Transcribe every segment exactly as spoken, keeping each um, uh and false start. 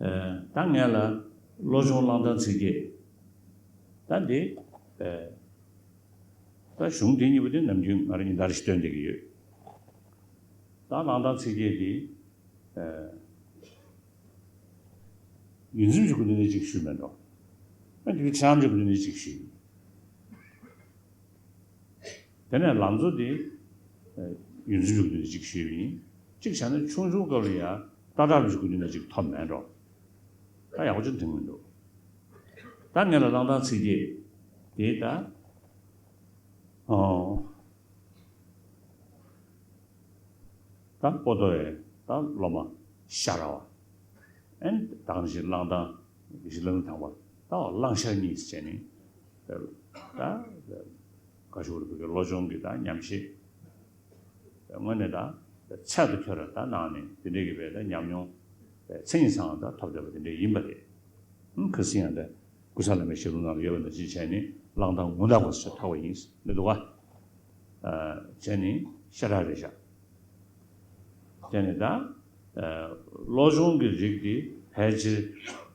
ད་ངས་ལ་བློ་སྦྱོང་བླང་དང་ཚིག་བརྒྱད། ད་འདི་ད་གཞུང་འདི་གཉིས་པོ་དེ་ནམ་རྒྱུན་ང་རང་ཉིན་ལྟར་ཞིག་སྟོན་བསྡད་ཀྱི་ཡོད། ད་བླང་དང་ཚིག་བརྒྱད་འདི་ཡུལ་འཛིན་གྱི་སྐུ་དོན་ནི་གཅིག་ཞུས་མེད་འགྲོ། ཨ་འདི་ཆགས་ཀྱི་སྐུ་དོན་ནི་གཅིག་ཞུས། དེ་ནས་ལམ་གཙོ་དེ་ཡུལ་འཛིན་གྱི་སྐུ་དོན་ནི་གཅིག་ཞུས་ཡིན། གཅིག་བྱས་ན་ཆུང་ཆུང་སྐབས་ལ་ཡང་ལྟ་གྲུབ་ཀྱི་སྐུ་དོན་ནི་གཅིག་ཐོབ་མེད་འགྲོ། ད་ཡག་པོ་ཅིག་མཐོང་གི་འདུག་ད་ངས་ལ་བླང་དང་ཚིག་བརྒྱད་དེ་ད་ཨོ། ད་པོ་ཏོ་ཡི་ད་སློབ་མ་ཤ་ར་བ། ཨན་དང་ཞིག་བླང་དང་ཞིག་བླང་དང་བ་ད་བླང་ཤ་གཉིས་བྱས་ནས་ད་ག་ཞུ་རུ་བུ་གི་བློ་སྦྱོང་གི་ད་ཉམས་བཞེས་དངོས་གནས་ད་ཚད་དུ་ཁྱོད་ར་ད་ནང་ནས་དེ་འདྲས་ཀྱི་བས་ད་ཉམས་མྱོང་མཚན་ཉིད་ཚང་ད་ཐོབ་བསྡད་པ་དེ་འདྲས་ཡིན་པ་རེད། ཁ་སང་ཡང་ད། ཀུན་བཟང་བླ་མའི་ཞལ་ལུང་ནང་ལ་ཡོད་པ་ནང་བཞིན་བྱས་ནས་བླང་དང་ངུ་དག་པ་ཞིག་ཐོབ་པ་ཡིན་ནི་འདུག་ག་བྱས་ནས་ཤ་ཁྲག་རེད་ཤག་བྱས་ནས་ད་བློ་སྦྱོང་གི་རིགས་འདི་ཕལ་ཆེར་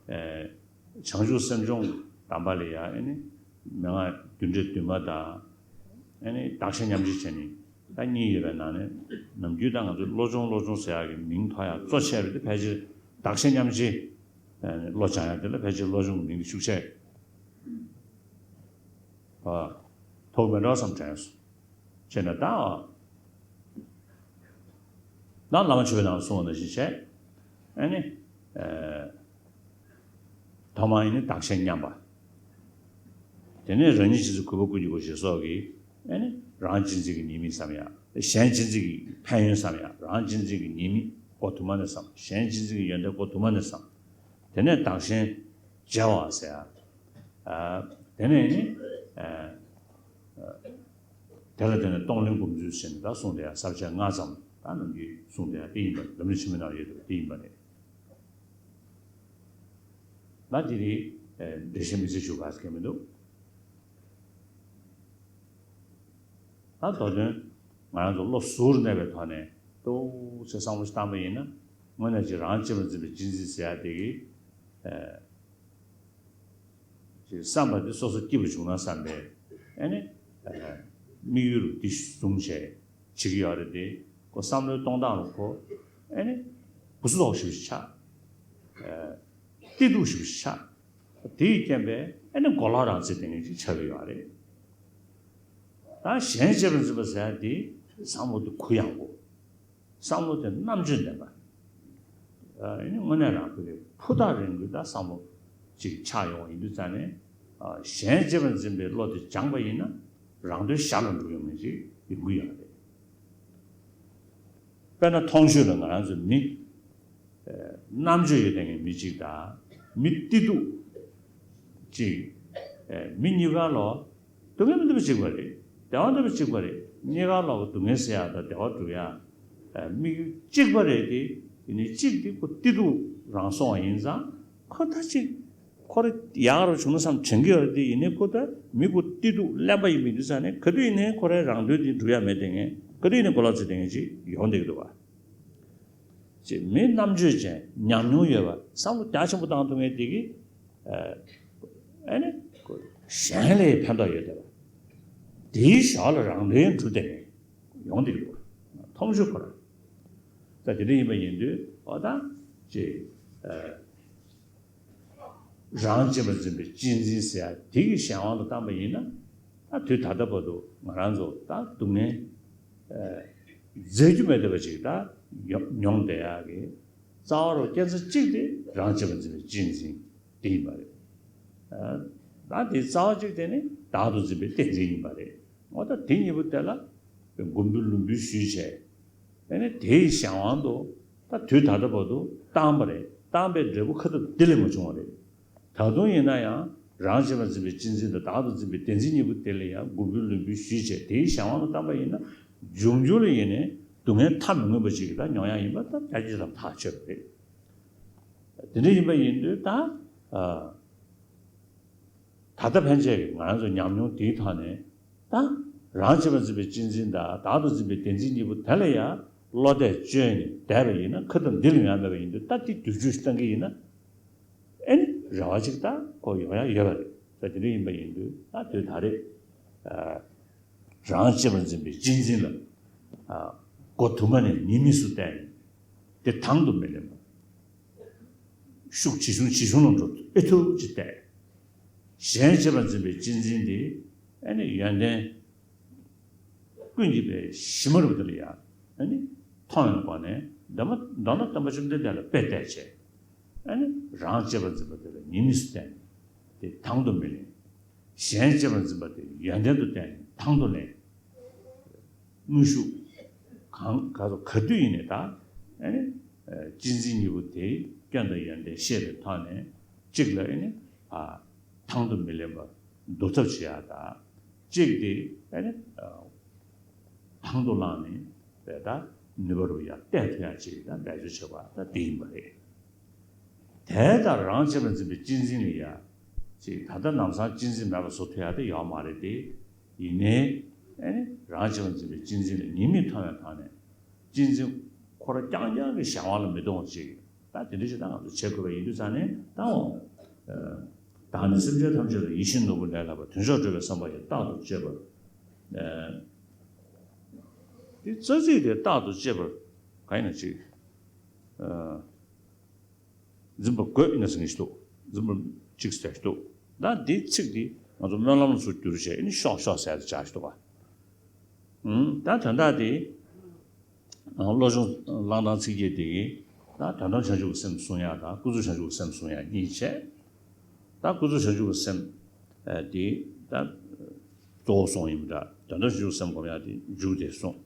བྱང་ཆུབ་སེམས་སྦྱོང་གདམས་པ་ལ་ཡང་ཨེ་ནི་མན་ངག་རྒྱུ་འབྲས་བདུན་མ་དང་ཨེ་ནི་གདགས་གཞན་མཉམ་བརྗེ་བྱས་ནས་ད་གཉིས་ཡོད་པའི་ནང་ནས་ནམ་རྒྱུན་ད་ང་ཚོས་བློ་སྦྱོང་བློ་སྦྱོང་ཟེར་ཡག་གི་མིང་ཐོགས་ཡག་གཙོ་ཆེ་བ་དེ་ཕལ་ཆེར་གདགས་གཞན་མཉམ་བརྗེ། བློ་སྦྱང་ཡག་དེ་ལ་ཕལ་ཆེར་བློ་སྦྱོང་གི་མིང་དེ་ཤུགས་ཆེ། ཐོགས་མེད་འགྲོ་བསམ་དྲན་སོང་། བྱས་ན་ད་ད་བླ་མ་མཆོད་པའི་ནང་གསུངས་པ་ནང་བཞིན་བྱས། ཨ་ནི། ཐོག་མར་ཡིན་ནི་གདགས་གཞན་མཉམ་པ། དེ་ནས་རང་ཉིད་གཅེས་འཛིན་གུས་པ་ཀུན་གྱི་སྒོ་ཞེས་སོགས་ཀྱི། ཨ་ནི། རང་གཅེས་འཛིན་གྱི་ཉེས་དམིགས་བསམ་ཡག་གཞན་གཅེས་འཛིན་གྱི་ཕན་ཡོན་བསམ་ཡག་རང་གཅེས་འཛིན་གྱི་ཉེས་དམིགས་སྒོ་དུ་མ་ནས་བསམ། གཞན་གཅེས་འཛིན་གྱི་ཡོན་ཏན་སྒོ་དུ་མ་ནས་བསམ། དེ་ནས་བདག་གཞན་བརྗེ་བ་ཟེར་ཡག་དེ་ནས་ནི། དེ་ལ་བརྟེན་ནས་གཏོང་ལེན་སྒོམ་ཚུལ་ཟེར་ནས་ད་གསུངས་དེ་ཡང་ས་བཅད་ལྔ་ཙམ་ད་ནམ་རྒྱུན་གསུངས་དེ་ཡང་དེ་ཡིན་པ་ལམ་རིམ་ཆེན་མོའི་ནང་ཡོད་དེ་དེ་ཡིན་པ་རེད། ད་དེ་རིང་འགྲེལ་བཤད་མི་ཚེ་ཞུ་ག་ཟེར་མཁན་མི་འདུག་ད་མདོ་དོན་ང་རང་ཚོ་བློ་གཟུར་གནས་པའི་ཐོག་ནས་ཏོག་ཙམ་བསམ་བློ་ཞིག་བཏང་པ་ཡིན་ན་དངོས་གནས་ཀྱི་རང་གཅེས་པར་འཛིན་པའི་གཅེས་འཛིན་ཟེར་ཡག་དེ་གི་ཅེས་བསམ་པ་འདི་སོ་སོ་སྐྱིད་པོ་བྱུང་ན་བསམ་པའི་ཨེ་ནི། དམིགས་ཡུལ་འདི་བཟུང་བྱས་བྱེད་ཀྱི་ཡོད་རེད་དེ་ཁོ་བསམ་བློའི་གཏོང་སྟངས་ལ་ཁོ་ཨེ་ནི། སྦུ་སུ་ཏོག་ཞིག་ཆགས། བདེ་སྡུག་ཞིག་ཆགས། དེ་ཡི་རྐྱེན་པས་ཨེ་ནི་མགོ་ལོག་རང་བཙན་ལྡན་ངེས་ཅིག་ཆགས་ཀྱི་ཡོད་རེད། ད་གཞན་གཅེས་པར་འཛིན་པ་ཟེར་ཡག་དེ་བསམ་བློ་དེ་གུ་ཡངས་པོ། བསམ་བློ་དེ་རྣམ་དཔྱོད་ལྡན་པ། ཨ་ནི་དངོས་གནས་རང་ཕུགས་ཀྱི་ཕུ་ཐག་རིང་པོའི་ད་བསམ་བློ་ཅིག་ཆགས་ཡོང་བ་ཡིན་དུས་ཙང་ནས། གཞན་གཅེས་པར་འཛིན་པའི་བློ་དེ་སྦྱངས་པ་ཡིན་ན་རང་དོན་ཞར་ལ་འགྲུབ་ཡོང་མཁན་ཅིག་ཡོང་གི་ཡོད་རེད། དཔེར་ན་མཐོང་ཆོས་ལ་ང་རང་ཚོ་མི། རྣམ་དཔྱོད་ཡོད་མཁན་མི་གཅིག་དང་མི་བདེ་སྡུག་གཅིག་མི་གཉིས་ཀ་ལོ། སྡུག་བསྔལ་མི་འདུག་པ་གཅིག་པ་རེད། བདེ་བ་འདུག་པ་གཅིག་པ་རེད། གཉིས་ཀ་ལོག་སྡུག་བསྔལ་ཟེར་ཡག་དང་བདེ་བ་སྒྲུབ་ཡག་དམིགས་ཡུལ་གཅིག་པ་རེད་དེ། དེ་ནི་གཅིག་དེ་ཁོ་བདེ་སྡུག་རང་སོང་བ་ཡིན་ཙང་ཁོ་ད་གཅིག་ཁོ་རེ་ཡག་རུ་བྱུང་ན་བསམ་དྲན་གྱི་ཡོད་རེད་དེ། ཡིན་ནའི་ཁོ་ད་མི་ཁོ་བདེ་སྡུག་གླེན་པ་ཡིན་མི་འདུག་ས་ནས་ག་དུས་ཡིན་ནའི་ཁོ་རའི་རང་དོན་དེ་སྒྲུབ་ཡག་མེད་དེ་ངས་ག་དུས་ཡིན་ནའི་མགོ་ལོག་ཚོད་དེ་ངས་ཅིག་ཡོང་བསྡད་ཀྱི་འདུག་བ། ཅེས་མི་རྣམ་དཔྱོད་ཅན་ཉམས་མྱོང་ཡོད་པ་བསམ་བློ་རྒྱ་ཆེན་པོ་བཏང་ཐུབ་མཁན་དེ་གིས་ཨ་ནི་གཞན་ལ་ཕན་ཐོགས་ཡོད་བསྡད་པ། དེའི་ཞོར་ལ་རང་དོན་སྒྲུབ་བསྡད་མཁན་ཡོང་བསྡད་ཀྱི་འདུག་མཐོང་ཆོས་ཁོ་རང་། ད་དེ་འདྲ་ཡིན་པ་ཡིན་དུས་ཨོ་ད་ཅེས་རང་གཅེས་པར་འཛིན་པའི་གཅེས་འཛིན་ཟེར་ཡག་དེ་གི་གཞན་དབང་དུ་བཏང་པ་ཡིན་ན། ད་དུས་ད་ལྟ་བར་དུ་ང་རང་ཚོ་ད་སྡུག་བསྔལ་འཛེམ་རྒྱུ་མེད་བསྡད་པ་ཅིག་ད་མྱོང་བསྡད་ཡག་གི་རྩ་བ་རུ་སྐྱེ་ས་གཅིག་དེ་རང་གཅེས་པར་འཛིན་པའི་གཅེས་འཛིན་དེ་ཡིན་པ་རེད། ད་དེ་རྩ་བ་གཅིག་དེ་ནི་བདག་ཏུ་འཛིན་པའི་བདེན་འཛིན་ཡིན་པ་རེད། འོ་ད་དེ་གཉིས་པོ་དེ་ལ་མགོ་འབུལ་ལུས་འབུལ་ཞུས་བྱས། ཨ་ནི་དེའི་གཞན་དབང་དུ་ད་དུས་ད་ལྟ་བར་དུ་བཏང་པ་རེད། བཏང་པའི་འབྲས་བུ་ཁ་ཐུག་འདི་ལས་མ་བྱུང་བ་རེད། ད་དུང་ཡིན་ན་ཡང་རང་གཅེས་པར་འཛིན་པའི་གཅེས་འཛིན་དང་བདག་ཏུ་འཛིན་པའི་བདེན་འཛིན་གཉིས་པོ་དེ་ལ་ཡང་མགོ་འབུལ་ལུས་འབུལ་ཞུས་བྱས་དེའི་གཞན་དབང་དུ་བཏང་པ་ཡིན་ན་འབྱུང་འགྱུར་ལ་ཡིན་ནའི་སྡུག་བསྔལ་མཐའ་མི་མངོན་པ་ཅིག་གི་ད་མྱོང་ཡག་ཡིན་པ་ད་རྒྱ་ཆེ་ཙམ་ཐག་ཆོད་པ་རེད། དེ་འདྲ་ཡིན་པ་ཡིན་དུས་ད། ད་ལྟ་ཕན་ཆད་ཀྱི་ང་རང་ཚོ་ཉམས་མྱོང་འདིའི་ཐོག་ནས་ད་རང་གཅེས་པར་འཛིན་པའི་གཅེས་འཛིན་དང་བདག་ཏུ་འཛིན་པའི་བདེན་འཛིན་གཉིས་པོ་དེ་ལ་ཡང་བློ་གཏད་བཅོལ་ནས་བསྡད་པ་ཡིན་ན་ཁ་ཐུག་འདི་ལ་ཡོང་ཡག་མེད་པ་ཡིན་དུས་ད་འདི་བསྒྱུར་བཅོས་ཤིག་བཏང་གི་ཡིན་ན་ རེ་བ་ཅིག་ད་ཁོ་ཡོང་ཡ་ཡོད་པ་རེད། ད་དེ་འདྲ་ཡིན་པ་ཡིན་དུས་ད་དུས་ད་རེས་རང་གཅེས་པར་འཛིན་པའི་གཅེས་འཛིན་ལ་སྒོ་དུ་མ་ནས་ཉེས་དམིགས་སུ་བསྟན་ནས་དེ་དང་དུ་མི་ལེན་པ། ཤུགས་ཇེ་ཆུང་ཇེ་ཆུང་ལ་འགྲོ་ཨེ་ཐུབ་ཅིག་བསྟན། གཞན་གཅེས་པར་འཛིན་པའི་གཅེས་འཛིན་དེ་ཨ་ནི་ཡོན་ཏན་ཀུན་གྱི་དཔལ་ཞི་མ་རུ་དེ་ལ་ཡང་ཨ་ནི་མཐོང་བའི་སྒོ་ནས་མདོར་ན་མདོར་ན་སྟོན་པ་བཅོམ་ལྡན་འདས་ལ་དཔེ་གཏད་བྱས། ཨ་ནི་རང་གཅེས་པར་འཛིན་པ་དེ་ལ་ཉེས་དམིགས་སུ་བསྟན་ནས་དེ་དང་དུ་མི་ལེན། གཞན་གཅེས་པར་འཛིན་པ་དེ་ཡོན་ཏན་དུ་བསྟན་ནས་དང་དུ་ལེན། དངོས་ཤུགས་གང་ག་ག་དུས་ཡིན་ནའི་ད་ཨ་ནི་གཅེས་འཛིན་གཉིས་པོ་དེའི་སྐྱོན་དང་ཡོན་ཏན་ཤེས་པའི་ཐོག་ནས་གཅིག་ལ་ཨ་ནི་དང་དུ་མི་ལེན་པར་བསྡུ་ཐབས་བྱེད་ཡ་དང་། གཅིག་དེ་ཨ་ནི་དང་དུ་བླངས་ནས་དེ་ད་ནུས་པ་རུ་ཡར་གཏད་ཐུབ་ཡ་ཅིག་ད་འབད་རྩོལ་བྱེད་པ་ད་དེ་ཡིན་པ་རེད། དེ་ལྟར་རང་གཅེས་པར་འཛིན་པའི་གཅེས་འཛིན་ལ་ཡ། ཅིག་ད་ལྟ་ལམ་སང་གཅེས་འཛིན་མེད་པ་བཟོ་ཐུབ་ཡ་དེ་ཡོད་མ་རེད་དེ། ཡིན་ནའི་ཨ་ནི་རང་གཅེས་པར་འཛིན་པའི་གཅེས་འཛིན་ལ་ཉེས་དམིགས་མཐོང་བའི་ཐོག་ནས་གཅེས་འཛིན་ཁོ་རང་རྐྱང་རྐྱང་གི་གཞན་དབང་ལ་མི་གཏོང་བ་ཅིག་ད་དེ་འདྲ་ཞིག་ད་ང་ཚོ་བྱེད་དགོས་པ་ཡིན་དུས་ཙང་ནས་ད་འོང་། བདག་ནི་སེམས་ཅན་ཐམས་ཅད་ལ། ཡིད་བཞིན་ནོར་བུ་ལས་ལྷག་པའི། དོན་མཆོག་སྒྲུབ་པའི་བསམ་པ་ཡིས། རྟག་ཏུ་གཅེས་པར། དེ་རྩ་ཚིག་དེ་རྟག་ཏུ་གཅེས་པར་གང་ཡིན་ན་ཅིག་འཛིན་པ་དགོས་ཡིན་ན་ཟེར་མཁན་ཞིག་འདུག་འཛིན་པ་གཅིག་ཟེར་ཞིག་འདུག་ད་འདི་ཚིག་འདི་ང་ཚོ་སྨོན་ལམ་ཚུར་བསྒྱུར་བྱས་ཨ་ནི་ཤོག་ཤོག་ཟེར་ཡ་ཅིག་འདུག་ག་ད་དོན་དག་འདི་བློ་སྦྱོང་བླང་སྟངས་ཚིགས་བཅད་འདི་གིས་ད་དོན་དམ་བྱང་ཆུབ་ཀྱི་སེམས་བསྲུང་ཡ་དང་ཀུན་རྫོབ་བྱང་ཆུབ་ཀྱི་སེམས་བསྲུང་ཡ་གཉིས་བྱས། ད་ཀུན་རྫོབ་བྱང་ཆུབ་ཀྱི་སེམས་འདི་ད་གཙོ་བོ་གསུངས་ཡིན་པ་འདྲ། དོན་དམ་བྱང་ཆུབ་སེམས་སྒོམ་ཡ་དེ་མཇུག་དེ་གསུངས།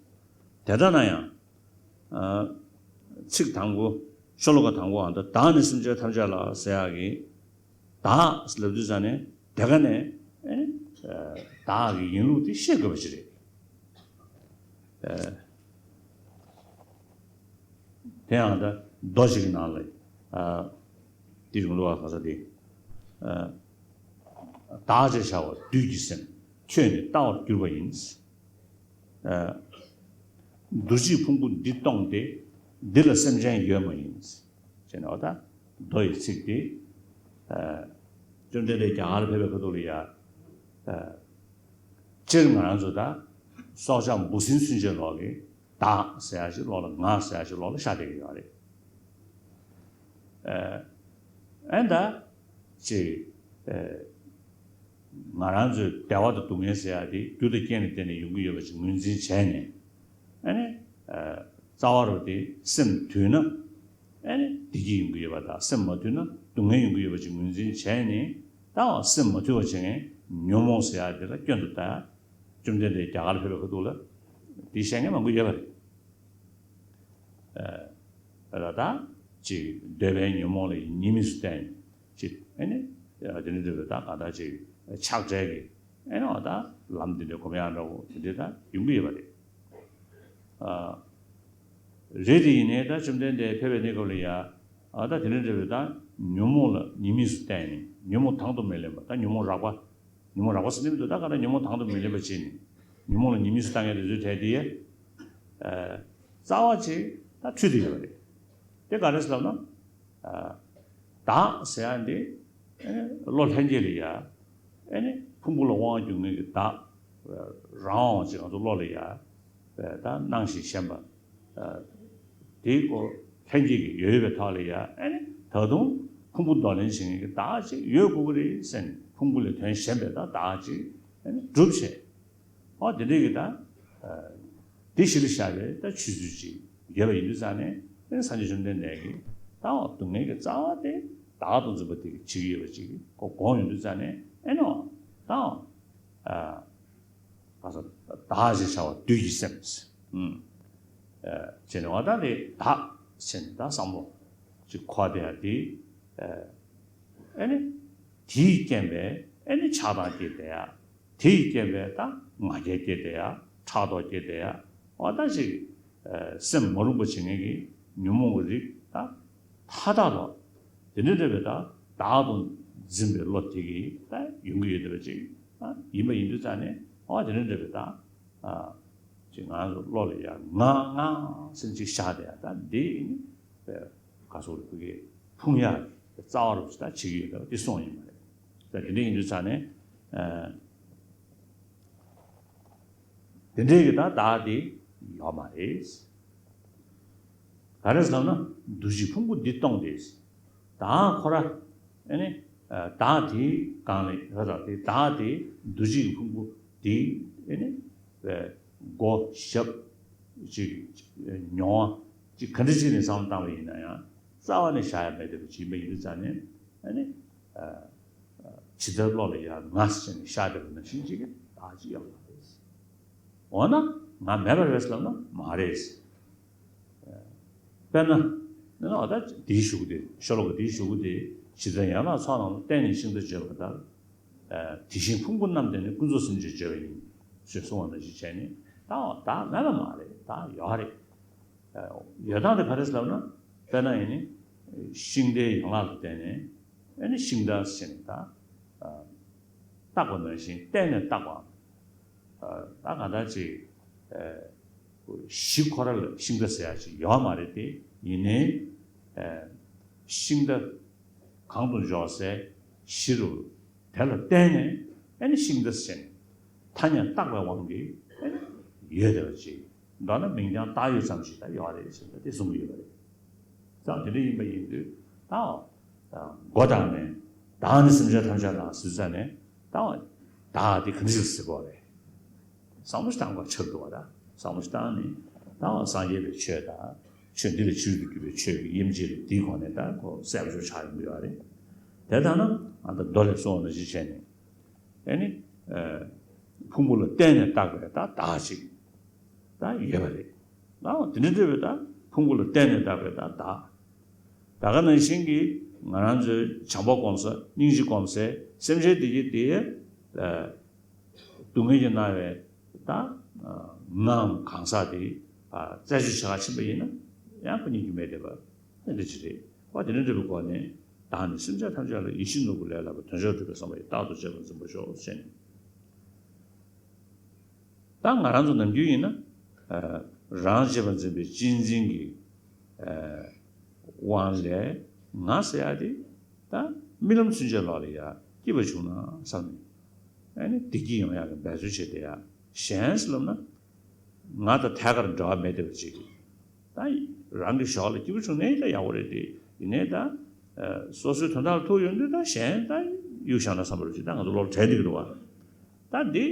དེ་ལྟ་ན་ཡང་། ཚིག་དང་པོ། ཤོ་ལོ་ཀ་དང་པོའང་ད་བདག་ནི་སེམས་ཅན་ཐམས་ཅད་ལ་ཟེར་ཡག་གི་བདག་ལབ་དུས་ཙང་ནས་དེ་ག་ནས་ཨེ་བདག་གི་ཡིན་ལུགས་དེ་ཤེས་དགོས་པ་ཞིག་རེད། དེ་ཡང་ད་མདོ་ཞིག་གི་ནང་ལ་དེ་གཞུང་ལུགས་པ་ག་ས་དེ་བདག་ཅེས་བྱ་བ་བདུད་ཀྱི་སེམས། ཁྱོད་ནི་ལྟ་བར་གྱུར་པ་ཡིན། འདུ་བྱེད་ཕུང་པོ་འདི་སྟོང་སྟེ། འདི་ལ་སེམས་ཅན་ཡོད་མ་ཡིན། ཅེས་ནས་འོ་ད་མདོ་ཡི་ཚིག་འདི། བཅོམ་ལྡན་འདས་རྒྱ་གར་ཕེབས་པའི་ཁ་ཐུག་ལ་ཡ། སྤྱིར་ང་རང་ཚོ་ད་སྲོག་ཆགས་འབུ་སྲིན་ཚུན་ཆད་ལོག་གི་བདག་ཟེར་ཡ་ཞིག་ལོག་ལ་ང་ཟེར་ཡ་ཞིག་ལོག་ལ་ཤར་བསྡད་ཀྱི་ཡོད་རེད། ཨེ་ད་ཅིག་ང་རང་ཚོའི་བདེ་བ་དང་སྡུག་བསྔལ་ཟེར་ཡ་དེ་རྒྱུ་དང་རྐྱེན་ལ་བརྟེན་ནས་ཡོང་གི་ཡོད་པ་ཅིག་ངོས་འཛིན་བྱས་ནས། ཨ་ནི། རྩ་བ་རུ་དེ་སེམས་དུལ་ན། ཨ་ནི་བདེ་སྐྱིད་ཡོང་གི་ཡོད་པ་དང་སེམས་མ་དུལ་ན་སྡུག་བསྔལ་ཡོང་གི་ཡོད་པ་ཅིག་ངོས་འཛིན་བྱས་ནས་ད་སེམས་མ་དུལ་བ་བྱེད་མཁན་ཉོན་མོངས་ཟེར་ཡ་དེ་ལ་སྐྱོན་དུ་ལྟ། བཅོམ་ལྡན་འདས་རྒྱ་གར་ཕེབས་པའི་ཁ་ཐུག་ལ་དེ་བཤད་མཁན་མང་པོ་ཡོད་པ་རེད། ལ་དྭགས་ཅིག་འདོད་པའི་ཉོན་མོངས་ལ་ཉེས་དམིགས་སུ་བསྟན་ཅིག་ཨེ་ནི་དེ་ནི་འདོད་པའི་དྭགས་གང་དག་ཅིག་ཆགས་བྲལ་གྱི་ཨེ་ནི་འོ་ད་ལམ་འདི་འདྲའི་སྒོམ་ཡག་འདྲ་བོ་དེ་འདྲའི་ད་ཡོང་གི་ཡོད་པ་རེད། རེད་དེ་ཡིན་ནའི་ད་བཅོམ་ལྡན་འདས་ཕེབས་པའི་གནས་སྐབས་ལ་ཡ་ཨ་ད་དེ་ནི་འདོད་པའི་དྭགས་ཉོན་མོངས་ལ་ཉེས་དམིགས་སུ་བསྟན་ནས་ཉོན་མོངས་དང་དུ་མི་ལེན་པ་ད་ཉོན་མོངས་རགས་པ། ཉོན་མོངས་རགས་པ་ཟེར་ནི་མི་འདུག་ད་ག་ན་ཉོན་མོངས་དང་དུ་མི་ལེན་པ་བྱས་ནས་ཉོན་མོངས་ལ་ཉེས་དམིགས་སུ་བཏང་མཁན་དེ་ཚོའི་གྲས་དེ་ཡ། རྩ་བ་ཅིག་ད་འཁྲུལ་དེ་ཡོད་རེད། དེ་ག་རེ་ཟེར་ལབ་ན། བདག་ཟེར་ཡ་འདི་བློ་ལྷན་སྐྱེས་ལ་ཡ། ཨེ་ནི་ཕུང་པོ་ལ་དབང་བསྒྱུར་མཁན་གྱི་བདག་རང་དབང་ཅིག་ང་ཚོ་བློ་ལ་ཡ། ད་སྣང་ཞིང་ཞེན་པ། དེའི་སྐོར་ལྷན་སྐྱེས་ཀྱི་ཡོད་པའི་ཐོག་ལ་ཡ་ཨེ་ནི་ད་དུང་ཕུང་པོ་འདོར་ལེན་བྱེད་མཁན་གྱི་བདག་ཅིག་ཡོད་དགོས་ཀྱི་རེད་ཟེར་ནས་ཕུང་པོ་ལས་དོན་གཞན་པའི་ད་བདག་ཅིག་ཨེ་ནི་སྒྲུབ་བྱས། ཨོ་དེ་འདྲའི་གི་ད་དེ་གཞི་ལ་བཞག་པའི་ད་ཆོས་ཚུལ་ཅིག་ཡོད་པ་ཡིན་དུས་ཙང་ནས་ཨེ་ནི་སངས་རྒྱས་བཅོམ་ལྡན་འདས་ཀྱིས་ད་ཨོ་སྡུག་བསྔལ་གྱི་རྩ་བ་དེ་བདག་ཏུ་འཛིན་པ་དེ་གི་བྱེད་ཀྱི་ཡོད་པ་ཅིག་གོ་དགོངས་ཡོང་དུས་ཙང་ནས་ཨེ་ནོ་ད་ཨོ། ག་ས་བདག་ཅེས་བྱ་བ་བདུད་ཀྱི་སེམས། ཨུམ། ཨེ་བྱས་ནས་འོ་ད་དེ་བདག་ཟེར་ནས་ད་བསམ་བློ་ཅིག་འཁོར་བསྡད་ཡ་དེ། ཨེ་ནི་དེའི་རྐྱེན་པས་ཨེ་ནི་ཆགས་སྡང་སྐྱེས་བསྡད་ཡ། དེའི་རྐྱེན་པས་ད་ང་རྒྱལ་སྐྱེས་བསྡད་ཡ། ཕྲག་དོག་སྐྱེས་བསྡད་ཡ། འོ་ད་ཅིག་ཨེ་སེམས་མ་རུངས་པ་བྱེད་མཁན་གྱི་ཉོན་མོངས་ཀྱི་རིགས་ད། མཐའ་དག་ལ་དེ་འདྲ་འདྲ་བའི་ད་བདག་ཏུ་འཛིན་པའི་བློ་དེ་གིས་ད་ཡོང་གི་ཡོད་བསྡད་པ་ཅིག་ཡིན་པ་ཡིན་དུས་ཙང་ནས་ཨོ་དེ་འདྲ་འདྲ་བའི་ད་ཅིག་ང་རང་ཚོ་བློ་ལ་ཡ་ང་ང་ཟེར་ཅིག་བཞག་བསྡད་ཡ་ད་འདི་ནི་ག་སོགས་ལ་ཕུག་གི་ཕུང་ཡ་ རྩ་བ་རུ་ད་བྱེད་ཀྱི་ཡོད་པ་དེ་གསུངས་ཡིན་པ་རེད། ད་དེ་འདྲ་ཡིན་དུས་ཙང་ནས་དེ་འདྲའི་གི་ད་བདག་དེ་ཡོད་མ་རེད། ག་རེ་ཟེར་ན་འདུ་བྱེད་ཕུང་པོ་འདི་སྟོང་སྟེ། བདག་ཁོ་ར་ཨེ་ནི་བདག་དེའི་སྒང་ལ་ཡོད་ད་དེ་བདག་དེ་འདུ་བྱེད་ཀྱི་ཕུང་པོ་འདི་ཨེ་ནི་སྒོ་ཞབས་ཅིག་མྱོང་བ་ཅིག་ག་འདྲ་ཅིག་ནས་བསམ་བློ་བཏང་བ་ཡིན་ན་ཡང་རྩ་བ་ནས་བཞག་ཡ་མེད་བསྡད་པ་ཅིག་ཡིན་པ་ཡིན་དུས་ཙང་ནས་ཨེ་ནི་ཇི་ལྟར་བློ་ལ་ཡང་ང་ཟེར་ནས་བཞག་བསྡད་པ་ནང་བཞིན་ཅིག་གི་བདག་ཅིག་ཡོད་མ་རེད། འོ་ན་ང་མེད་པ་རེད་ལབ་ན་མ་རེད། དཔེར་ན། ནི་ཨ་ད་དེའི་གཞུག་གུ་དེ་ཤོ་ལོ་ཀ་དེའི་གཞུག་གུ་དེ་ཇི་ལྟར་ཡན་ལག་ཚོགས་རྣམས་ལ་བརྟེན་ནས་ཤིང་རྟ་བརྗོད་པ་ལྟར། དེ་བཞིན་ཕུང་པོ་རྣམས་བརྟེན་ནས་ཀུན་རྫོབ་སེམས་ཅན་བརྗོད་པ་ཡིན། ཞེས་གསུངས་པ་ནང་བཞིན་བྱས་ནས་ད་བདག་མེད་པ་མ་རེད། བདག་ཡོད་རེད། ཡོད་སྟངས་དེ་ག་རེ་ལབ་ན། དཔེར་ན་ཡིན་ནི། ཤིང་རྟའི་ཡན་ལག་ལ་བརྟེན་ནས་ཨེ་ནི་ཤིང་རྟ་ཟེར་ནས་ད། བཏགས་པ་ནང་བཞིན་བརྟེན་ནས་བཏགས་པའམ། ད་གང་ལྟར་ཅིག་གཞི་ཁོ་ར་ལ་ཤིང་རྟ་ཟེར་ཡ་ཅིག་ཡོད་མ་རེད་དེ། ཡིན་ནའི། ཤིང་རྟ་གང་དུ་འཇོག་སའི་གཞི་རུ་དེ་ལ་བརྟེན་ནས་ཨེ་ནི་ཤིང་རྟ་ཟེར་ནས་ཐ་སྙད་བཏགས་པའི་དབང་གིས་ཨེ་ནི་ཡོད་བསྡད་པ་ཅིག་མདོར་ན་མིང་རྐྱང་བཏགས་ཡོད་ཙམ་ཞིག་ད་ཡོད་རེད་ཟེར་ན་དེ་གསུང་གི་ཡོད་པ་རེད། ཙང་དེ་འདྲ་ཡིན་པ་ཡིན་དུས་ད། མགོ་བཏགས་ནས་བདག་ནི་སེམས་ཅན་ཐམས་ཅད་དང་ཟེར་ཙང་ནས་ད། བདག་དེ་ག་འདྲ་ཞིག་ཟེར་དགོས་རེད། བསམ་བློ་ཞིག་བཏང་དགོས་ཆགས་འདུག་བ་ད། བསམ་བློ་ཞིག་བཏང་ནས་ད་སངས་རྒྱས་པའི་ཆོས་དང་ཆོས་འདི་ལས་ཕྱིར་དུ་གྱུར་པའི་ཆོས་ཀྱི་དབྱེ་འབྱེད་དེའི་སྒོ་ནས་ད་ཁོ་གསལ་པོ་ཞིག་ཆགས་ཡོང་གི་ཡོད་རེད། དེ་ལྟར་ན་ང་ད་མདོ་ལས་གསུངས་པ་ནང་བཞིན་བྱས་ནས་ཨེ་ནི། ཕུང་པོ་ལ་བརྟེན་ནས་བཏགས་པའི་ད་བདག་ཅིག་ད་ཡོད་པ་རེད། ཨ་དེ་འདྲ་འདྲ་བའི་ད་ཕུང་པོ་ལ་བརྟེན་ནས་བཏགས་པའི་ད་བདག་ད་ག་ནང་བཞིན་གྱི་ང་རང་ཚོའི་བྱམས་པ་སྒོམ་ས་སྙིང་རྗེ་སྒོམ་སའི་སེམས་ཅན་དེ་གྱི་དེའི་སྡུག་བསྔལ་གྱིས་མནར་བའི་ད་ངའམ་གང་ཟག་དེ་རྩད་གཅོད་བྱེད་ག་ཕྱིན་པ་ཡིན་ན་ཡང་ཁོ་གཉིས་ཀྱི་མེད་བསྡད་པ་འདི་ཅི་རེད། ཨ་དེ་འདྲ་འདྲ་བའི་སྒོ་ནས་བདག་ནི་སེམས་ཅན་ཐམས་ཅད་ལ་ཡིད་བཞིན་ནོར་བུ་ལས་ལྷག་པའི་དོན་མཆོག་སྒྲུབ་པའི་བསམ་པ་ཡིས་རྟག་ཏུ་གཅེས་པར་འཛིན་པར་ཤོག་ཟེར་ནས། ད་ང་རང་ཚོ་ནམ་རྒྱུན་ཡིན་ན། རང་གཅེས་པར་འཛིན་པའི་གཅེས་འཛིན་གྱི་དབང་ལས་ང་ཟེར་ཡ་དེ་ད་རྨི་ལམ་ཚུན་ཆད་ལོག་ལ་ཡ་སྐྱིད་པ་བྱུང་ན་བསམ་ནས་ཨ་ནི་བདེ་སྐྱིད་ཡོང་ཡག་གི་འབད་རྩོལ་བྱེད་བསྡད་ཡ། གཞན་ཟེར་ལབ་ན་ང་དང་ཐད་ཀར་འབྲེལ་བ་མེད་བསྡད་པ་ཅིག་ད་རང་གི་ཞོར་ལ་སྐྱིད་པོ་བྱུང་ནའི་ད་ཡག་པོ་རེད་དེ། ཡིན་ནའི་ད་སོ་སོའི་དོན་དག་ལ་ཐུག་ཡོང་དུས་ད་གཞན་ད་གཡུག་བཞག་ན་བསམ་པ་རེད་ཅིག་ད་ང་ཚོ་བློ་ལ་དྲན་བསྡད་ཀྱི་འདུག་བ། ད་འདི་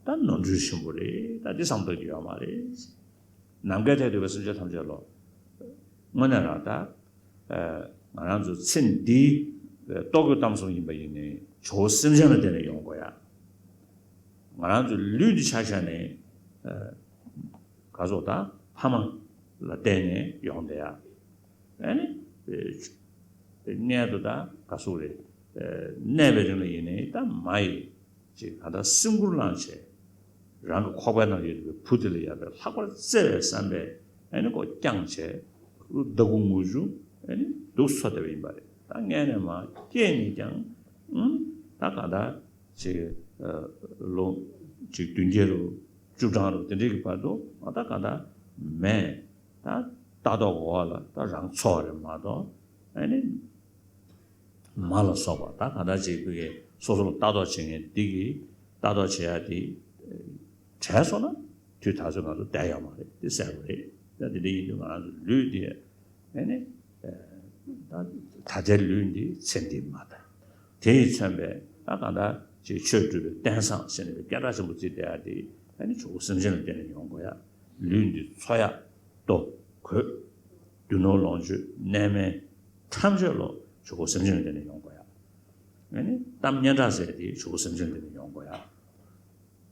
ད་ནོར་འཁྲུལ་ཆེན་པོ་རེད། ད་འདི་བསམ་ཐུབ་ཀྱི་ཡོད་མ་རེད། ནམ་མཁའི་མཐས་གཏུགས་པའི་སེམས་ཅན་ཐམས་ཅད་ལོ། དངོས་གནས་རང་ད་ང་རང་ཚོ་ཚེ་འདིའི་ལྟོ་གོས་གཏམ་གསུམ་ཡིན་པ་ཡིན་ནའི་ཇོ་བོ་སེམས་ཅན་ལ་བརྟེན་ནས་ཡོང་དགོས་ཡ། ང་རང་ཚོའི་ལུས་འདི་ཆ་བཞག་ནས་ག་ཚོད་ད་ཕ་མ་ལ་བརྟེན་ནས་ཡོང་བསྡད་ཡ། ཨ་ནི། སྔོན་དུ་ད་ག་ཟུག་རེད། གནས་པའི་རིང་ལ་ཡིན་ནའི་ད་མ་ཡི་ཅིག་ག་ད་སེམས་ཁུར་བླངས་བྱས། རང་གི་ཁོག་པའི་ནང་ཡོད་པའི་བུ་དེ་ལ་ཡང་ལྷག་པར་བརྩེ་བའི་བསམ་པས་ཨ་ནི་ཁོ་བསྐྱངས་བྱས། ལྟ་སྐུལ་ངོ་སྤྲོད་ཨ་ནི་འདུག་སེ་འཚོ་བསྡད་པ་ཡིན་པ་རེད། ད་སྔོན་ནས་མ་སྐྱེས་ནས་ཀྱང་ཨུམ་ད་ག་ད་ཅིག་ལོ་ཅིག་བདུན་བརྒྱད་རུ་བཅུ་གྲངས་རུ་དེ་འདྲའི་གི་བར་དུ་ང་ད་ག་ད་མེད། ད་ལྟ་རྟོག་འོག་ལ་ད་རང་འཚོ་བ་རེད་མ་གཏོགས་ཨ་ནི་མ་ལ་སོགས་པ་ད་གང་ལྟར་ཅིག་ཕ་གི་སོ་སོ་ལ་ལྟ་རྟོག་བྱེད་མཁན་འདི་གིས་ལྟ་རྟོག་བྱེད་ཡ་དེ་བྲལ་སོང་ན་དུས་ད་ཚོད་ང་ཚོ་བསྡད་ཡོད་མ་རེད། དེ་གསལ་པོ་རེད། ད་དེ་འདྲ་ཡིན་དུས་ང་རང་ཚོ་ལུས་འདི་ཨ་ནི་ད་ད་ལྟའི་ལུས་འདི་ཚེ་འདི་མ་ད། དེ་ཡིས་མཚོན་པའི་ད་གང་ལྟར་ཅིག་ཆོས་སྒྲུབ་པའི་རྟེན་བཟང་ཟེར་ནས་སྐད་གྲགས་ཆེན་པོ་བརྩིས་བསྡད་ཡ་དེ་ཨ་ནི་ཇོ་བོ་སེམས་ཅན་ལ་བརྟེན་ནས་ཡོང་དགོས་ཡ། ལུས་འདི་འཚོ་ཡ། ལྟོ་གོས། རྒྱུ་ནོར་ལོངས་སྤྱོད་གནས་མལ་ཐམས་ཅད་ལོ་ཇོ་བོ་སེམས་ཅན་ལ་བརྟེན་ནས་ཡོང་དགོས་ཡ། ཨ་ནི་གཏམ་སྙན་གྲགས་ཟེར་དེ་ཇོ་བོ་སེམས་ཅན་ལ་བརྟེན་ནས་ཡོང་དགོས་ཡ།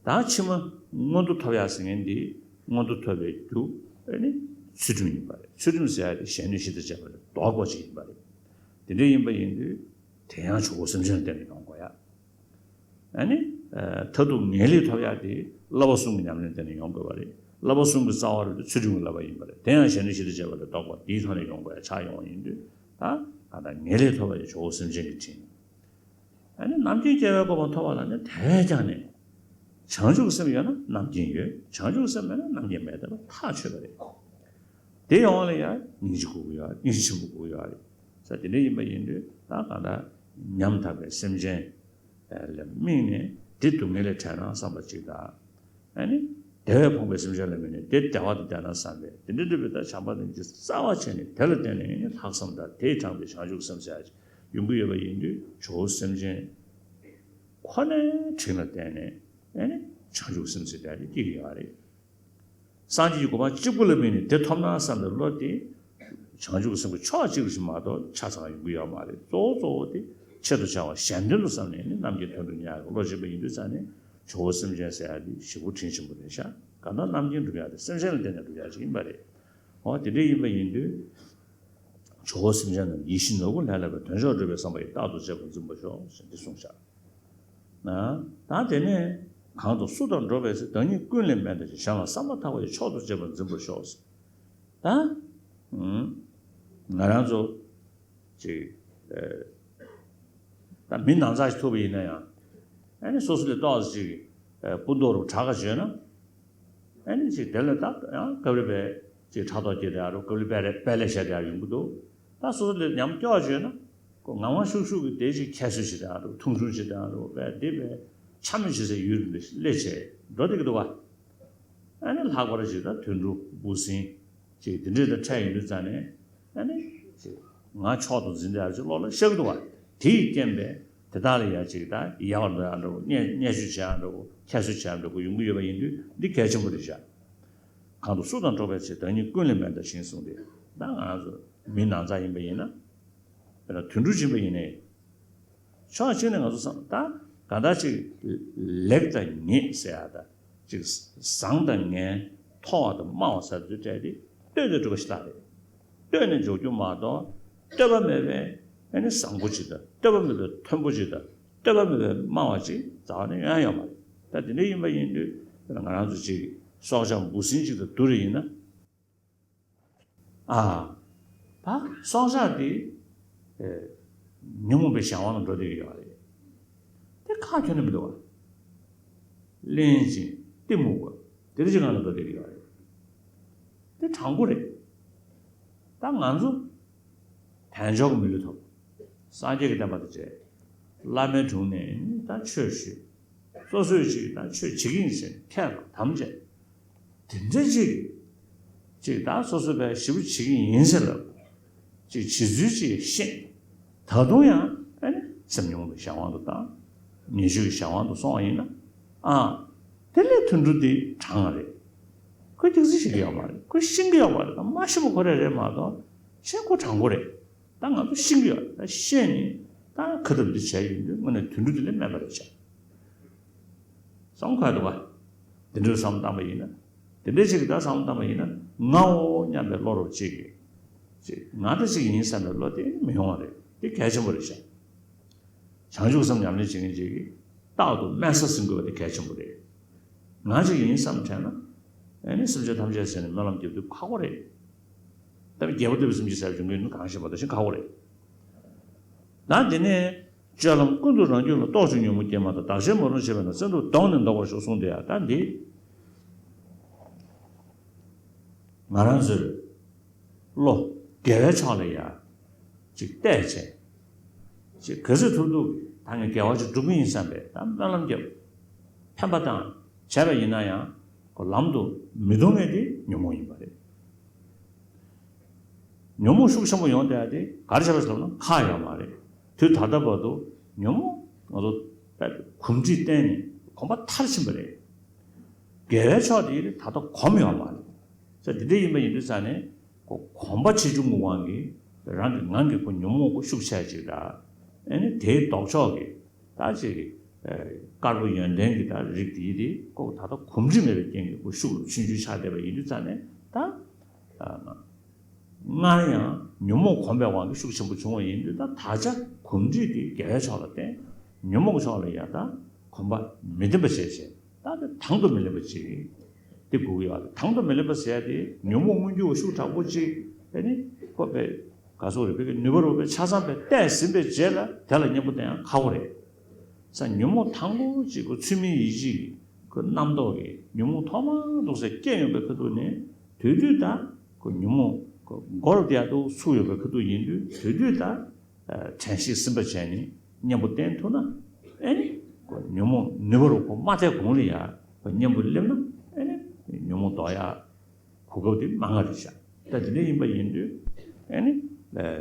ད་ཕྱི་མ་མངོན་མཐོ་ཐོབ་ཡ་ཟེར་མཁན་འདི་མངོན་མཐོ་ཐོབ་པའི་རྒྱུ་ཨ་ནི་ཚུལ་ཁྲིམས་ཡིན་པ་རེད། ཚུལ་ཁྲིམས་ཟེར་ཡ་དེ་གཞན་གནོད་གཞི་དང་བཅས་པ་ལས་ལྡོག་དགོས་ཅིག་ཡིན་པ་རེད། དེ་འདྲ་ཡིན་པ་ཡིན་དུས་དེ་ཡང་ཇོ་བོ་སེམས་ཅན་ལ་བརྟེན་ནས་ཡོང་དགོས་ཡ། ཨ་ནི། མཐར་ཐུག་ངེས་ལེགས་ཐོབ་ཡག་དེ་བསླབ་པ་གསུམ་གྱི་ཉམས་ལེན་དེ་ནས་ཡོང་དགོས་པ་རེད། བསླབ་པ་གསུམ་གྱི་རྩ་བ་རུ་དེ་ཚུལ་ཁྲིམས་ཀྱི་བསླབ་པ་ཡིན་པ་རེད། དེ་ཡང་གཞན་ནི་ཞི་བདེ་བྱེད་པ་ལས་ལྡོག་པ་དེའི་ཐོག་ནས་ཡོང་དགོས་ཡག་ཆགས་ཡོང་བ་ཡིན་དུས་ད་ག་ད་ངེས་ལེགས་ཐོབ་པ་ཡི་ཇོ་བོ་སེམས་ཅན་གྱི་དྲིན། ཨ་ནི་རྣམ་མཁྱེན་རྒྱལ་བའི་གོ་འཕང་ཐོབ་པ་ལ་ནི་དེ་བས་ཀྱང་ནས། བྱང་ཆུབ་སེམས་ཡོད་ན་རྣམ་མཁྱེན་ཡོད། བྱང་ཆུབ་སེམས་མེད་ན་རྣམ་མཁྱེན་མེད་བསྡད་པ་ཐག་ཆོད་པ་རེད། དེ་ཡོང་བ་ལ་ཡང་སྙིང་རྗེ་དགོས་ཀྱི་ཡོད་རེད། སྙིང་རྗེ་ཆེན་པོ་དགོས་ཀྱི་ཡོད་རེད། ས་དེ་འདྲ་ཡིན་པ་ཡིན་དུས་ད་གང་ལྟར་ཉམ་ཐག་པའི་སེམས་ཅན་ལ་དམིགས་ནས་དེ་སྡུག་བསྔལ་ལས་བྲལ་ན་བསམ་པ་ཅིག་དང་། ཨ་ནི་བདེ་བས་ཕོངས་པའི་སེམས་ཅན་ལ་དམིགས་ནས་དེ་བདེ་བ་དང་ལྡན་ན་བསམ་པས་དེ་འདྲ་འདྲ་བའི་ད་བྱམས་པ་དང་ཅིག་རྩ་བ་བྱས་ནས་དེ་ལ་བརྟེན་ནས་ཨ་ནི་ལྷག་བསམ་དང་དེས་དྲངས་པའི་བྱང་ཆུབ་སེམས་ཟེར་ཡག་ཅིག་ཡོང་གི་ཡོད་པ་ཡིན་དུས་ཇོ་བོ་སེམས་ཅན་ཁོ་ནའི་དྲིན་ལ་བརྟེན་ནས་ཨ་ནི་བྱང་ཆུབ་སེམས་ཟེར་ཡག་དེ་སྐྱེ་གི་ཡོད་རེད། སངས་རྒྱས་ཀྱི་གོ་འཕང་གཅིག་པུ་ལ་དམིགས་ནས་དེ་ཐོབ་ན་བསམ་པའི་བློ་དེ། བྱང་ཆུབ་སེམས་ཀྱི་ཕྱོགས་གཅིག་ལ་ཞིག་མ་གཏོགས་ཆ་ཚང་ཡོང་གི་ཡོད་མ་རེད། གཙོ་བོ་གཙོ་བོ་དེ་ཆེད་དུ་བྱ་བ་གཞན་དོན་དུ་བསམ་ནས་ནི་རྣམ་མཁྱེན་དོན་གྲུབ་ཉག་གི་བློ་སྐྱེས་པ་ཡིན་དུས་ཙང་ནས་ཇོ་བོ་སེམས་ཅན་ཟེར་ཡག་དེ་ཞེ་པོ་དྲིན་ཆེན་པོ་རེད་ཤག་གང་ལྟར་རྣམ་མཁྱེན་གྲུབ་ཡག་དེ་སེམས་ཅན་ལ་བརྟེན་ནས་འགྲུབ་ཡག་ཅིག་ཡིན་པ་རེད། འོ་དེ་འདྲ་ཡིན་པ་ཡིན་དུས། ཇོ་བོ་སེམས་ཅན་རྣམས་ཡིད་བཞིན་ནོར་བུ་ལྷན་ལྷན་པ། དོན་མཆོག་སྒྲུབ་པའི་བསམ་པ་ཡིས། རྟག་ཏུ་གཅེས་པར་འཛིན་པར་ཤོག་ཟེར་འདི་གསུངས་ཤག་ད་དེ་ནས་གང་དུ་སུ་དང་འགྲོགས་པའི་ཚེ། བདག་ཉིད་ཀུན་ལས་དམན་དང་ཞེན། གཞན་ལ་བསམ་པ་ཐག་པ་ཡིས། མཆོག་ཏུ་གཅེས་པར་འཛིན་པར་ཤོག་ད་ང་རང་ཚོ་ཅིག་ད་མི་ནང་ཚགས་ཤིག་ཐུག་པ་ཡིན་ན་ཡང་ཨ་ནི་སོ་སོ་ལས་ཏོག་ཙམ་ཅིག་སྤུ་མདོག་རུ་དྲག་ག་བྱོས་ན། ཨ་ནི་ཅིག་དེ་ལ་ད་ཡང་སྐབས་རེ་བས་ཅིག་ཕྲག་དོག་སྐྱེ་བསྡད་ཡག་རུ། སྐབས་རེ་བས་རེ་བས་ལས་བྱས་བསྡད་ཡག་ཡོང་གི་འདུག་ད་སོ་སོ་ལས་ཉམས་སྐྱོ་བ་བྱོས་ན་ཁོ་ངང་ངང་ཤུགས་ཤུགས་ཀྱིས་དེ་ཅིག་ཁྱད་གསོད་བྱེད་བསྡད་ཡག་རུ། མཐོང་ཆུང་བྱེད་བསྡད་ཡག་རུ། བས་དེ་བས་འཕྱ་སྨོད་བྱེད་སའི་ཡུལ་དུ་སླེབས་བྱས་འགྲོ་བསྡད་ཀྱི་འདུག་བ། ཨ་ནི་ལྷག་པར་ཅིག་ད་དུད་འགྲོ་འབུ་སྲིན་ཅིག་དེ་འདྲས་དང་འཕྲད་ཡོང་དུས་ཙང་ནས་ཨ་ནི་ཅིག་ང་མཆོག་ཏུ་འཛིན་བསྡད་ཡག་ཅིག་བློ་ལ་ཤར་གི་འདུག་བ། དེ་ཡི་རྐྱེན་པས་དེ་དག་ལ་ཡང་ཅིག་ད་ཡལ་བར་འདོད་ཡག་འདྲ་བོ། བརྙས་བརྙས་བཅོས་བྱེད་ཡག་འདྲ་བོ། ཁྱད་གསོད་བྱེད་ཡག་འདྲ་བོ་ཡོང་གི་ཡོད་པ་ཡིན་དུས་འདི་གལ་ཆེན་པོ་རེད་བཞག་གང་དུ་སུ་དང་འགྲོགས་པའི་ཚེ། བདག་ཉིད་ཀུན་ལས་དམན་དང་ཞེན་གསུངས་ཏེ། ད་ང་རང་ཚོ་མི་ནང་ཚགས་ཡིན་པ་ཡིན་ན། དཔེར་ན་དུད་འགྲོ་ཅིག་ཡིན་པ་ཡིན་ནའི། ཕྱོགས་གཅིག་ནས་ང་ཚོ་བསམ་ད་ག་འདྲ་ཅིག་ལེགས་དང་ཉེས་ཟེར་ཡག་ད་ཅིག་བཟང་དང་ངན། མཐོ་བ་དང་དམའ་བ་ཟེར་ཚུལ་སྤྲད་དེ་ལྟོས་ཏེ་འགྲོ་བ་ཞིག་ལ་རེད། ལྟོས་ནས་འཇོག་རྒྱུ་མ་གཏོགས་ལྟོས་པ་མེད་པའི་ཨ་ནི་བཟང་པོ་ཅིག་དང་ལྟོས་པ་མེད་པའི་མཐོན་པོ་ཅིག་དང་ལྟོས་པ་མེད་པའི་དམའ་བ་ཅིག་རྩ་བ་ནས་ཡོང་ཡ་ཡོད་མ་རེད། ད་དེ་འདྲ་ཡིན་པ་ཡིན་དུས་ང་རང་ཚོ་ཅིག་སྲོག་ཆགས་འབུ་སྲིན་ཅིག་དང་བསྡུར་ཡིན་ན། ཨ། ད་སྲོག་ཆགས་དེ་ཨེ་ཉོན་མོངས་པའི་གཞན་དབང་དུ་འགྲོ་བསྡད་ཀྱི་ཡོད་རེད། དེ་ཁག་ཁྱོན་ནས་མི་འདུག་བ། གླེན་ཞིང་གཏི་མུག་པ་དེ་འདྲ་ཅིག་སྒང་ལ་འགྲོ་བསྡད་ཀྱི་ཡོད་རེད། དེ་དྲང་པོ་རེད། ད་ང་ཚོ་དལ་འབྱོར་གྱི་མི་ལུས་ཐོབ། སངས་རྒྱས་ཀྱི་བསྟན་པ་དང་མཇལ། བླ་མའི་དྲུང་ནས་ད་ཆོས་ཞུས། སོ་སོས་ཅིག་ད་ཆོས་བྱེད་ཀྱི་ཡིན་ཟེར་ཁས་དང་དམ་བཅས། དེ་འདྲ་ཅིག་ཅིག་ད་སོ་སོ་བས་ཞེ་པོ་བྱེད་ཀྱི་ཡིན་ཟེར་ལབ། ཅིག་བྱེད་ཚུལ་ཅིག་ཤེས། ད་དུང་ཡང་ཨ་ནི་སེམས་ཉོན་མོངས་པའི་གཞན་དབང་དུ་བཏང་། ཉེས་སྤྱོད་ཀྱི་གཞན་དབང་དུ་སོང་བ་ཡིན་ན། ཨ། དེ་ལས་དུད་འགྲོ་འདི་དྲང་བ་རེད། ཁོས་སྐྱག་རྫུན་བཤད་ཀྱི་ཡོད་མ་རེད། ཁོས་ཤེས་ཀྱི་ཡོད་མ་རེད། ད་མ་ཤེས་པ་ཁོ་རང་རེད་མ་གཏོགས་གཞན་ཁོ་དྲང་པོ་རེད། ད་ང་ཚོ་ཤེས་ཀྱི་ཡོད་རེད། ད་ཤེས་ནས་ད་ཁ་ཐབས་འདི་བྱས་ཡོང་དུས་དངོས་གནས་དུད་འགྲོ་འདི་ལས་དམན་པ་རེད་བྱས། བསམ་ཁ་འདུག་ག་དེ་འདྲའི་བསམ་བཏང་པ་ཡིན་ན། དེ་འདྲའི་ཅིག་གི་ད་བསམ་བཏང་པ་ཡིན་ན་ངའོ་སྙམ་པའི་བློ་རོ་གཅིག་གིས། ཅིག་ང་ད་ཅིག་ཡིན་བསམ་པའི་བློ་དེ་མི་ཡོང་བ་རེད། དེ་གལ་ཆེན་པོ་རེད་བྱས། བྱང་ཆུབ་སེམས་ཉམས་ལེན་བྱེད་མཁན་ཅིག་གིས་རྟག་ཏུ་དམན་ས་ཟིན་དགོས་པ་དེ་གལ་ཆེན་པོ་རེད། ང་ཅིག་ཡིན་བསམ་དྲན་ན། ཨ་ནི་སེམས་ཅན་ཐམས་ཅད་ཟེར་ནས་སྨོན་ལམ་རྒྱབ་དུས་ཁག་པོ་རེད། ད་རྒྱལ་པོ་འདོད་པའི་སེམས་ཅན་ཟེར་བྱུང་གི་ཡོད་ན་གང་ཤེས་པ་ད་ཞིག་ཁག་པོ་རེད། ད་དེ་ནས་སྤྱོད་ལམ་ཀུན་ཏུ་རང་རྒྱུད་ལ། རྟོག་ཅིང་ཉོན་མོངས་སྐྱེས་མ་ཐག། བདག་གཞན་མ་རུངས་བྱས་པས་ན། བཙན་ཐབས་གདོང་ནས་བཟློག་པར་ཤོག་གསུངས་ཏེ་ཡ། ད་འདི་ང་རང་ཚོའི་བློ་དགེ་བའི་ཕྱོགས་ལ་ཡ་ཅིག་གཏད་བྱས། ཅིག་ག་ཚོད་ཐུབ་ཐུབ་ད་ངས་དགེ་བ་ཅིག་སྒྲུབ་ཀྱི་ཡིན་བསམ་པའི་ད་སྨོན་ལམ་བརྒྱབ། འཕེན་པ་བཏང་བྱས་པ་ཡིན་ན་ཡང་ཁོ་ལམ་དུ་མི་ལྡོག་མཁན་དེ་ཉོན་མོངས་ཡིན་པ་རེད། ཉོན་མོངས་ཤུགས་ཆེན་པོ་ཡོང་བསྡད་ཡ་དེ་ག་རེ་བྱས་པ་ཟེར་ན་ཁག་ཡོད་མ་རེད། དུས་ད་ལྟ་བར་དུ་ཉོན་མོངས་ང་ཚོ་དཔེ་གོམས་འདྲིས་བསྟེན་ནས་གོམས་པ་མཐར་ཕྱིན་པ་རེད། དགེ་བའི་ཕྱོགས་དེ་ད་ལྟ་གོམས་ཡོད་མ་རེད། ས་དེ་འདྲ་ཡིན་པ་ཡིན་དུས་ཙང་ནས་ཁོ་གོམས་པ་ཆེ་ཆུང་གི་དབང་གིས་རང་གི་ངང་གིས་ཁོ་ཉོན་མོངས་ཁོ་ཤུགས་ཆེ་ཅིག་དང་། ཨ་ནི་དེའི་ལྡོག་ཕྱོགས་ཀྱི་ད་ཅིག་དཀར་པོ་ཡོན་ཏན་གྱི་ད་རིགས་དེ་དེ་ཁོ་ད་ལྟ་གོམས་འདྲིས་མེད་པའི་རྐྱེན་གྱིས་ཁོ་ཤུགས་ཆུང་ཆུང་ཆགས་བསྡད་པ་ཡིན་དུས་ཙང་ནས་ད། སྔར་ཡང་ཉོན་མོངས་གོམས་པའི་དབང་གིས་ཤུགས་ཆེན་པོ་བྱུང་བ་ཡིན་དུས་ད་ད་ཆ་གོམས་འདྲིས་དེ་དགེ་བའི་ཕྱོགས་ལ་བརྟེན། ཉོན་མོངས་ཀྱི་ཕྱོགས་ལ་ཡང་ད་གོམས་པ་མི་ལྡན་པ་བྱས་བྱས་ད་དེ་དང་དུ་མི་ལེན་པ་ཅིག་དེ་དགོས་ཀྱི་ཡོད་རེད། དང་དུ་མི་ལེན་པ་ཟེར་ཡ་དེ་ཉོན་མོངས་མངོན་གྱུར་བ་ཤུགས་དྲག་པོ་ཅིག་ཨ་ནི་ཁོ་པའི་ག་ཚོད་རེད། བོད་ཀྱི་ནུས་པ་རུ་པའི་ཆ་ཚང་པའི་བལྟས་ཟིན་པའི་རྗེས་ལ་དེ་ལ་གཉེན་པོ་བསྟེན་ཡང་ཁག་པོ་རེད། ས་ཉོན་མོངས་དང་པོ་ཅིག་ཁོ་ཚུལ་མིན་ཡིད་བྱེད་ཀྱི་ཁོ་རྣམ་རྟོག་གི་ཉོན་མོངས་ཐོག་མ་འདུག་སེ་སྐྱེས་ཡོང་པའི་ཁ་ཐུག་ནས་དུས་དུས་ད་ཁོ་ཉོན་མོངས་ མགོ་ལ་དེ་ཡག་ཏུ་ཚུགས་ཡོད་པའི་ཁ་ཐུག་ཡིན་དུས་དེ་དུས་ད་དྲན་ཤེས་ཟིན་པ་བྱས་ནས་གཉེན་པོ་བསྟེན་ཐུབ་ན་ཨེ་ནི་ཉོན་མོངས་ནུས་པ་རུ་གོ་མ་ཐེག་གོང་ལ་ཡག་གཉེན་པོ་སླེབས་ན་ཨེ་ནི་ཉོན་མོངས་ལྡོག་ཡག་གོ་སྐབས་དེ་མང་ང་རེད་ཤག་ད་དེ་འདྲ་ཡིན་པ་ཡིན་དུས་ཨེ་ནི་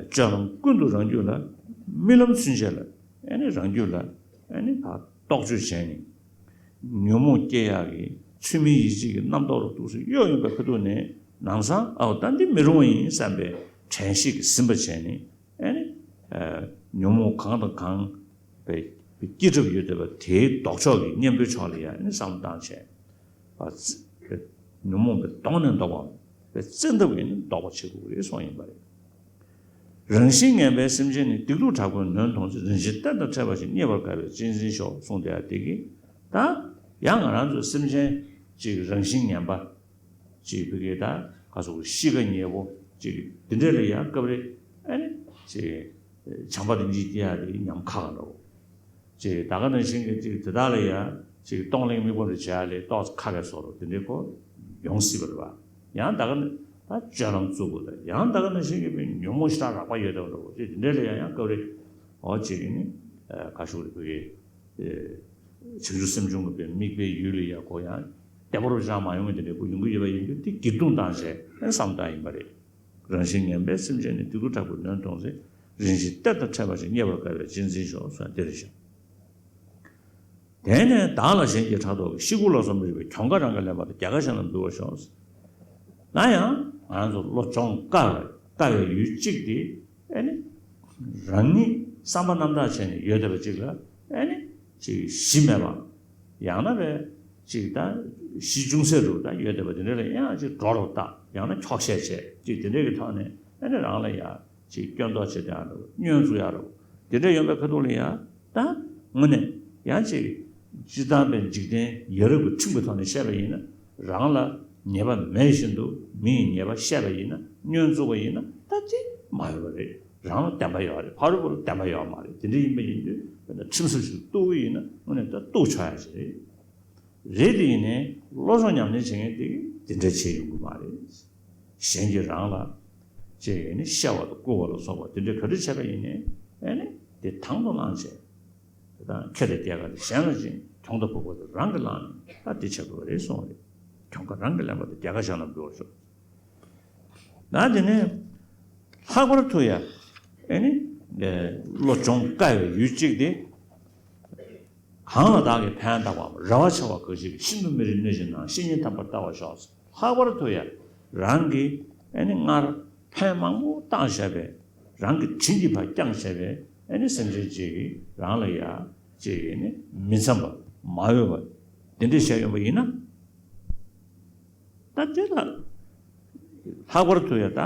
སྤྱོད་ལམ་ཀུན་ཏུ་རང་རྒྱུད་ལ་རྨི་ལམ་ཚུན་ཆད་ལ་ཨེ་ནི་རང་རྒྱུད་ལ་ཨེ་ནི་ཕར་རྟོག་དཔྱོད་བྱས་ནས་ཉོན་མོངས་སྐྱེ་ཡག་གི་ཚུལ་མིན་ཡིད་བྱེད་ཀྱི་རྣམ་རྟོག་རུ་ཏོག་ཙམ་གཡོ་ཡོང་པའི་ཁ་ཐུག་ནས་ལམ་སང་ཨའོ་ད་འདི་མི་རུང་བ་ཡིན་བསམ་པའི་དྲན་ཤེས་ཀྱིས་ཟིན་པ་བྱས་ནས་ཨེ་ནི་ཉོན་མོངས་གང་དང་གང་པའི་སྐྱེ་གྲབས་ཡོད་བསྡད་པ་དེའི་ལྡོག་ཕྱོགས་ཀྱི་གཉེན་པོའི་ཕྱོགས་ལ་ཡང་ཨེ་ནི་བསམ་བློ་བཏང་བྱས། ཉོན་མོངས་པའི་གདོང་ནས་བཟློག་པ་པའི་བཙན་ཐབས་ཀྱིས་ནི་བཟློག་པར་བྱེད་དགོས་རེད་གསུངས་ཡིན་པ་རེད། རང་བཞིན་ངན་པའི་སེམས་ཅན་ནི། སྡིག་སྡུག་དྲག་པོས་ནོན་མཐོང་ཚེ། རིན་ཆེན་གཏེར་དང་ཕྲད་པ་ཞིག་རྙེད་པར་དཀའ་བས་གཅེས་འཛིན་ཤོག་གསུངས་དེ་ཡང་དེ་གིས་ད་ཡང་ང་རང་ཚོའི་སེམས་ཅན་གཅིག་རང་བཞིན་ངན་པ་གཅིག་བི་གེ་ད་ག་སོགས་གཤིས་ཀ་ཉེས་པོ་གཅིག་འདི་འདྲ་ལ་ཡང་སྐབས་རེ་ཨ་ནི་གཅིག་བྱམས་པ་དང་ཉིད་སྐྱེ་ཡ་དེ་ཉམས་ཁག་འདྲ་བོ། ཅིག་ད་ག་ནང་བཞིན་གྱི་ཅིག་དེ་དག་ལ་ཡང་ཅིག་གཏོང་ལེན་དམིགས་པ་རུ་བྱས་ལས་ཏོག་ཙམ་ཁ་གས་སོ་རུ་དེ་འདྲའི་སྐོར་ཡོང་སྲིད་པ་རེད་བ། ཡང་ད་ག་ནི་ད་སྤྱོད་ལམ་བཙུགས་དགོས་དང་ཡང་ད་ག་ནང་བཞིན་གྱི་ཉོན་མོངས་ཞེ་དྲག་རགས་པ་ཡོད་དམ་འགྲོ་ཅིག་དེ་འདྲའི་ལ་ཡང་ཡང་སྐབས་རེ་འོ་ཅིག་ནི་ཁ་ཤུགས་རེ་བུ་ཡི་བྱང་ཆུབ་སེམས་བྱུང་གི་དམིགས་པའི་ཡུལ་ལ་ཡང་གོ་ཡང་བདེ་བོ་རུ་བཞག་མ་ཡོང་བའི་དེ་འདྲའི་སྐོར་ཡོང་གི་ཡོད་པ་ཡིན་དུས་དེ་སྒེར་གདུང་བཏང་བྱས་བསམ་བཏང་ཡིན་པ་རེད། རང་བཞིན་ངན་པའི་སེམས་ཅན་ནི། སྡིག་སྡུག་དྲག་པོས་ནོན་མཐོང་ཚེ། རིན་ཆེན་གཏེར་དང་ཕྲད་པ་ཞིག་རྙེད་པར་དཀའ་བས་གཅེས་འཛིན་ཤོག་གསུངས་དེ་རེད་ཤག་དེ་ནས་བདག་ལ་གཞན་གྱིས་ཕྲག་དོག་གིས། ཤི་ཁུག་ལ་སོགས་མི་རིགས་པའི། གྱོང་ཁ་རང་གིས་ལེན་པ་དང་། རྒྱལ་ཁ་གཞན་ལ་འབུལ་བར་ཤོག་ན་ཡང་ང་ཚོ་བློ་གྱོང་དཀའ་བའི་དཀའ་བའི་ཡུལ་གཅིག་དེ་ཨེ་ནི་རང་ཉིད་བསམ་པ་རྣམ་དག་བྱས་ནས་ཡོད་བསྡད་པ་གཅིག་ལ་ཨེ་ནི་ཅིག་གཞི་མེད་པ། ཡང་ན་བས་ཅིག་ད་གཞི་ཅུང་ཟད་རུ་ད་ཡོད་བསྡད་པ་དེ་འདྲ་ལ་ཡང་ཅིག་འགྲོ་རུ་བཏགས་ཡང་ན་འཁྱོག་བཤད་བྱས་ཅིག་དེ་འདྲའི་གི་ཐོག་ནས་ཨ་ནི་རང་ལ་ཡང་ཅིག་སྐྱོན་འདོགས་བྱེད་དེ་ཡང་རུ་བསྙོན་འཛུགས་ཡང་རུ་དེ་འདྲ་ཡོང་པའི་ཁ་ཐུག་ལ་ཡང་ད་དངོས་གནས་ཡང་ཅིག་སྤྱིར་བཏང་པའི་འཇིག་རྟེན་ཡ་རབས་ཀྱི་ཁྲིམས་ཀྱི་ཐོག་ནས་བཤད་པ་ཡིན་ན་རང་ལ་ཉེས་པ་མེད་བཞིན་དུ་མི་ཡི་ཉེས་པ་བཤད་པ་ཡིན་ན་བསྙོན་འཛུགས་པ་ཡིན་ན་ད་དེ་མ་འོས་པ་རེད། རང་ལ་བདེན་པ་ཡོད་རེད། ཕ་རོལ་པོ་ལ་བདེན་པ་ཡོད་མ་རེད། དེ་འདྲ་ཡིན་པ་ཡིན་དུས་དཔེར་ན་ཁྲིམས་སྲོལ་ཞིག་གཏུག་གི་ཡིན་ན་དངོས་གནས་ད་གཏུག་ཆོག་ཡ་ཞིག་རེད། རེད་དེ་ཡིན་ནའི་བློ་སྦྱོང་ཉམས་ལེན་བྱེད་མཁན་དེ་དེ་འདྲ་བྱེད་ཡོང་གི་མ་རེད། གཞན་གྱིས་རང་ལ་ཅེས་ཡིན་ནི་བཤད་པ་དང་བསྐུལ་བ་ལ་སོགས་པ་དེ་འདྲ་ག་འདྲ་བྱས་པ་ཡིན་ནའི་ཨེ་ནི་དེ་དང་དུ་བླངས་བྱས། དེ་དང་ཁེ་དང་རྒྱལ་ཁ་དེ་གཞན་ལ་སྦྱིན། གྱོང་དང་ཕོག་པ་དེ་རང་གིས་བླངས་ནས་ད་དེ་བྱ་དགོས་པ་རེད་གསུངས་པ་རེད། གྱོང་ཁ་རང་གིས་ལེན་པ་དང་རྒྱལ་ཁ་གཞན་ལ་འབུལ་བར་ཤོག་ད་དེ་ནས་ལྷག་པར་དུ་ཡང་ཨེ་ནི་བློ་སྦྱོང་དཀའ་བའི་ཡུལ་གཅིག་དེ། གང་ལ་བདག་གིས་ཕན་བཏགས་པའམ། རེ་བ་འཆའ་བ་འགའ་ཞིག་གིས། ཤིན་ཏུ་མི་རིགས་གནོད་བྱེད་ན། བཤེས་གཉེན་དམ་པར་བལྟ་བར་ཤོག་བསླབ་པར་དུ་ཡང་རང་གིས་ཨེ་ནི་སྔར་ཕན་མང་པོ་བཏང་བཞག་པའི་རང་གི་དྲིན་གྱིས་ཕར་བསྐྱངས་བཞག་པའི་ཨེ་ནི་སེམས་ཅན་ཅིག་གིས་རང་ལ་ཡ་ཅིག་ཨེ་ནི་མི་འཚམ་པ་མ་འོས་པ་དེ་འདྲ་བྱས་ཡོང་པ་ཡིན་ན། ད་དེ་ལ་ལྷག་པར་དུ་ཡ་ད་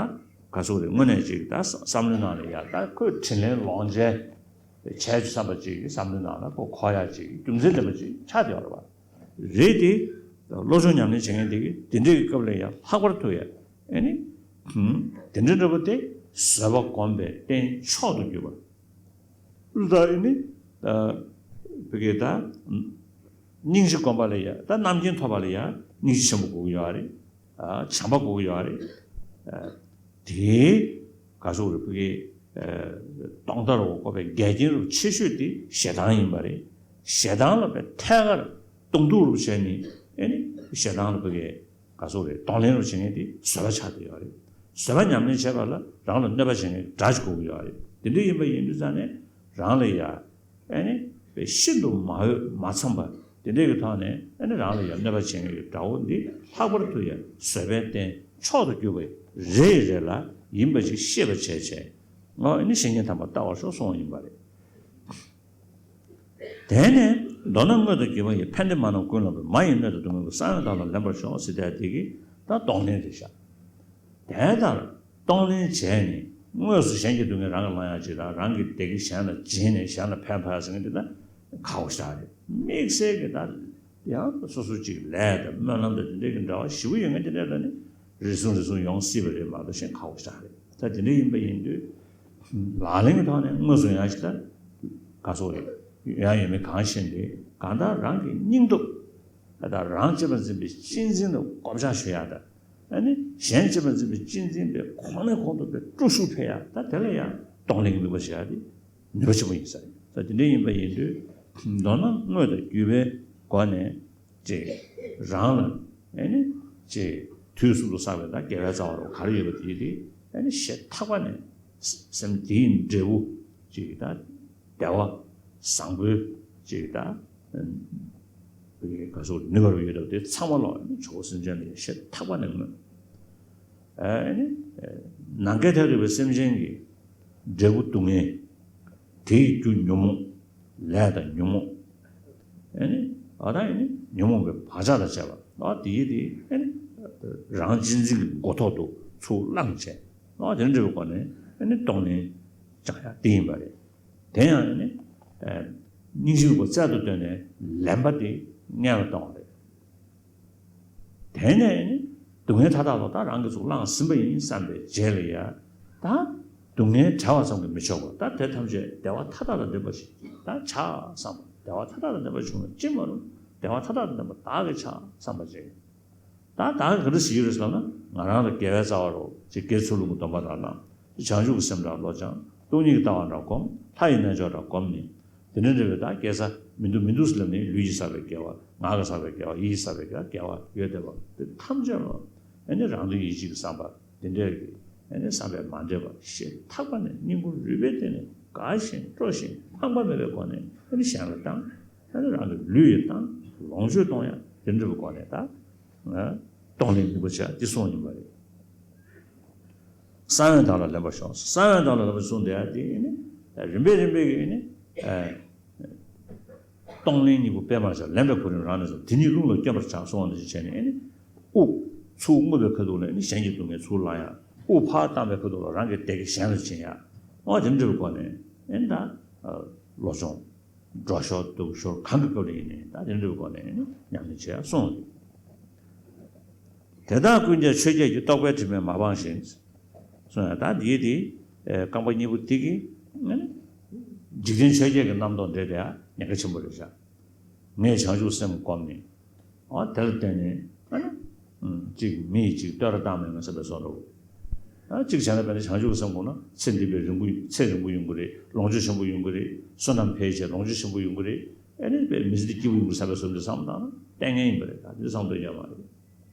ག་ཟེར་རེད། དངོས་གནས་ཅིག་ད་བསམ་བློའི་ནང་ལ་ཡ་ད་ཁོས་དྲིན་ལན་ལོག་འཇལ་བྱས་བསམ་པ་ཅིག་བསམ་བློའི་ནང་ལ་ཁོ་འཁོར་ཡ་ཅིག་རྒྱུ་མཚན་ལྡན་པ་ཅིག་ཆགས་བསྡད་ཡོད་རེད་པ། རེད་དེ། བློ་སྦྱོང་ཉམས་ལེན་བྱེད་མཁན་དེ་གིས་དེ་འདྲའི་གི་སྐབས་ལ་ཡ་ལྷག་པར་དུ་ཡ་ཨེ་ནི་དེ་འདྲ་འདྲ་པོ་དེ་བཟོད་པ་སྒོམ་པའི་རྟེན་མཆོག་ཏུ་གྱུར་པ། ད་ཨེ་ནི་བི་གེ་ད་སྙིང་རྗེ་སྒོམ་པ་ལ་ཡ་ད་རྣམ་མཁྱེན་ཐོབ་པ་ལ་ཡ་སྙིང་རྗེ་ཆེན་པོ་དགོས་ཀྱི་ཡོད་རེད། བྱམས་པ་དགོས་ཀྱི་ཡོད་རེད། དེའི་ག་ཟེར་རེད། བི་གེ་སྟོང་ལྟར་འོ་བཀོད་པའི་འགལ་རྐྱེན་རུ་ཆེ་ཤོས་དེ་ཞེ་སྡང་ཡིན་པ་རེད། ཞེ་སྡང་ལ་བའི་ཐད་ཀར་གདོང་ཐུག་རུ་བྱས་ནས་ཨེ་ནི་ཞེ་སྡང་ལ་བི་གེ་ག་ཟེར་རེད། གདོང་ལེན་རུ་བྱེད་མཁན་དེ་བཟོད་པ་ཆགས་བསྡད་ཡོད་རེད། བཟོད་པ་ཉམས་ལེན་བྱེད་པ་ལ་རང་ལ་གནོད་པ་བྱེད་མཁན་དགྲ་ཅིག་དགོས་ཀྱི་ཡོད་རེད། དེ་འདྲ་ཡིན་པ་ཡིན་དུས་ཙང་ནས་རང་ལ་ཡ་ཨེ་ནི་ཤིན་ཏུ་མ་འོས་མ་འཚམས་པ་དེ་འདྲའི་གི་ཐོག་ནས་ཨེ་ནི་རང་ལ་ཡ་གནོད་པ་བྱེད་མཁན་གྱི་དགྲ་བོ་འདི་ལྷག་པར་དུ་ཡ་བཟོད་པའི་རྟེན་མཆོག་ཏུ་གྱུར་པའི་རེ་ཡི་རེ་ལ་ཡིན་པ་ཅིག་ཤེས་པ་བྱས་བྱས་ཨེ་ནི་བཤེས་གཉེན་དམ་པར་བལྟ་བར་ཤོག་གསུངས་པ་ཡིན་པ་རེད། དེ་ནས་མདོར་ན་དངོས་དང་བརྒྱུད་པ་ཡི། ཕན་བདེ་མ་རྣམས་ཀུན་ལ་འབུལ། མ་ཡི་གནོད་དང་སྡུག་བསྔལ་ཀུན། ས་ཡོམ་དག་ལ་ལེན་པར་ཤོག་ཟེར་དེ་དེ་གི་ད་གདོང་ལེན་རེད་ཤག་དེ་ལྟར་གདོང་ལེན་བྱས་ནས་དངོས་སུ་གཞན་གྱི་སྡུག་བསྔལ་རང་གིས་བླང་ཡག་ཅིག་དང་རང་གི་བདེ་སྐྱིད་གཞན་ལ་སྦྱིན་ནས་གཞན་ལ་ཕན་ཐོགས་ཡག་ཟེར་མཁན་དེ་ད་ཁག་པོ་ཞེ་དྲག་རེད། དམིགས་བསལ་གྱི་ད་ཡང་སོ་སོ་གཅིག་ལས་དང་སྨོན་ལམ་དང་དེ་འདྲའི་གི་འབྲེལ་བ་ཞེ་པོ་ཡོད་མཁན་དེ་འདྲ་ལ་ནི་རེ་ཟུང་རེ་ཟུང་ཡོང་སྲིད་པ་རེད་མ་གཏོགས་གཞན་ཁག་པོ་ཞེ་དྲག་རེད། ད་དེ་འདྲ་ཡིན་པ་ཡིན་དུས་ལག་ལེན་གྱི་ཐོག་ནས་དངོས་སུ་ཡང་ཞིག་ད་ག་ཚོད་རེད་ཡོང་ཡ་ཡོད་མེད་གང་ཤེས་འདི་གང་ལྟར་རང་གི་སྙིང་སྟོབས་ད་ལྟ་རང་གཅེས་པར་འཛིན་པའི་གཅེས་འཛིན་ལ་བགོ་བཤའ་ཞུ་ཡ་ད། ཨ་ནི་གཞན་གཅེས་པར་འཛིན་པའི་གཅེས་འཛིན་པའི་གོང་ནས་གོང་དུ་སྤེལ་སྤྲོ་ཤུགས་འཕེལ་ཡ། ད་དེ་ལ་ཡང་གཏོང་ལེན་གྱི་ནུས་པ་ཞེས་པ་དེ་ནུས་པ་ཆེན་པོ་ཡིན་ས་རེད། ད་དེ་འདྲ་ཡིན་པ་ཡིན་དུས་མདོར་ན་དངོས་དང་བརྒྱུད་པའི་སྒོ་ནས་ཅིག་རང་ལ་ཨ་ནི་ཅིག་དུས་གསུམ་དུ་བསགས་པའི་ད་དགེ་བའི་རྩ་བ་རུ་ག་རེ་ཡོད་པ་དེ་དེ་ཨ་ནི་ཞེ་ཐག་པ་ནས་སེམས་དེའི་འབྲས་བུ་ཅིག་ད་བདེ་བ་བཟང་པོའི་ཅིག་ད་ག་སོགས་ནུས་པ་རུ་ཡོད་པ་དེ་ཚང་མ་ལོག་ནི་ཇོ་བོ་སེམས་ཅན་ལ་ཞེ་ཐག་པ་ནས་མངོན། ཨ་ནི་ནམ་མཁའི་མཐས་གཏུགས་པའི་སེམས་ཅན་གྱི་འབྲས་བུ་སྡུག་བསྔལ། དེའི་རྒྱུ་ཉོན་མོངས། ལས་དང་ཉོན་མོངས། ཨ་ནི་ཨ་ད་ཨ་ནི་ཉོན་མོངས་པའི་བག་ཆགས་དང་བཅས་པ་ཨ་དེ་ཡི་དེ་ཨ་ནི་རང་གཅེས་འཛིན་གྱི་མགོ་ཐོག་ཏུ་ཚུར་བླངས་བྱས་ཨ་དེ་འདྲ་བའི་སྒོ་ནས་ཨ་ནི་གཏོང་ལེན་བྱ་ཡ་དེ་ཡིན་པ་རེད། དེ་ཡང་ནི། སྙིང་རྗེའི་སྒོ་རྩལ་དུ་བཏོན་ནས་ལེན་པ་དེ་སྔོན་ལ་གཏོང་བ་རེད། དེ་ནས་ནི། སྡུག་བསྔལ་མཐའ་དག་ལ་ད་རང་གིས་ཚུར་བླངས་ཟིན་པ་ཡིན་བསམ་པའི་རྗེས་ལ་ཡ། ད། སྡུག་བསྔལ་བྲལ་བ་ཙམ་གྱིས་མི་ཆོག་པར་ད་དེ་ཐམས་ཅད་བདེ་བ་མཐའ་དག་དང་ལྡན་པ་ཞིག་ད་ཆགས་བསམ་པ། བདེ་བ་མཐའ་དག་དང་ལྡན་པ་བྱུང་ན་ཅི་མ་རུང་བདེ་བ་མཐའ་དག་དང་ལྡན་པ་བདག་གིས་ཆགས་བསམ་པ་བྱེད། ད་བདག་གིས་ག་འདྲ་བྱེད་ཀྱི་རེད་ཟེར་ན། ང་རང་ལ་དགེ་བའི་རྩ་བ་རུ་ཅིག་དགེ་ཚུལ་སློང་གི་སྡོམ་པ་དང་བླངས། བྱང་ཆུབ་ཀྱི་སེམས་དང་བློ་སྦྱང་། སྟོང་ཉིད་ཀྱི་ལྟ་བ་འདྲ་བསྒོམ། ལྷ་ཡི་རྣལ་འབྱོར་འདྲ་བསྒོམ་ནས། དེ་འདྲ་འདྲ་བའི་ད་དགེ་རྩ་མི་འདུག་མི་འདུག་ཟེར་ལབ་ནས་ལུས་ཀྱིས་བསགས་པའི་དགེ་བ། ངག་གིས་བསགས་པའི་དགེ་བ། ཡིད་ཀྱིས་བསགས་པའི་དགེ་བ། དགེ་བ་ཡོད་བསྡད་པ་དེ་ཐམས་ཅད་ལ་ཨ་ནི་རང་དོན་ཡིད་བྱེད་ཀྱི་བསམ་པ་དེ་འདྲ་གི་ཨ་ནི་བསམ་པས་མ་འདྲེས་པ་ཞེ་ཐག་པ་ནས་སྙིང་ཁུང་རུས་པའི་གཏིང་ནས་དགའ་ཞིང་སྤྲོ་ཞིང་ཕངས་པ་མེད་པའི་སྒོ་ནས་ཨ་ནི་གཞན་ལ་བཏང་། ཨ་ནི་རང་གི་ལུས་ཡང་བཏང་། ལོངས་སྤྱོད་གཏོང་ཡ་དེ་འདྲ་བའི་སྒོ་ནས་ད། གཏོང་ལེན་ནུས་པ་ཆེ་འདི་གསུངས་ཡིན་པ་རེད། ས་བོན་དག་ལ་ལེན་པར་ཤོག་ས་བོན་དག་ལ་ལེན་པར་གསུངས་དེ་ཡ་དེ་ནི་རིམ་པས་རིམ་པས་ཀྱི་ནི་གཏོང་ལེན་གཉིས་པོ་སྤེལ་མར་བྱ། ལེན་པའི་གོ་རིམ་རང་ནས་སོ། དེ་ཉིད་རླུང་ལ་བསྐྱོན་པར་བྱ་གསུངས་པ་འདི་བྱས་ནས་ནི་དབུགས་ཚུར་རྔུབ་པའི་ཁ་ཐུག་ལ་ནི་གཞན་གྱི་སྡུག་བསྔལ་ཚུར་བླང་ཡ། དབུགས་ཕར་བཏང་བའི་ཁ་ཐུག་ལ་རང་གི་བདེ་སྐྱིད་གཞན་ལ་སྦྱིན་ཡ། ཨོ་དེ་འདྲ་བའི་སྒོ་ནས་ནི་ད་བློ་སྦྱོང་། འགྲོ་ཞོར་འདུག་ཞོར་གང་གི་སྐབས་ལ་ཡིན་ནའི་ད་དེ་འདྲ་བའི་སྒོ་ནས་ནི་ཉམས་ལེན་བྱེད་ཡ་གསུངས་ཡོད། དེ་དག་ཀུན་ཀྱང་ཆོས་བརྒྱད་ཀྱི་རྟོག་པའི་དྲི་མས་མ་སྤངས་ཤིང་། གསུངས་ཡ། ད་འདིའི་དེ་རྐང་པ་གཉིས་པོ་དེ་གིས་ནི་འཇིག་རྟེན་ཆོས་བརྒྱད་ཀྱི་རྣམ་རྟོག་འདྲེས་དེ་ཡ་ཉེན་ཁ་ཆེན་པོ་རེད་ཤག་ངས་བྱང་ཆུབ་སེམས་བསྒོམས་ནས། ཨ་དེ་ལ་བརྟེན་ནས་ཨ་ནི། གཅིག་མི་ཡིས་གཅིག་བསྟོད་ར་བཏང་མེད་མ་ཟེར་བའི་བཟོ་འདྲ་བོ། ཨ་གཅིག་བྱས་ན་དཔེར་ན་བྱང་ཆུབ་སེམས་བསྒོམས་ན་ཚེ་འདི་པའི་རིང་པོ་ཚེ་རིང་པོ་ཡོང་གི་རེད། ལོངས་སྤྱོད་ཆེན་པོ་ཡོང་གི་རེད། བསོད་ནམས་འཕེལ་བྱས་ལོངས་སྤྱོད་ཆེན་པོ་ཡོང་གི་རེད། ཨ་ནི་དཔེ་མི་ཚེ་འདི་སྐྱིད་པོ་ཡོང་གི་རེད་བསམ་པའི་བཟོ་འདྲ་བསམ་བཏང་ན་ལྟས་ངན་ཡིན་པ་རེད། ད་འདི་བསམ་འདོད་ཡོད་མ་རེད། རེད་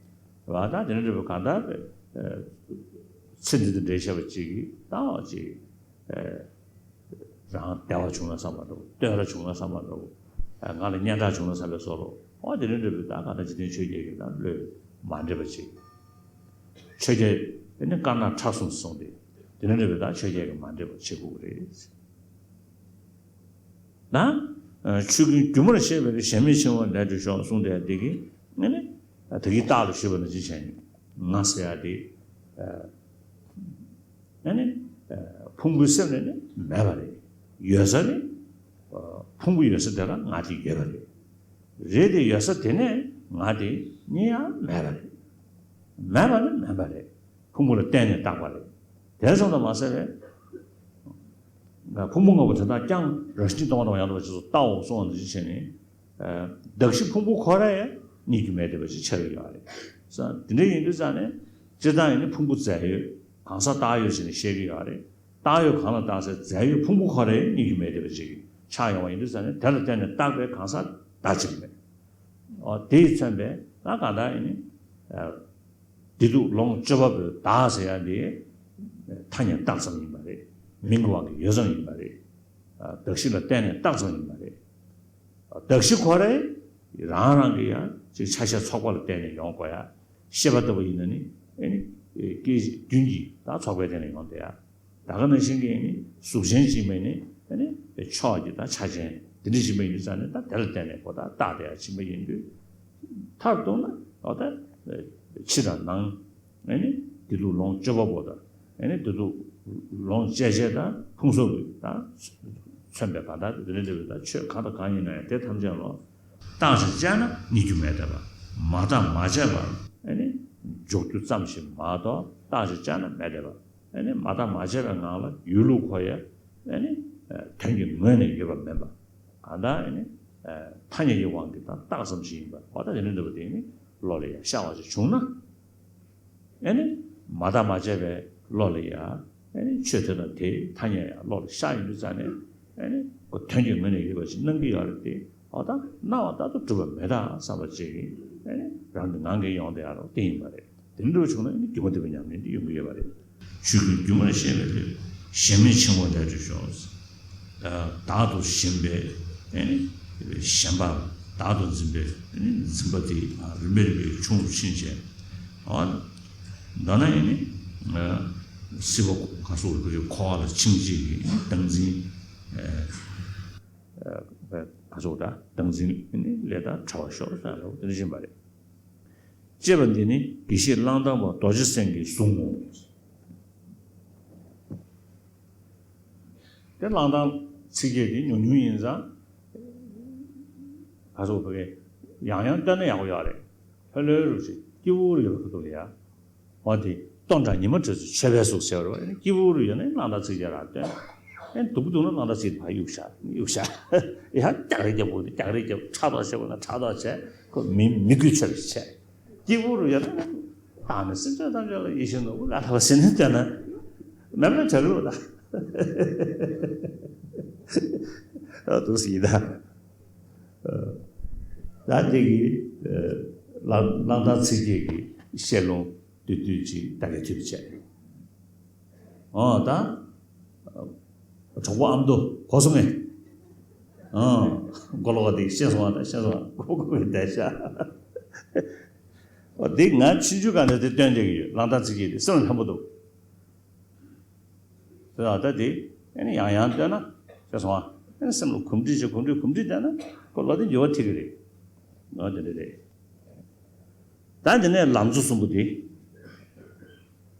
བ། ད་དེ་འདྲ་འདྲ་བོ་གང་ལྟར་དཔེ་ཚེ་འདི་དང་འབྲེལ་བཞག་པ་གཅིག་གིས་ད་གཅིག་རང་བདེ་བ་བྱུང་ན་བསམ་པ་འདྲ་བོ། བསྟོད་ར་བྱུང་ན་བསམ་པ་འདྲ་བོ། ང་ལ་སྙན་གྲགས་བྱུང་ན་བསམ་པའི་བཟོ་འདྲ་བོ། ཨོ་དེ་འདྲ་འདྲ་བོ་ད་ག་ད་འཇིག་རྟེན་ཆོས་བརྒྱད་ཀྱི་ད་བློས་མ་འདྲེས་པ་ཅིག་ཆོས་བརྒྱད་ནི་དཀར་ནག་ཁྲ་གསུམ་གསུངས་ཏེ། དེ་འདྲ་འདྲ་བོ་ད་ཆོས་བརྒྱད་ཀྱིས་མ་འདྲེས་པ་བྱེད་དགོས་ཀྱི་རེད། ད་ཆོས་ཀུན་སྒྱུ་མར་ཤེས་པའི་གཞལ་མེད་ཆེན་པོ་ལས་འགྲོ་ཤོག་གསུངས་ཏེ་འདི་གི་ནི་ད་གི་རྟགས་ལ་ཞུས་པ་ནང་བཞིན་བྱས་ནས་ང་ཟེར་ཡ་དེ། ཨ་ནི། ཕུང་པོའི་སེམས་ནི་ནི་མེད་པ་རེད། ཡོད་ས་ནི། ཕུང་པོ་ཡོད་ས་དེ་ལ་ང་དེ་ཡོད་པ་རེད། རེད་དེ་ཡོད་ས་དེ་ནས་ང་དེ་གཉིས་ཡང་མེད་པ་རེད། མེད་པ་ནི་མེད་པ་རེད། ཕུང་པོ་ལ་བརྟེན་ནས་བཏགས་པ་རེད། དེ་ཙམ་དུ་མ་ཟད་པས། ཕུང་པོ་ལྔ་པོ་དེ་དག་ཀྱང་རང་བཞིན་གཏོང་བ་དང་ཡང་དག་པའི་རྗེས་སུ་ལྟའོ་གསུངས་པ་འདི་བྱས་ནས། གདགས་གཞི་ཕུང་པོ་ཁོ་ར་ཡང་རྙེད་རྒྱུ་མེད་བསྡད་པ་ཞིག་ཆགས་ཀྱི་ཡོད་རེད། ས་དེ་འདྲ་ཡིན་དུས་ཙང་ནས་སྤྱིར་བཏང་ཡིན་ན་ཕུང་པོ་རྫས་ཡོད་གང་ཟག་བཏགས་ཡོད་ཟེར་ནས་བཤད་ཀྱི་ཡོད་རེད། བཏགས་ཡོད་གང་ལ་བཏགས་ཟེར་རྫས་ཡོད་ཕུང་པོ་ཁོ་ར་ཡང་རྙེད་རྒྱུ་མེད་བསྡད་པ་ཞིག་ཆགས་ཡོང་བ་ཡིན་དུས་ཙང་ནས་དེ་ལ་བརྟེན་ནས་བཏགས་པའི་གང་ཟག་བདག་གཅིག་མེད། འོ་དེས་མཚོན་པའི་ང་གང་ལྟར་ཡིན་ནི། བདེ་སྡུག་ལོངས་སྤྱོད་པ་པོའི་བདག་ཟེར་ཡ་འདི་ཐ་སྙད་བཏགས་ཙམ་ཡིན་པ་རེད། མིང་གི་དབང་གིས་ཡོད་ཙམ་ཡིན་པ་རེད། གདགས་གཞི་ལ་བརྟེན་ནས་བཏགས་ཙམ་ཡིན་པ་རེད། གདགས་གཞི་ཁོ་རང་རང་རང་གི་ཡང་ཅིག་ཆ་ཤས་ཚོགས་པ་ལ་བརྟེན་ནས་ཡོང་དགོས་ཡ། ཤེས་པ་ལྟ་བུ་ཡིན་ན་ནི་ཨེ་ནི་སྐད་ཅིག་རྒྱུན་གྱིས་ད་ཚོགས་པའི་སྟེང་ནས་ཡོང་བསྡད་ཡ། ད་ག་ནང་བཞིན་གྱི་ཨེ་ནི་གཟུགས་ཅན་གཅིག་མ་ནི་ཨེ་ནི་ཕྱོགས་ཀྱི་ད་ཆ་ཅན་དེ་འདྲ་གཅིག་མ་ཡིན་དུས་ཙང་ནས་ད་དེ་ལ་བརྟེན་ནས་ཁོ་ད་བཏགས་བསྡད་ཡ་གཅིག་མ་ཡིན་དུས། མཐར་གཏུགས་ན་འོ་ད་ཕྱི་དང་ནང་ཨེ་ནི་བདེ་སྡུག་ལོངས་སྤྱོད་པ་པོ་དང་ཨེ་ནི་བདེ་སྡུག་ལོངས་སྤྱད་བྱེད་དང་ཕུང་གསོག་གི་ད་མཚོན་པའི་གང་ལྟར་དེ་འདྲ་འདྲ་བའི་ད་ཆོས་གང་དང་གང་ཡིན་ན་ཡང་དེ་ཐམས་ཅད་ལ་བཏགས་ཤིང་བཅས་ན་རྙེད་རྒྱུ་མེད་བསྡད་པ། མ་བཏགས་མ་བཅས་པ་ཨེ་ནི་འཇོག་རྒྱུ་ཙམ་ཞིག་མ་གཏོགས་བཏགས་ཤིང་བཅས་ན་མེད་བསྡད་པ། ཨེ་ནི་མ་བརྟགས་མ་དཔྱད་པའི་ངང་ལ་ཡུལ་ལུགས་ཁོ་ཡ་ཨེ་ནི་དོན་གྱི་ངོས་ནས་ཡོད་པ་མིན་པ། གང་ལྟར་ཨེ་ནི་ཐ་སྙད་ཀྱི་དབང་གིས་ད་བཏགས་ཙམ་ཞིག་ཡིན་པ། འོ་ད་དེ་འདྲ་འདྲ་བ་དེ་ནི་བློ་ལ་ཡང་ཤར་བ་ཞིག་བྱུང་ན། ཨེ་ནི་མ་བརྟགས་མ་དཔྱད་པའི་བློ་ལ་ཡ། ཨེ་ནི་ཆོས་དེ་དང་དེའི་ཐ་སྙད་ཡང་བློ་ལ་ཤར་ཡོང་དུས་ཙང་ནས། ཨེ་ནི་ཁོ་དོན་གྱི་ངོས་ནས་ཡོད་པ་ཞིག་སྣང་གི་ཡོད་རེད་དེ། འོ་ད་སྣང་བ་ལྟར་དུ་གྲུབ་པ་མེད་དམ་བསམ་པ་ཅིག། ཨེ་ནི་རང་གི་ངང་གིས་ཡོང་བསྡད་ཡ་རོགས་དེ་ཡིན་པ་རེད། དེ་འདྲ་བྱུང་ན་ཨེ་ནི་སྒྱུ་མ་ལྡན་པའི་ཉམས་ལེན་དེ་ཡོང་གི་ཡོད་པ་རེད། ཆོས་ཀུན་སྒྱུ་མར་ཤེས་པའི་ལུས། གཞན་མིན་འཆིང་བ་ལས་གྲོལ་ཤོག། བདག་ཏུ་ཞེན་པའི་ཨེ་ནི་ཞེན་པ། བདག་ཏུ་འཛིན་པའི་ཨེ་ནི་འཛིན་པ་དེ་རིམ་པས་རིམ་པས་ཆུང་རུ་ཕྱིན་བྱས། འོ་མདོར་ན་ཨེ་ནི་སྲིད་པ་ག་སོགས་པའི་འཁོར་བ་ལ་འཆིང་བྱེད་ཀྱི་བདག་འཛིན། ཨ་ག་སོགས་དང་བདག་འཛིན་ཨེ་ནི་ལས་དང་བྲལ་བར་ཤོག་ཟེར་བ་དེ་འདྲ་ཡིན་པ་རེད། ཅེས་པ་འདི་ནི་དགེ་བཤེས་གླང་དར་མ་རྡོ་རྗེ་སེང་གེའི་གཟུངས་སྔོན། དེ་གླང་དར་ཚིག་བརྒྱད་དེ་ཉུང་ཉུང་ཡིན་ཙང་། ག་ཚོད་བོད་སྐད་ཡང་ཡང་བཏོན་ན་ཡག་པོ་ཡོད་རེད། ལྷོད་ལྷོད་རུ་ཞིག་སྐྱིད་པོ་རུ་ཡོད་པ་ཁ་ཐུག་ལ་ཡ། འོ་དེ་ལྟོ་འགྲངས་ཉི་མ་དྲོས་ཚེ་མཆོད་པའི་གཟུགས་ཟེར་བ་རེད། སྐྱིད་པོ་རུ་ཡོད་ན་གླང་དར་ཚིག་བརྒྱད་རང་བཏོན། ཨེ་སྡུག་པོ་འདུག་ན་གླང་དར་ཚིག་བརྒྱད་ཕར་གཡུག་བཞག་གཡུག་བཞག་ཡང་རྒྱག་རེས་རྒྱབ་དགོས་འདུག་རྒྱག་རེས་རྒྱབ། ཕྲག་དོག་བྱེད་དགོས་ན་ཕྲག་དོག་བྱས། ཁོ་མི་མི་དགོས་ཆོད་པ་ཞིག་བྱས། སྐྱིད་པོ་རུ་ཡོད་ན། བདག་ནི་སེམས་ཅན་ཐམས་ཅད་ལ་ཡིད་བཞིན་ནོར་བུ་ལ་ཐར་པ་ཟེར་ནས་བསྟན་ན། མེད་པ་བྲལ་རོགས་ད། ཨ་འདུག་སེ་ཡིན་ད། ད་འདི་གི་གླང་གླང་དར་ཚིག་བརྒྱད་ཀྱི་བཤད་ལུང་བསྡུས་བསྡུས་ཅིག་ད་གས་ཐུབ་བྱས། ཨོ་ད། གྲོགས་པོ་ཨ་མདོ་གོ་སོང་ངས། ཨོ། མགོ་ལོག་པ་དེ་ཤེས་སོང་བ་ད་ཤེས་སོང་བ་ཀོ་ཀོ་བའི་བསྡད་ཤག་ཨོ་དེ་ང་ཕྱིན་ཆད་ག་ནས་དེ་སྟོན་བསྡད་ཀྱི་ཡོད། གླང་དར་ཚིག་བརྒྱད་དེ་སེམས་ལ་ལྷུན་པོ་འདུག་ད་ད་དེ་ཨ་ནི་ཡང་ཡང་བཏོན་ན་ཤེས་སོང་བ། ཨ་ནི་སེམས་ལ་གོམས་འདྲིས་བྱས་གོམས་འདྲིས་གོམས་འདྲིས་བསྡད་ན་ཀོ་ལོག་དེ་འགྱུར་བ་ཐེབས་ཀྱི་རེད། ཨོ་དེ་འདྲ་རེད། ད་འདི་ནས་ལམ་གཙོ་གསུམ་པོ་དེ།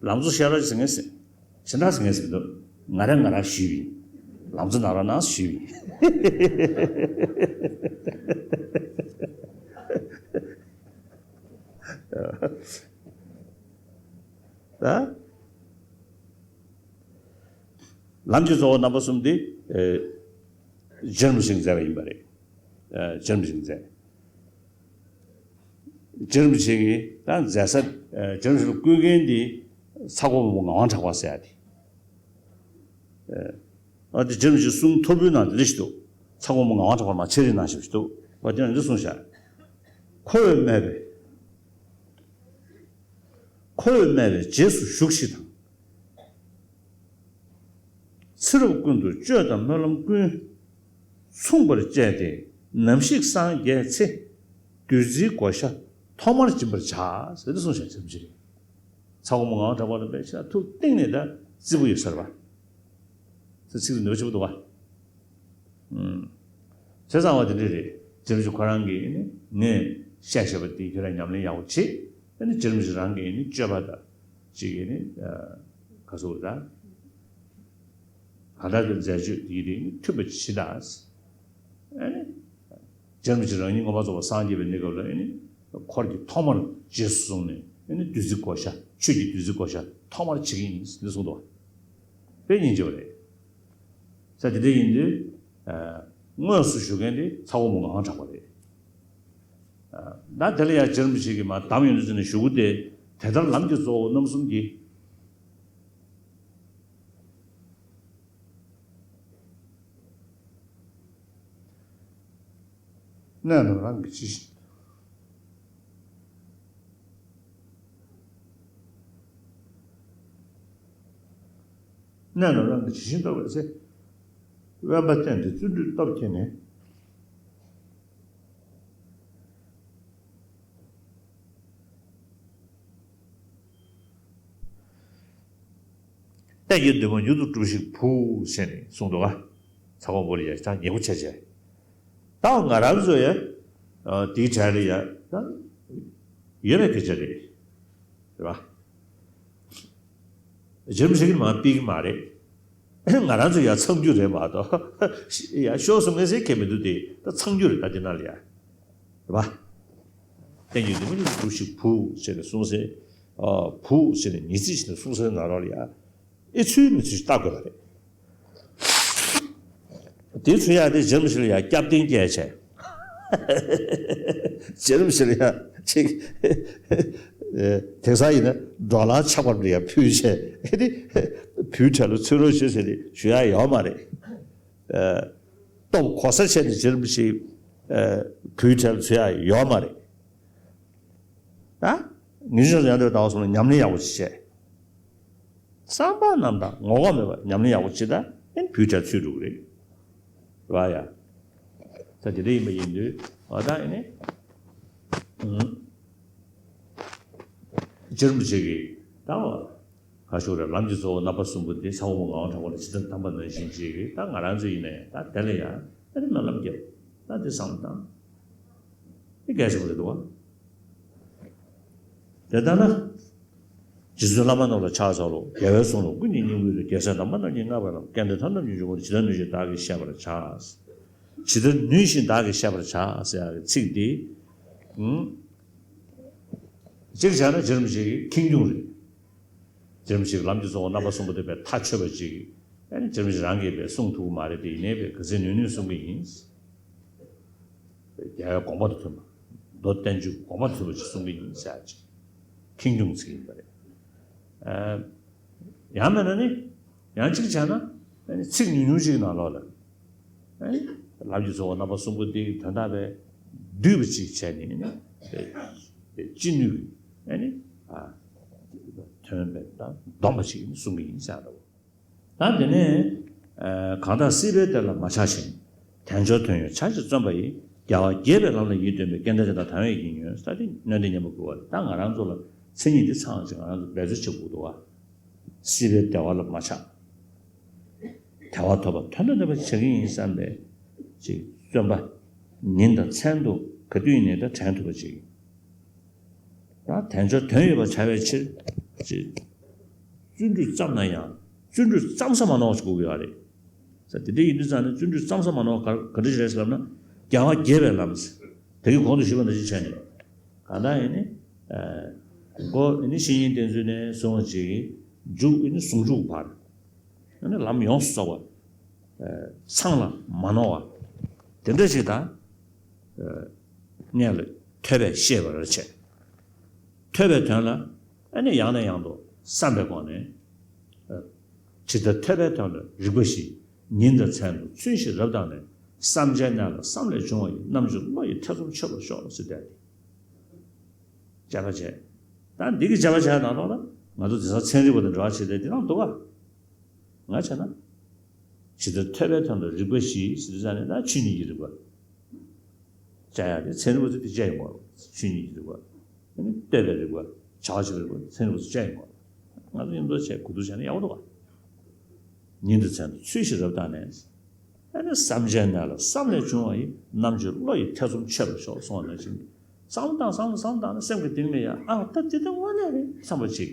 ལམ་གཙོ་ཤེས་རབ་ཟེར་མཁན་ཟེར། ཞེ་དྲག་ཟེར་མཁན་ཟེར་མི་འདུག་ང་རང་ང་རང་ཞུས་པ་ཡིན། ལམ་གཙོ་ན་རོ་ན་ཞུས་པ་ཡིན། ད། ལམ་གྱི་གཙོ་བོ་རྣམ་པ་གསུམ་དེ། ཨེ། རྗེ་རིན་པོ་ཆེས་མཛད་པ་ཡིན་པ་རེད། ཨེ། རྗེ་རིན་པོ་ཆེས་མཛད། རྗེ་རིན་པོ་ཆེ་གིས་ད་མཛད་ས། རྗེ་རིན་པོ་ཆེ་ལ་བསྐུལ་མཁན་དེ་ཚ་ཁོ་བོ་མོ་ངག་དབང་གྲགས་པ་ཟེར་ཡ་དེ། ཨ་དེ་རྗེ་རིན་པོ་ཆེའི་གསུང་ཐོར་བུའི་ནང་དེ་འདྲ་ཞིག་འདུག་ཚ་ཁོ་བོ་མོ་ངག་དབང་གྲགས་པ་མ་ཆེ་རིང་ནང་ཞིག་འདུག་པ་དེ་ནང་འདི་གསུངས་ཤག་འཁོར་བས་སྨད་པའི། འཁོར་བས་སྨད་པའི་རྗེས་སུ་ཞུགས་ཤིག་དང་། ཚེ་རབས་ཀུན་ཏུ་སྤྱོད་དང་སྨོན་ལམ་ཀུན། མཚུངས་པར་བཅས་ཏེ་ནམ་ཞིག་སངས་རྒྱས་ཚེ། བདུད་རྩིའི་བགོ་བཤའ་ཐོག་མར་སྦྱིན་པར་བྱ། ཟེར་ཏེ་གསུངས་ཤག་ཚེ་རིང་པོ་ཆེ་གིས། ཚ་བོ་མོ་ངག་དབང་གྲགས་པ་ལ་དཔེ་ཆ་ཐུགས་གཏིང་ནས་ད་བརྩི་བ་ཡོད་ས་རེད་པ། ཚེ་ཚིག་ཏུ་ནུས་པ་ཆེན་པོ་འདུག་པ། ཨུམ། བྱས་ཙང་བ་དེ་འདྲ་རེད། རྗེ་རིན་པོ་ཆེ་ཁོ་རང་གིས་ནི་ངས་བཤད་བཞག་པ་དེ་ཁྱེད་རང་ཉམས་ལེན་ཡག་པོ་བྱེད། ཨ་ནི་རྗེ་རིན་པོ་ཆེ་རང་གིས་ནི་སྤྱོད་པ་དང་ཅིག་གིས་ནི་ག་ཚོད་ད། གང་ལྟར་གྱི་མཛད་སྤྱོད་དེའི་རིགས་ནི་མཐུན་པ་ཇི་ལྟར། ཨ་ནི། རྗེ་རིན་པོ་ཆེ་རང་ཉིད་མངོན་པར་རྫོགས་པར་སངས་རྒྱས་པའི་གནས་སྐབས་ལ་ཨ་ནི། འཁོར་གྱི་ཐོག་མར་རྗེས་སུ་བཟུང་ནས་ཨ་ནི་བདུད་རྩི་བགོ་བཤའ་ཆོས་ཀྱི་བདུད་རྩི་བགོ་བཤའ་ཐོག་མར་བྱེད་ཀྱི་ཡིན་ཟེར་གསུངས་འདུག་པ། དཔེ་སྙིང་རྗེ་བ་རེད། ས་དེ་འདྲ་ཡིན་དུས། ཨ། དངོས་སུ་ཞུ་མཁན་དེ་ཚ་བོ་མོ་ངག་དབང་གྲགས་པ་རེད། ཨ། ད་དེ་ལ་ཡང་རྗེ་རིན་པོ་ཆེ་གིས་མར་གདམས་ཡོང་དུས་ཙམ་ནས་ཞུ་སྒོ་དེ་དེ་ལྟར་ལམ་གྱི་གཙོ་བོ་རྣམ་གསུམ་གྱི། གནས་རྣམས་རང་གི་ཇི་བཞིན། གནས་རྣམས་རང་གི་ཇི་བཞིན་རྟོགས་པའི་ཚེ། དབེན་པ་བསྟེན་ཏེ་བརྩོན་འགྲུས་སྟོབས་བསྐྱེད་ནས། གཏན་གྱི་འདུན་མ་མྱུར་དུ་སྒྲུབས་ཤིག་བུ་ཟེར་ནས་གསུངས་འདུག་ག་ཚ་བོ་མོ་ལ་ཡ་ཅང་ཉེ་པོ་བྱས་བྱས། ད་ང་རང་ཚོ་ཡ། ཨ། དེའི་གྲས་ལ་ཡ། ད། ཡོད་པའི་སྐད་ཆ་རེད། རེད་པ། རྗེ་རིན་པོ་ཆེ་གིས་མར་ཕུད་ཀྱི་མ་རེད། ང་རང་ཚོ་ཡ་ཚང་རྒྱུ་རེད་མ་གཏོགས། ཡ་ཤོར་སོང་ངས་ཟེར་མཁན་མི་འདུག་སྟེ། ད་ཚང་རྒྱུ་རེད་ད་དེ་ནང་ལ་ཡ། རེད་པ། གཏན་གྱི་འདུན་མ་མྱུར་དུ་སྒྲུབས་ཤིག་བུ་ཟེར་ནས་གསུངས་ཟེར། ཨ། བུ་ཟེར་ནས་ཉི་ཚེ་བཞིན་དུ་གསུངས་ཟེར་ནང་ལོགས་ལ་ཡ། ཨེ་ཚུལ་མི་ཚུལ་ལྟ་དགོས་པ་རེད། དེ་ཚུལ་ཡ་དེ་རྗེ་རིན་པོ་ཆེ་ལ་ཡ་སྐྱབས་རྟེན་སྐྱེལ་བྱས། རྗེ་རིན་པོ་ཆེ་ལ་ཡ་ཅིག་དེང་སང་ཡིན་ན་ཌོ་ལར་ཆག་པ་འདྲ་ཡང་ཕུལ་བྱས་ཨེ་ནི་བུའི་གྲལ་ལ་ཚུད་རོགས་ཞུ་ཟེར་ནས་ཞུ་ཡ་ཡོད་མ་རེད། སྟོབས་གོ་ས་བྱས་ནས་རྗེ་རིན་པོ་ཆེ་བུའི་གྲལ་ལ་ཚུད་ཡ་ཡོད་མ་རེད། ད་ངེད་ཅག་ཡང་དུ་ཟླ་བ་གསུམ་ལ་ཉམས་ལེན་ཡག་པོ་ཞིག་བྱས། བསམ་པ་རྣམ་དག་ངོ་ལྐོག་མེད་པར་ཉམས་ལེན་ཡག་པོ་བྱེད་ད་ཨེ་བུའི་གྲལ་ཚུད་འགྲོ་གི་རེད། རེད་བ་ཡ། ད་དེ་འདྲ་ཡིན་པ་ཡིན་དུས་འོ་ད་ཨེ་ནི། རྗེ་རིན་པོ་ཆེ་གིས་ད་བ། ཁ་ཤོག་རེ་ལམ་གྱི་གཙོ་བོ་རྣམ་པ་གསུམ་པོ་དེ་ས་འོག་མ་ངག་དབང་གྲགས་པ་ལ་ཇི་ལྟར་གདམས་པ་ནང་བཞིན་བྱེད་ཀྱི་ད་ང་རང་ཚོ་ཡིན་ནའི་ད་དེ་ལ་ཡང་ཨེ་ནི་སྨོན་ལམ་རྒྱབ་ད་དེ་བསམ་བཏང་། དེ་གལ་ཆེན་པོ་རེད་འདུག་བ། དེ་ལྟར་ན། རྗེ་བཙུན་བླ་མ་རྣམས་ལ་ཕྱག་འཚལ་ལོ། རྒྱལ་བའི་གསུང་ལ་ཀུན་གྱིས་སྙན་བརྒྱུད་དུ། རྒྱལ་སྲས་དམ་པ་རྣམས་ཀྱིས་བསྔགས་པའི་ལམ། སྐལ་ལྡན་ཐབས་རྣམས་ཀྱི་འབྱུང་པོ། ཇི་ལྟར་ནུས་ཤིང་བདག་གིས་བཤད་པར་བྱ། ཇི་ལྟར་ནུས་ཤིང་བདག་གིས་བཤད་པར་བྱ་ཟེར་ཡག་གི་ཚིག་འདི། ཨུམ། གཅིག་བྱས་ན་རྗེ་རིན་པོ་ཆེ་གི་ཁེངས་སྐྱུང་རེད། རྗེ་རིན་པོ་ཆེ་གི་ལམ་གྱི་གཙོ་བོ་རྣམ་པ་གསུམ་པོ་དེ་དཔེ་ཐག་ཆོད་པ་ཅིག་ཨ་ནི་རྗེ་རིན་པོ་ཆེ་རང་གིས་དཔེ་གསུང་ཐུབ་ཀྱི་མ་རེད་དེ་ཡིན་ནའི་དཔེ་ག་ཚོད་ནུས་ནུས་གསུང་གི་ཡིན། རྒྱལ་བའི་དགོངས་པ་དང་མཐུན་པ། མདོ་བསྟན་བཅོས་དགོངས་པ་དང་མཐུན་པ་ཅིག་གསུང་གི་ཡིན་ཟེར་ཡག་ཅིག་ཁེངས་སྐྱུང་ཚིག་ཡིན་པ་རེད། ཨ། ཡང་མིན་ན་ནི། ཡང་གཅིག་བྱས་ན། ཨ་ནི་ཚིག་ཉུང་ཉུང་ཅིག་ནང་ལོགས་ལ། ཨ་ནི། ལམ་གྱི་གཙོ་བོ་རྣམ་པ་གསུམ་པོ་འདི་གི་དོན་དག་དཔེ་བསྡུས་པ་ཅིག་བྱས་ནས་ཨ་ནི། ཅི་ནུས་ཨ་ནི། ཨ། དོན་དཔེ་དང་སྡོམ་པ་ཅིག་གསུང་གི་ཡིན་ཟེར་འདྲ་བོ། ད་དེ་ནས། ཨ། གང་དག་སྲིད་པའི་བདེ་ལ་མ་ཆགས་ཤིང་། དལ་འབྱོར་དོན་ཡོད་ཆ་ཤས་བརྩོན་པ་ཡིས། རྒྱལ་བ་དགྱེས་པའི་ལམ་ལ་ཡིད་རྟོན་པའི། སྐལ་ལྡན་དེ་དག་དང་བས་ཡིད་ཀྱིས་ཉོན། ད་དེ་སྣོན་ལྡན་སྙན་པོ་དགུ་པ་རེད། ད་ང་རང་ཚོ་ལ་མཚན་ཉིད་འདི་ཚང་ཅིག་ང་རང་ཚོ་འབད་རྩོལ་བྱེད་དགོས་འདུག་བ། སྲིད་པའི་བདེ་བ་ལ་མ་ཆགས། བདེ་བ་ཐོབ་པར་དོན་དུ་གནས་པ་བྱེད་ཀྱི་ཡིན་བསམ་པའི་ཅིག་བརྩོན་པ། ཉིན་དང་མཚན་དུ་ག་དུས་ཡིན་ནའི་ད་དྲན་ཐུབ་པ་ཅིག་ད་དལ་འབྱོར་དོན་ཡོད་པར་བྱ་བའི་ཕྱིར། ཅེས། བརྩོན་འགྲུས་བརྩམས་ན་ཡང་བརྩོན་འགྲུས་བརྩམས་ས་མ་ནོར་བ་ཞིག་དགོས་ཀྱི་ཡོད་རེད། ས་དེ་འདྲ་ཡིན་དུས་ཙང་ནས་བརྩོན་འགྲུས་བརྩམས་ས་མ་ནོར་བ་ག་ག་འདྲ་ཞིག་རེད་ཟེར་ལབ་ན། རྒྱལ་བ་དགྱེས་པའི་ལམ་ཟེར། དེ་གི་གོང་དུ་ཞུས་པ་ནང་བཞིན་བྱས་ནས། གང་ལྟར་ཡིན་ནི། ཨ། མགོ་ཡིན་ནི་བཤེས་གཉེན་བསྟེན་ཚུལ་ནས་བཟུང་བ་ཅིག་མཇུག་ཡིན་ནི་ཟུང་འཇུག་བར། ཨ་ནི་ལམ་ཡོངས་སུ་རྫོགས་པ། ཨ། ཚང་ལ་མ་ནོར་བ། དེ་འདྲ་ཞིག་དང་། ཨ། གནས་ལ་ཐོས་པས་ཤེས་པར་བྱེད། ཐོས་པའི་དོན་ལ་ཨ་ནི་ཡང་ནས་ཡང་དུ་བསམ་པའི་སྒོ་ནས། ཨ། ཇི་ལྟར་ཐོས་པའི་དོན་ལ་རིགས་པ་བཞི། ཉིན་དང་མཚན་དུ་ཚུལ་བཞིན་རབ་བརྟགས་ནས། བསམ་བྱའི་གནས་ལ་བསམ་ལས་བྱུང་བ་ཡི། རྣམ་དཔྱོད་བློ་ཡིས་ཐེ་ཚོམ་ཆོད་པར་ཤོག་ཟེར་ཏེ། དཔྱད་པ་བྱས། ད་འདི་གི་དཔྱད་པ་བྱས་ནང་ལོགས་ལ་ང་ཚོ་དེང་སང་ཚན་རིག་པ་དང་འབྲེལ་བ་བྱེད་དེ་འདི་རང་འདུག་ག་ང་བྱས་ན། ཇི་ལྟར་ཐོས་པའི་དོན་ལ་རིགས་པ་བཞི་ཟེར་དུས་ཙང་ནས་ད་ཆོས་ཉིད་ཀྱི་རིགས་པ། དཔྱད་ཡག་དེ་ཚན་རིག་པ་ཚོས་དེ་དཔྱད་ཡོང་གི་མ་རེད། ཆོས་ཉིད་ཀྱི་རིགས་པ། ཨ་ནི་ལྟོས་པའི་རིགས་པ། བྱ་བ་བྱེད་པའི་རིགས་པ་ཚན་རིག་པ་ཚོས་དཔྱད་ཡོང་གི་མ་རེད། ང་ཚོ་མཉམ་དུ་བྱས་གོ་བསྡུར་བྱས་ན་ཡག་པོ་འདུག་ག་ཉིན་དང་མཚན་དུ་ཚུལ་བཞིན་རབ་བརྟགས་ནས། ཨ་ནི་བསམ་བྱའི་གནས་ལ་བསམ་ལས་བྱུང་བ་ཡི། རྣམ་དཔྱོད་བློ་ཡིས་ཐེ་ཚོམ་ཆོད་པར་ཤོག་གསུངས་པ་ནང་བཞིན། བསམ་བཏང་བསམ་བཏང་བསམ་བཏང་ནས་སེམས་ཀྱི་གཏིང་ནས་ཡང་ཨ་ད་འདི་ལྟ་དངོས་གནས་རེད་བསམ་པ་ཅིག་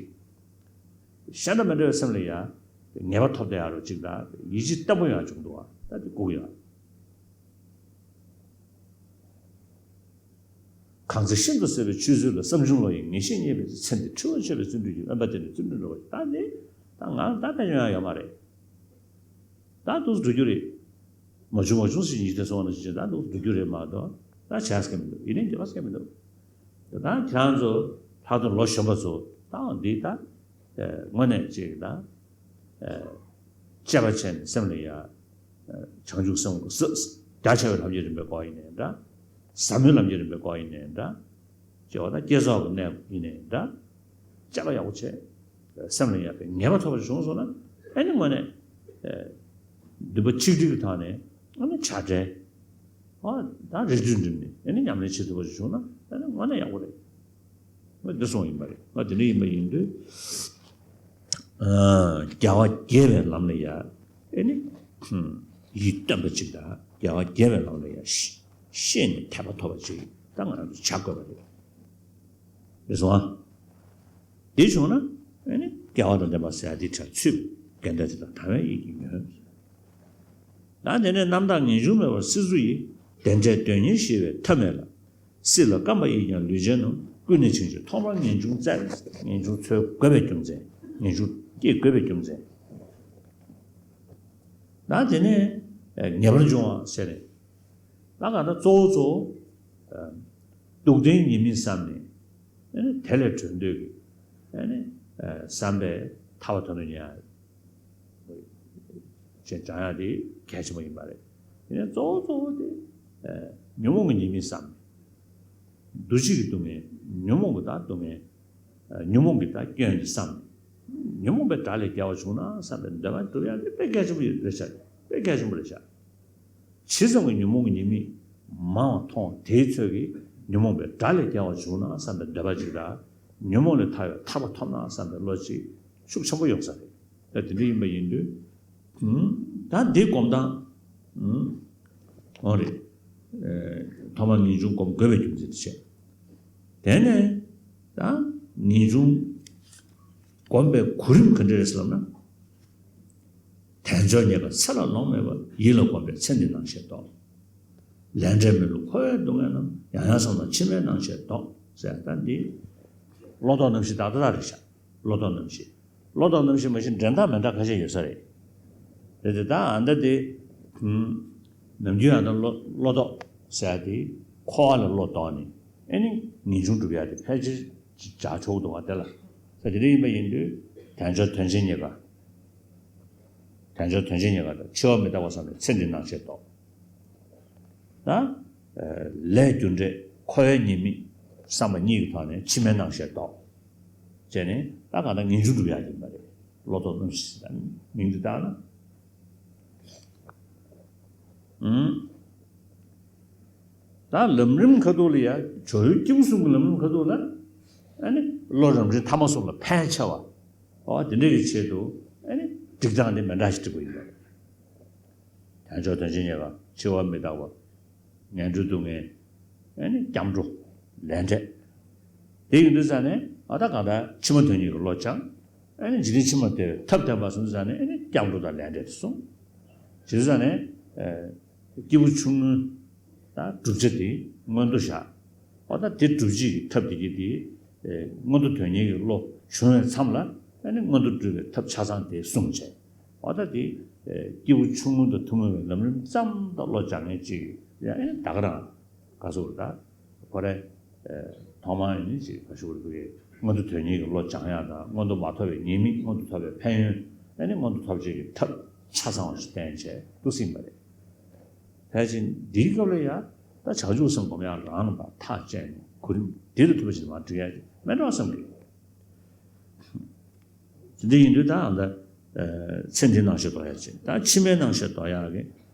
གཞན་དང་མི་འདྲ་བའི་སེམས་ལ་ཡང་ངེས་པ་ཐོབ་བསྡད་ཡག་རོ་ཅིག་དང་ཡིད་ཆེས་བརྟན་པོ་ཡང་བྱུང་འདུག་ཨ། ད་འདི་སྒུག་ཡོད། གང་ཚེ་ཤིན་ཏུ་གསལ་བའི་ཆོས་ཚུལ་ལ། བསམ་བྱུང་བློ་ཡིས་ངེས་ཤེས་རྙེད་པའི་ཚེ། ཚེ་འདི་འཁྲུལ་བ་ཆོད་པའི་བརྩོན་འགྲུས་ཀྱིས། དབེན་པ་དེ་ནས་བརྩོན་འགྲུས་འགྲོ་བ། ད་འདི་ད་ང་ད་ཕན་ཡོན་ཡང་ཡོད་མ་རེད། ད་འདུག་སེ་འགྲོ་རྒྱུ་རེད། མ་བྱུང་མ་བྱུང་ཟེར་ཉིན་དེ་སོང་བ་ན་ཅི་བྱེད། ད་འདུག་སེ་འགྲོ་རྒྱུ་རེད་མ་གཏོགས་ད་བྱས་ས་ག་མི་འདུག་ཡིན་ནའི་འགྱོད་པ་ས་ག་མི་འདུག་ད་ཁྱེད་རང་ཚོ་ལྷག་དོན་ལོ་གཞོན་པ་ཚོ་ད་འདི་ད་དངོས་གནས་ཅིག་ད་དཔྱད་པ་བྱས་ནས་སེམས་ལ་ཡ་བྱང་ཆུབ་སེམས་ཀྱི་རྒྱ་ཆེ་བའི་ལམ་གྱི་རིམ་པའི་སྐོར་ཡིན་ནའི་འདྲ། ཟབ་མོའི་ལམ་གྱི་རིམ་པའི་སྐོར་ཡིན་ནའི་འདྲ། སྐྱེ་བ་དང་བསྐྱེད་རྫོགས་ཀྱི་གནས་ཡིན་ནའི་འདྲ། དཔྱད་པ་ཡག་པོ་བྱས། སེམས་ལ་ཡག་པའི་ངེས་པ་ཐོབ་པ་བྱུང་སོང་ན་ཨ་ནི་དངོས་གནས། འདུན་པ་ཆིག་སྒྲིལ་གྱི་ཐོག་ནས་ཨ་ནི་བྱ་བྲལ། ཨ་ད་རིགས་རྒྱུད་འགྲིམས་ནས་ཨ་ནི་ཉམས་ལེན་བྱེད་ཐུབ་པ་བྱུང་ན་ཨ་ནི་དངོས་གནས་ཡག་པོ་རེད། ང་འདི་གསུངས་ཡིན་པ་རེད། ང་འདི་འདྲ་ཡིན་པ་ཡིན་དུས། རྒྱལ་བ་དགྱེས་པའི་ལམ་ལ་ཡ། ཨེ་ནི། ཡིད་རྟོན་པ་ཅིག་དང་རྒྱལ་བ་དགྱེས་པའི་ལམ་ལ་ཡ། ཤེས་ནས་དད་པ་ཐོབ་པ་ཅིག་ད་ང་རང་ཚོ་བྱ་དགོས་པ་རེད། རེད་སོང་ཨ། དེ་བྱུང་ན་ཨེ་ནི་དགེ་བ་དང་ལྡན་པ་ཟེར་ཡ་དེ་གྲལ་ཚུད་པའི་དགེ་འདུན་དེ་དག་དང་བས་ཡིད་ཀྱིས་ཉོན། ད་དེ་ནས་རྣམ་དག་ངེས་འབྱུང་མེད་པར་སྲིད་གཟུགས་ཡི། བདེ་འབྲས་དོན་གཉེར་ཞི་བའི་ཐབས་མེད་ལ། སྲིད་ལ་བརྐམ་པ་ཡིས་ཀྱང་ལུས་ཅན་ནོར། ཀུན་ནས་འཆིང་བྱེད་ཐོག་མར་ངེས་འབྱུང་བཙལ། ངེས་འབྱུང་འཚོལ་དགོས་པའི་རྒྱུ་མཚན། ངེས་འབྱུང་སྐྱེ་དགོས་པའི་རྒྱུ་མཚན། ད་དེ་ནས་ངེས་པར་འབྱུང་བ་ཟེར་ནས། ད་ག་ད་གཙོ་བོ་གཙོ་བོ། སྡུག་བདེན་ཉེས་དམིགས་བསམ་ནས། ཨ་ནི་དེ་ལས་གྲོལ་འདོད་ཀྱི་ཨ་ནི་བསམ་པས་ཐར་པ་དོན་དུ་གཉེར་ཡ་ཅེས་སྦྱང་ཡ་དེ་གལ་ཆེན་པོ་ཡིན་པ་རེད། དེ་ནས་གཙོ་བོ་གཙོ་བོ་དེ་ཉོན་མོངས་ཀྱི་ཉེས་དམིགས་བསམ། འདུ་བྱེད་ཀྱི་སྡུག་བསྔལ། ཉོན་མོངས་ཀྱི་ད་སྡུག་བསྔལ། ཉོན་མོངས་ཀྱི་ད་སྐྱོན་དེ་བསམ། ཉོན་མོངས་པའི་དགྲ་ལས་རྒྱལ་བར་འབྱུང་ན་བསམ་པའི་འདོད་པ་འགྲུབ་ཡ་དེ་དཔེ་གལ་ཆེན་པོ་རེད་ཤག་དཔེ་གལ་ཆེན་པོ་རེད་ཤག་ཇི་ཙམ་གྱི་ཉོན་མོངས་ཀྱི་ཉེས་དམིགས་མང་བ་མཐོང་དེའི་ཚོད་ཀྱིས་ཉོན་མོངས་པའི་དགྲ་ལས་རྒྱལ་བར་འབྱུང་ན་བསམ་པའི་འདོད་པ་ཅིག་དང་། ཉོན་མོངས་ལས་ཐར་བའི་ཐར་པ་ཐོབ་ན་བསམ་པའི་བློ་ཅིག་ཤུགས་ཆེན་པོ་ཡོང་ས་རེད། ད་དེ་འདྲ་ཡིན་པ་ཡིན་དུས། ད་འདི་སྒོམ་སྟངས། འོ་རེད། ཐོག་མར་ངེས་འབྱུང་སྒོམ་དགོས་པའི་རྒྱུ་མཚན་དེ་བཤད། དེ་ནས་ད་ངེས་འབྱུང་སྒོམ་པའི་གོ་རིམ་ག་འདྲ་རེད་ཟེར་ལབ་ན། དལ་འབྱོར་རྙེད་པ་ཚེ་ལ་ལོང་མེད་པ། ཡིད་ལ་གོམས་པས་ཚེ་འདིའི་སྣང་ཤས་ལྡོག་ལས་འབྲས་མི་བསླུ་འཁོར་བའི་སྡུག་བསྔལ་རྣམས། ཡང་ཡང་བསམས་ན་ཕྱི་མའི་སྣང་ཤས་ལྡོག་ཟེར་ད་འདི་བློ་ལྡོག་རྣམ་བཞི་ཏག་ཏག་རེད་ཤག་བློ་ལྡོག་རྣམ་བཞི། བློ་ལྡོག་རྣམ་བཞི་མ་གཞི་འགྲན་ཟླ་མི་འདྲ་ཁ་ཤས་ཡོད་ས་རེད། རེད་དེ་ད་ཨ་འདྲ་དེ། ནམ་རྒྱུན་ཨ་འདྲ་བློ་བློ་ལྡོག་ཟེར་ཡ་དེ་འཁོར་བ་ལ་བློ་ལྡོག་ནས་ཨེ་ནི་ངེས་འབྱུང་འགྲུབ་ཡ་དེ་ཕལ་ཆེར་བྱ་ཆོག་འདུག་བ་དེ་ལ། ད་དེ་འདྲ་ཡིན་པ་ཡིན་དུས་དལ་འབྱོར་དོན་ཆེན་རྙེད་པ། དལ་འབྱོར་དོན་ཆེན་རྙེད་པ་དང་འཆི་བ་མི་རྟག་པ་བསམ་ནས་ཚེ་འདིའི་སྣང་ཤས་ལྡོག་ད། ལས་རྒྱུ་འབྲས་འཁོར་བའི་ཉེས་དམིགས་བསམ་པ་གཉིས་ཀྱི་ཐོག་ནས་ཕྱི་མའི་སྣང་ཤས་ལྡོག་བྱས་ནས་ད་གང་ལྟར་ངེས་འབྱུང་འགྲུབ་ཡག་ཡིན་པ་རེད། བློ་ལྡོག་རྣམ་བཞི་ཟེར་ན་མིང་འདི་བཏགས་ན། ཨུམ། ད་ལམ་རིམ་ཁ་ཐུག་ལ་ཡ་སྦྱོར་བའི་སྐྱེས་བུ་གསུམ་གྱི་ལམ་རིམ་ཁ་ཐུག་ལ་ཨ་ནི་བློ་རབ་འབྲིང་ཐ་མ་གསུམ་ལ་ཕན་ཆེ་བ། ཨོ་དེ་འདྲ་གི་ཆེད་དུ་ཨ་ནི་སྒྲིག་སྟངས་དེ་མི་འདྲ་ཞིག་སྒྲིག་པ་ཡིན་པ་རེད། དལ་འབྱོར་དོན་ཆེན་རྙེད་པ། འཆི་བ་མི་རྟག་པ། ངན་འགྲོའི་སྡུག་བསྔལ། ཨ་ནི་སྐྱབས་འགྲོ། ལས་འབྲས། དེ་ཡིན་དུས་ཙ་ནས་ཨ་ད་གང་ལྟར་ཕྱི་མ་དོན་གཉེར་གྱི་བློ་སྦྱང་། ཨ་ནི་འཇིག་རྟེན་ཕྱི་མ་དེར་ཐབས་བསྟན་པ་སོང་དུས་ཙ་ནས་ཨ་ནི་སྐྱབས་འགྲོ་དང་ལས་འབྲས་དེ་གསུངས། བྱས་དུས་ཙ་ནས་སྐྱེས་བུ་ཆུང་ངུའི་ད་བསྒྲུབ་བྱ་དེ་སྔོན་དུ་བཞག་ཨ་ད་དེ་སྒྲུབ་བྱེད་ཀྱི་ཐབས་དེ་གྱིས་དེ་མངོན་མཐོ་དོན་གཉེར་གྱི་བློ་བྱུང་བའི་མཚམས་ལ་ཨ་ནི་མངོན་མཐོ་སྒྲུབ་པའི་ཐབས་ཆ་ཚང་དེ་གསུངས་བྱས། འོ་ད་དེ་སྐྱེས་བུ་ཆུང་ངུ་དང་ཐུན་མོང་བའི་ལམ་རིམ་ཙམ་དང་བློ་སྦྱང་མཁན་ཅིག་ཡང་ཨེ་ད་ག་རང་ག་ཟེར་ད་ཁོ་རེ་ཐོག་མར་ཡིན་ཅིག་ག་ཞུ་བར་བུ་གའི་མངོན་མཐོ་དོན་གཉེར་གྱི་བློ་སྦྱང་ཡག་དང་མངོན་མཐོ་མ་ཐོབ་པའི་ཉེས་དམིགས་མངོན་མཐོ་ཐོབ་པའི་ཕན་ཡོན་ཨེ་ནི་མངོན་མཐོ་ཐོབ་བྱེད་ཀྱི་ཐབས་ཆ་ཚང་བ་ཞིག་བསྟན་བྱས་འདུག་ཟིན་པ་རེད། ཕལ་ཆེར་འདིའི་སྐབས་ལ་ཡང་ད་བྱང་ཆུབ་སེམས་སྒོམ་ཡག་རང་ལ་ཐག་བཅད་ནས་གོ་རིམ་འདི་ལ་ཐུབ་པ་ཞིག་མར་འགྲིག་ཡག་མེད་འགྲོ་བསམ་གི། དེ་འདྲ་ཡིན་དུས་ད་ཨ་ད་ཚེ་འདིའི་སྣང་ཤས་ལྡོག་ཡག་ཅིག་ད་ཕྱི་མའི་སྣང་ཤས་ལྡོག་ཡག་གི་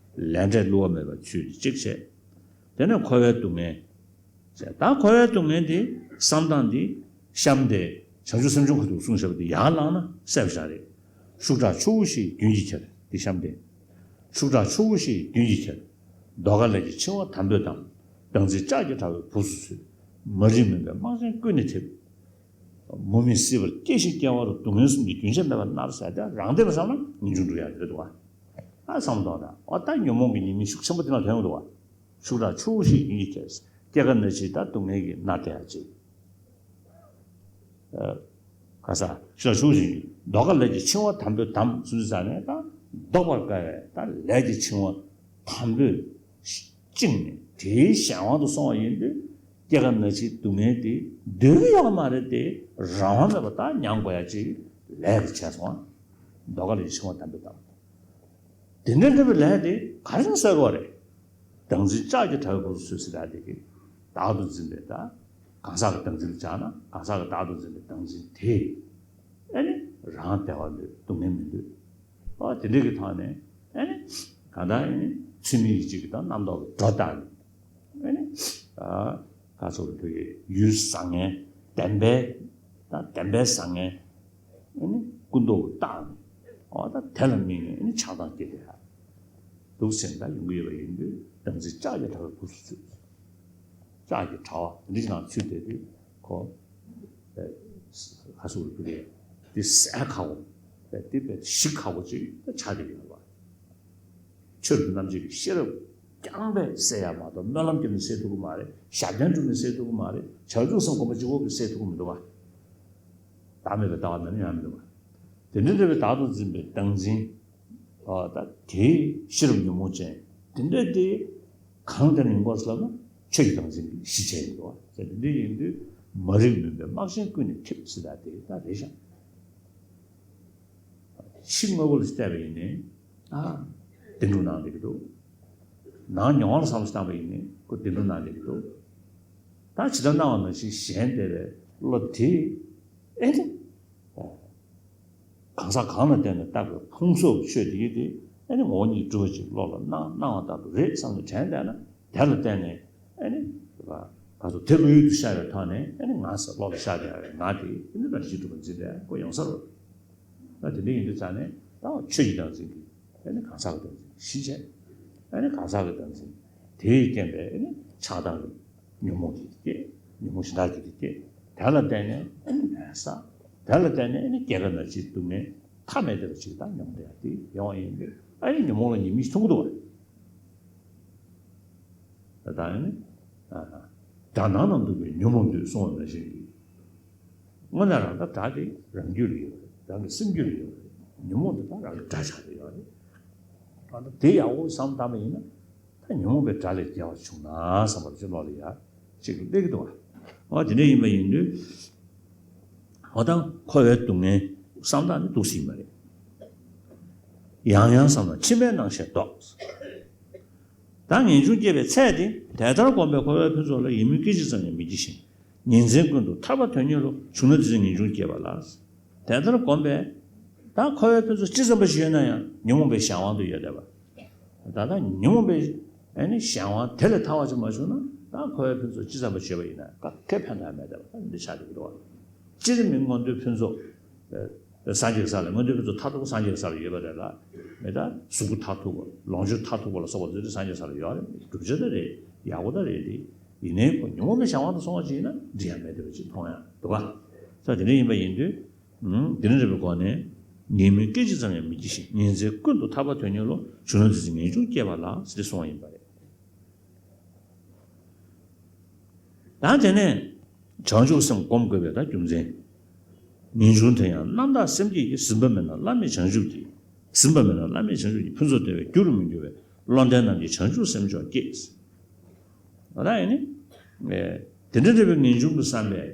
ལས་འབྲས་བསླུ་བ་མེད་པ་ཚུལ་དེ་གཅིག་བྱས། དེ་ནས་འཁོར་བའི་སྡུག་བསྔལ་བྱས། ད་འཁོར་བའི་སྡུག་བསྔལ་དེ་བསམ་སྟངས་དེ་གཤམ་དེ་བྱང་ཆུབ་སེམས་སྦྱོང་ཁ་ཐུག་གསུངས་བཞག་པ་དེ་ཡར་བླངས་ན་གསལ་པོ་ཞིག་རེད། ཤུགས་དྲག་ཆུ་བོ་བཞིན་རྒྱུན་གྱིས་ཁྱེར་དེ་གཤམ་དེ། ཤུགས་དྲག་ཆུ་བོ་བཞིན་རྒྱུན་གྱིས་ཁྱེར། ཟློས་གར་ལས་ཀྱི་འཆིང་བ་དམ་པོས་བསྡམས། བདག་འཛིན་ལྕགས་ཀྱི་དྲ་བས་སྦུབས་སུ་ཚུད། མ་རིག་མུན་པས་རྨང་ཅན་ཀུན་ནས་ཐེབས། མུ་མེད་སྲིད་པར་སྐྱེ་ཞིང་སྐྱེ་བ་རུ། སྡུག་བསྔལ་གསུམ་གྱིས་རྒྱུན་ཆད་མེད་པར་མནར་ཟེར་ཏེ་རང་བདེ་བ་བསམ་ན་ངེས་འབྱུང་འགྲུབ་ཡག་ཡོད་འདུག་བ། ཨ་བསམ་དོན་དག་ཨོ་ད་ཉོན་མོངས་ཀྱི་ཉེས་དམིགས་ཤུགས་ཆེན་པོ་དེ་ལ་ཐོན་འདུག་བ། ཤུགས་དྲག་ཆུ་བོ་བཞིན་རྒྱུན་གྱིས་ཁྱེར། སྐྱེ་རྒ་ན་འཆིའི་ད་སྡུག་བསྔལ་གྱིས་མནར་བསྡད་ཡག་ཅིག་ག་ས་ཤུགས་དྲག་ཆུ་བོ་བཞིན་རྒྱུན། ཟློས་གར་ལས་ཀྱི་འཆིང་བ་དམ་པོས་བསྡམས་ཟེར་དུས་ཙ་ནས་ད་བཟློག་པར་དཀའ་བའི་ད་ལས་ཀྱི་འཆིང་བ་དམ་པོས་བཅིངས་ནས་དེའི་གཞན་དབང་དུ་སོང་བ་ཡིན་དུས་སྐྱེ་རྒ་ན་འཆིའི་སྡུག་བསྔལ་དེ་སྡོད་ཀྱི་ཡོད་མ་རེད་དེ་རང་དབང་མེད་པར་ད་མྱང་དགོས་ཡག་ཅིག་ལས་དེ་བྱས་སོང་བ། ཟློས་གར་ལས་ཀྱི་འཆིང་བ་དམ་པོས་བསྡམས། དེ་འདྲ་འདྲ་བའི་ལས་དེ་ག་རེ་བྱས་ན་གསལ་གོ་རེད། བདག་འཛིན་ལྕགས་ཀྱི་དྲ་བས་སྦུབས་སུ་ཚུད་ཟེར་ཡག་དེ་གིས་བདག་ཏུ་འཛིན་པའི་ད་གང་ཟག་གི་བདག་འཛིན་ལ་སྦྱར་ན་གང་ཟག་གི་བདག་ཏུ་འཛིན་པའི་བདག་འཛིན་དེ་ཨེ་ནི་རང་བདེ་བ་འདོད། སྡུག་བསྔལ་མི་འདོད། ཨོ་དེ་འདྲ་གི་ཐོག་ནས་ཨེ་ནི་གང་ལྟར་ཨེ་ནི་ཚུལ་མིན་ཡིད་བྱེད་ཀྱི་དང་རྣམ་རྟོག་གི་སྒྲོ་བཏགས་ནས་ཨེ་ནི་ཨ་ག་ཚོད་ལ་ཐུག་གི་ཡུལ་བཟང་ངན་བདེན་པའི་ད་བདེན་པའི་བཟང་ངན་ཨེ་ནི་ཀུན་རྟོག་གི་བཏགས་ནས་ཨོ་ད་དེ་ལ་དམིགས་ནས་ཨེ་ནི་ཆགས་སྡང་སྐྱེས་ཏེ་ཧ། འདུག་ཟེར་ན་ད་ཡོང་གི་ཡོད་པ་ཡིན་དུས་བདག་འཛིན་ལྕགས་ཀྱི་དྲ་བས་སྦུབས་སུ་ཚུད། ལྕགས་ཀྱི་དྲ་བ་འདི་ནང་ཚུད་བསྡད་དུས་ཁོ་ཨེ་ཧ་སུ་རུ་ཕུ་རེ་འདི་སེལ་ཁག་པོ་ཨེ་འདི་དཔེ་ཞི་ཁག་པོ་ཅིག་ཆགས་བསྡད་ཡོད་པ། ཆོས་རབ་རྣམ་འབྱེད་ཀྱི་ཤེས་རབ་རྐྱང་པས་སེལ་ཡག་མ་གཏོགས་སྨོན་ལམ་བརྒྱབ་ནས་སེལ་ཐུབ་ཀྱི་མ་རེད། ཞབས་བརྟན་བསྒྲུབས་ནས་སེལ་ཐུབ་ཀྱི་མ་རེད། བྱང་ཆུབ་སེམས་སྒོམ་པ་གཅིག་པོ་གིས་སེལ་ཐུབ་ཀྱི་མི་འདུག་བ། བདག་མེད་པའི་ལྟ་བ་ནམ་ཡང་མི་འདུག་བ། དེ་འདྲ་འདྲ་བའི་བདག་ཏུ་འཛིན་པའི་བདག་འཛིན། ཨ་ད་དེའི་ཤེས་རབ་ཉོན་མོངས་ཅན་དེ་འདྲ་དེ་གང་དེར་ཡོང་དགོས་ལབ་ན་ཆོས་ཀྱི་བདག་འཛིན་གྱི་གཞི་བྱས་ཡིན་འདུག་བ། དེ་འདྲ་ཡིན་དུས་ མ་རིག་མུན་པའི་སྨག་ཆེན་ཀུན་ནས་འཐིབས་ཟེར་ད་དེ་ད་རེད་ཤག་ཕྱི་དངོས་པོ་ལ་བལྟས་པ་ཡིན་ནའི་ཨ་བདེ་སྡུག་སྣང་བསྡད་ཀྱི་འདུག་ནང་མྱོང་བ་ལ་བསམ་བློ་བཏང་པ་ཡིན་ནའི་ཁོ་བདེ་སྡུག་སྣང་བསྡད་ཀྱི་འདུག་ད་ཇི་ལྟར་སྣང་བ་ནང་བཞིན་ཞེན་བསྡད་པའི་བློ་དེ་ཨེ་ནི་ཨོ། གང་ཟག་གང་ལ་བརྟེན་ནས་བཏགས་པའི་ཕུང་སོགས་ཆོས་དེ་ཡིན་ཏེ་ཨ་ནི་ངོ་བོ་ཉིད་སྤྲུལ་པ་ཅིག་བློ་ལ་སྣང་སྣང་བ་ལྟར་དུ་རེད་བསམ་ནས་དྲན་བསྡད་ན་དེ་ལ་བརྟེན་ནས་ཨ་ནི་ག་ཚོད་དེ་བློ་ཡུལ་དུ་ཤར་བའི་ཐོག་ནས་ཨ་ནི་ང་ཟེར་བློ་ལ་ཤར་བསྡད་པའི་ང་དེ་ཨ་ནི་རང་བཞིན་གྲུབ་པ་འཛིན་པའི་ཁོ་ཡོང་ས་རེད། ད་དེ་འདྲ་ཡིན་དུས་ཙང་ནས་ད་ཆོས་ཀྱི་བདག་འཛིན་གྱི་ཨ་ནི་གང་ཟག་གི་བདག་འཛིན་གཞི་བྱས་ཨ་ནི་གང་ཟག་གི་བདག་འཛིན་དེས་རྐྱེན་པས་ཨ་ནི་ཆགས་སྡང་གི་ཉོན་མོངས་ཀྱི་སྐྱེ། ཉོན་མོངས་གཞན་དག་གི་སྐྱེ། དེ་ལ་བརྟེན་ནས་ཨ་ནི་ནད་ཟ། དེ་ལ་བརྟེན་ནས་ཨ་ནི་སྐྱེ་རྒ་ན་འཆིའི་སྡུག་བསྔལ་མཐའ་མེད་བསྡད་པ་ཅིག་ད་མྱོང་བསྡད་ཡ་དེ་ཡོང་བ་ཡིན་པས་ཨ་ནི་ཉོན་མོངས་ལ་ཉེས་དམིགས་མཐོང་གི་འདུག་བ། ད་ཨ་ནི་དགྲ་ནང་ན་འདུག་པའི་ཉོན་མོངས་འདུས་གསུངས་པ་ནང་བཞིན་གྱི། དངོས་གནས་རང་ལྟ་དགྲ་དེ་རང་རྒྱུད་ལ་ཡོད་རེད། རང་གི་སེམས་རྒྱུད་ལ་ཡོད་རེད། ཉོན་མོངས་དེ་དག་རང་གི་དགྲ་ཆགས་ཏེ་ཡོད་རེད། ད་ལྟ་དེ་ཡག་པོ་བསམ་བཏང་པ་ཡིན་ན་ད་ཉོན་མོངས་པའི་དགྲ་ལས་རྒྱལ་བར་བྱུང་ན་བསམ་པ་ཅིག་བློ་ལ་ཡ་ཅིག་སླེབས་ཀྱི་འདུག་བ། འོ་དེ་འདྲ་ཡིན་པ་ཡིན་དུས་འོ་ད་འཁོར་བའི་སྡུག་བསྔལ་བསམ་སྟངས་ནི་འདུག་སེ་ཡིན་པ་རེད། ཡང་ཡང་བསམ་ན་ཕྱི་མའི་སྣང་ཤས་ལྡོག་ད་ངེས་འབྱུང་སྐྱེས་པའི་ཚད་དེ་དེ་ལྟར་བསྒོམས་པས་འཁོར་བའི་ཕུན་ཚོགས་ལ་ཡིད་སྨོན་སྐད་ཅིག་ཙམ་ཡང་མི་སྐྱེ་ཞིང་ཉིན་མཚན་ཀུན་ཏུ་ཐར་པ་དོན་གཉེར་རོ། བྱུང་ན་དེ་ཚེ་ངེས་འབྱུང་སྐྱེས་པ་ལགས། དེ་ལྟར་བསྒོམས་པས་ད་འཁོར་བའི་ཕུན་ཚོགས་ཅི་ཙམ་པ་ཞིག་ཡོད་ན་ཡང་ཉོན་མོངས་པའི་གཞན་དབང་དུ་ཡོད་བསྡད་པ། ད་ལྟ་ཉོན་མོངས་པའི་ཨ་ནི་གཞན་དབང་དེ་ལས་ཐར་བ་ཅིག་མ་བྱུང་ན་ད་འཁོར་བའི་ཕུན་ཚོགས་ཅི་ཙམ་པ་ཞིག་ཡོད་པ་ཡིན་ན་ག་གེ་ཕན་ཐོགས་མེད་བསྡད་པ་ད་འདི་ཆགས་ཀྱི་འདུག་བ། སྤྱིར་མི་མངོན་མཐོའི་ཕུན་ཚོགས། སངས་རྒྱས་ཀྱི་ས་ལ་མངོན་མཐོའི་ཕུན་ཚོགས་མཐར་ཐུག་སངས་རྒྱས་ཀྱི་ས་ལ་ཡོད་པ་རེད་ལ། མི་ད་གཟུགས་པོ་མཐར་ཐུག་པ་ལོངས་སྤྱོད་མཐར་ཐུག་པ་ལ་སོགས་པ་ཚོ་དེ་སངས་རྒྱས་ཀྱི་ས་ལ་ཡོད་རེད། བསྒྲུབ་བྱ་ད་རེད། ཡག་པོ་ད་རེད་དེ། ཡིན་ནའི་ཁོ་ཉོན་མོངས་པའི་གཞན་དབང་དུ་སོང་བ་ཅིག་ཡིན་ན་འགྲིག་ཡ་མེད་བསྡད་པ་ཅིག་མཐོང་ཡ་འདུག་ག་ས་དེ་འདྲ་ཡིན་པ་ཡིན་དུས། འདི་འདྲ་རེད་པའི་སྒོ་ནས། ཉིན་མོའི་སྐད་ཅིག་ཙམ་ཡང་མི་སྐྱེ་ཞིང་ཉིན་མཚན་ཀུན་ཏུ་ཐར་པ་དོན་གཉེར་རོ། བྱུང་ན་དེ་ཚེ་ངེས་འབྱུང་སྐྱེས་པ་ལགས་ཟེར་ཏེ་གསུངས་པ་ཡིན་པ་རེད། ད་དེ་ནས་བྱང་ཆུབ་སེམས་སྒོམ་དགོས་པའི་ད་རྒྱུ་མཚན། ངེས་འབྱུང་དེ་ཡང་རྣམ་དག་སེམས་བསྐྱེད་ཀྱིས་ཟིན་པ་མེད་ན་བླ་མེད་བྱང་ཆུབ་ཀྱི། ཟིན་པ་མེད་ན་བླ་མེད་བྱང་ཆུབ་ཀྱི་ཕུན་ཚོགས་བདེ་བའི་རྒྱུ་རུ་མི་འགྱུར་བས་བློ་ལྡན་རྣམས་ཀྱིས་བྱང་ཆུབ་སེམས་མཆོག་བསྐྱེད། ད་ཡིན་ནི། དེ་འདྲ་འདྲ་བའི་ངེས་འབྱུང་གི་བསམ་པས་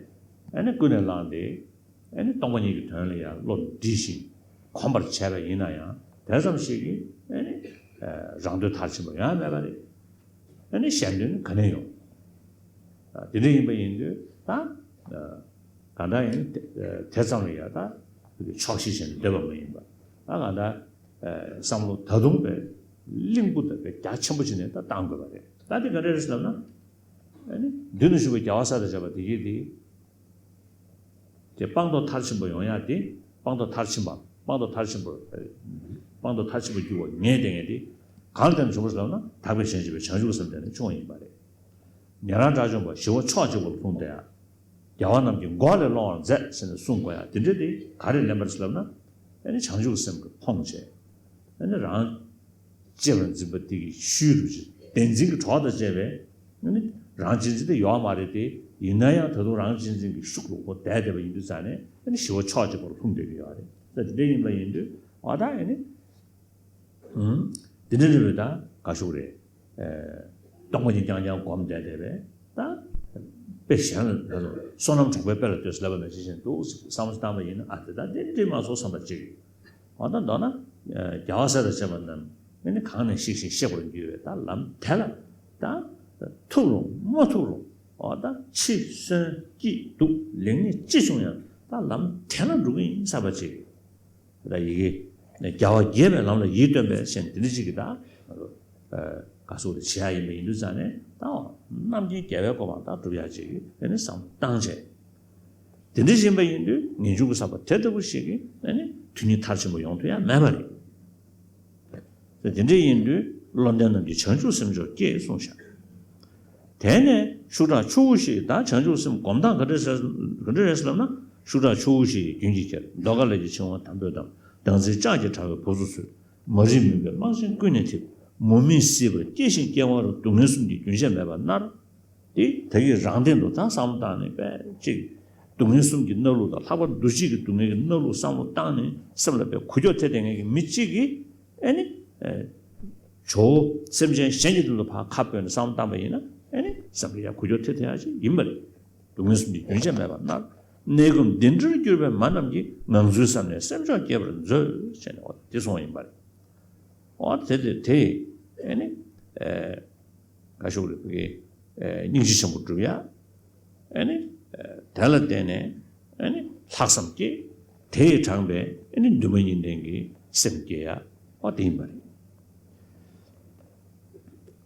ཨ་ནི་ཀུན་ནས་བསླངས་ཏེ། ཨ་ནི་སྟོང་པ་ཉིད་ཀྱི་དོན་ལ་ཡང་བློ་འདྲིས་ཤིང་གོམས་པར་བྱས་པ་ཡིན་ན་ཡང་དེ་ཙམ་ཞིག་གིས་ཨ་ནི་རང་དོན་མཐར་ཕྱིན་པ་ཡོང་ཡ་མེད་པ་རེད། ཨ་ནི་གཞན་དོན་ནི་ག་ནས་ཡོང་། དེ་འདྲ་ཡིན་པ་ཡིན་དུས་ད་གང་ལྟར་ཡིན་དེ་ཙམ་ལ་ཡང་ད་ཆོག་ཤེས་བྱས་ནས་སྡོད་པ་མ་ཡིན་པ་ད་གང་ལྟར་བསམ་བློ་ད་དུང་བས་གླིང་བུ་ལྟ་བུའི་རྒྱ་ཆེན་པོ་ཅིག་ནས་ད་བཏང་དགོས་པ་རེད། ད་དེ་ག་འདྲ་རེད་ཟེར་ལབ་ན། ཨ་ནི་མདུན་དུ་བཞུགས་པའི་རྒྱལ་བ་སྲས་དང་བཅས་པ་དེ་གྱིས་དེ། དེ་སྤངས་རྟོགས་མཐར་ཕྱིན་པ་ཡོང་ཡ་དེ་སྤངས་རྟོགས་མཐར་ཕྱིན་པ་སྤངས་རྟོགས་མཐར་ཕྱིན་པ། སྤངས་རྟོགས་མཐར་ཕྱིན་པར་འགྱུར་བ་ངས་བསྟན་ངེས་དེ། གང་ལ་བརྟེན་བྱུང་བ་ཟེར་ལབ་ན་དག་པའི་ཞེན་བྱེད་པའི་བྱང་ཆུབ་སེམས་བརྟེན་ནས་བྱུང་བ་ཡིན་པ་རེད། ཉན་རང་དགྲ་བཅོམ་པ་ཞི་བ་ཕྱོགས་གཅིག་པུ་ལ་ལྷུང་བསྡད་ཡ། རྒྱལ་བ་རྣམས་ཀྱི་མགོ་ལས་སློང་བར་མཛད་ཟེར་ནས་གསུངས་དགོས་ཡ་དེ་འདྲ་དེ་ག་རེ་ལེན་པར་ཟེར་ལབ་ན། ཨ་ནི་བྱང་ཆུབ་སེམས་ཀྱིས་ཕོངས་བྱས། ཨ་ནི་རང་། གཅེས་པར་འཛིན་པ་དེ་གི་ཤུལ་དུ་ཅིག་བདེན་འཛིན་གྱི་གྲོགས་དང་བཅས་པས། ཨ་ནི་རང་གཅེས་འཛིན་དེ་ཡོད་མ་རེད་དེ། ཡིན་ན་ཡང་ད་དུང་རང་གཅེས་འཛིན་གྱི་ཤུགས་ལ་གོ་བསྡད་བསྡད་པ་ཡིན་དུས་ཙང་ནས་ཨ་ནི་ཞི་བ་ཕྱོགས་གཅིག་པུར་ལྷུང་བསྡད་ཀྱི་ཡོད་རེད། ད་དེ་འདྲ་ཡིན་པ་ཡིན་དུས་ཨ་ད་ཨ་ནི། ཨུམ། དེ་འདྲ་རེད་པས་ད་ག་ཤུགས་རེད། སྟོང་པ་ཉིད་རྐྱང་རྐྱང་སྒོམ་བསྡད་བསྡད་པས་ད། དཔེ་གཞན་ལ་ད་དུང་བསོད་ནམས་གྲོགས་པོའི་དཔེ་ལ་ལྟོས་སུ་ལབ་པ་ནང་བཞིན་བཞིན་འདུག་བསམ་བློ་བཏང་བ་ཡིན་ན་ཨ་དེ་ད་དེ་འདྲ་མ་སོང་བསམ་པ་ཅིག་འོ་ད་མདོར་ན། རྒྱལ་བ་སྲས་དང་བཅས་པ་རྣམས་ཨ་ནི་གང་ནས་ཤེས་ཤིང་གཤེགས་པར་འགྱུར་བའི་ད་ལམ་དེ་ལ་ད། ཐུབ་རུང་མ་ཐུབ་རུང་འོ་ད་འཆི་གསོན་སྐྱིད་སྡུག་ལེགས་ཉེས་ཅི་བྱུང་ཡང་ད་ལམ་དེ་ལ་འགྲོ་གི་ཡིན་བསམ་པ་ཅིག་ད་ཡི་གེ་རྒྱལ་བ་དགྱེས་པའི་ལམ་ལ་ཡིད་རྟོན་པའི་ཞེན་དེ་འདྲ་ཅིག་གིས་ད། ག་སོགས་རེ་བྱེད་ཡ་ཡིན་པ་ཡིན་དུས་ཙང་ནས་ད་རྣམ་མཁྱེན་རྒྱལ་བའི་གོ་འཕང་ད་སྒྲུབ་ཡ་ཅིག་ཨ་ནི་བསམ་བློ་བཏང་བྱས། དེ་འདྲ་ཡིན་པ་ཡིན་དུས་ངེས་འབྱུང་གི་ས་པ་དེ་ལྟ་བུ་ཞིག་གིས་ཨ་ནི་དོན་གཉིས་མཐར་ཕྱིན་པ་ཡོང་ཐུབ་ཡ་མེད་པ་རེད། དེ་འདྲ་ཡིན་དུས་བློ་ལྡན་རྣམས་ཀྱིས་བྱང་ཆུབ་སེམས་མཆོག་བསྐྱེད་གསུངས་ཤག་དེ་ནས་ཤུགས་དྲག་ཆུ་བོ་ཞིག་ད་བྱང་ཆུབ་སེམས་སྒོམ་སྟངས་ག་འདྲ་རེད་ག་འདྲ་རེད་ཟེར་ལབ་ན། ཤུགས་དྲག་ཆུ་བོ་ཞིག་རྒྱུན་གྱིས་ཁྱེར། ཟློས་གར་ལས་ཀྱི་འཆིང་བ་དམ་པོས་བསྡམས། ཟླ་མཛེས་ལྕགས་ཀྱི་དྲ་བས་བུ་ཚོ་འཚོས། མ་རིག་མུན་པའི་སྨག་ཆེན་ཀུན་ནས་འཐིབས། མུ་མེད་སྲིད་པར་སྐྱེ་ཞིང་སྐྱེ་བ་རུ་སྡུག་བསྔལ་གསུམ་གྱི་རྒྱུན་ཆད་མེད་པར་མནར། དེ་ད་གིན་རང་སྟེང་དུ་ད་བསམ་བློ་བཏང་ནས་དཔེ་གཅིག་སྡུག་བསྔལ་གསུམ་གྱི་མནར་ལུགས་དང་ལྷག་པར་འདུ་བྱེད་ཀྱི་སྡུག་བསྔལ་གྱི་མནར་ལུགས་བསམ་བློ་བཏང་ནས་སེམས་ལ་དཔེ་འགུལ་སྐྱོད་ཐེབས་བསྡད་མཁན་གྱི་མི་གཅིག་གིས་ཨེ་ནི། ཇོ་བོ་སེམས་ཅན་གཞན་གྱི་དོན་དུ་ཕར་ཁ་སྤོས་ནས་བསམ་བློ་བཏང་པ་ཡིན་ན་ཨེ་ནི་སེམས་ལ་ཡང་འགུལ་སྐྱོད་ཐེབས་ཐེབས་ཡག་ཅིག་ཡིན་པ་རེད། སྡུག་བསྔལ་གསུམ་གྱི་རྒྱུན་ཆད་མེད་པར་མནར། གནས་སྐབས་འདི་འདྲར་གྱུར་པའི་མ་རྣམས་ཀྱིས། ངང་ཚུལ་བསམ་ནས་སེམས་མཆོག་བསྐྱེད་པར་མཛོད། ཅེས་ནས་འོ་དེ་གསུངས་པ་ཡིན་པ་རེད། འོ་དེ་དེ་དེ་ཨེ་ནི་ཨེ་ག་ཞུ་རེད་བུ་གའི་ཨེ་སྙིང་རྗེ་ཆེན་པོ་སྒྲུབ་ཡ། ཨེ་ནི་ཨེ་དེ་ལ་བརྟེན་ནས་ཨེ་ནི་ལྷག་བསམ་སྐྱེས། དེས་དྲངས་པའི་ཨེ་ནི་འདུན་པ་གཉིས་ལྡན་གྱི་སེམས་སྐྱེ་ཡ། འོ་དེ་ཡིན་པ་རེད།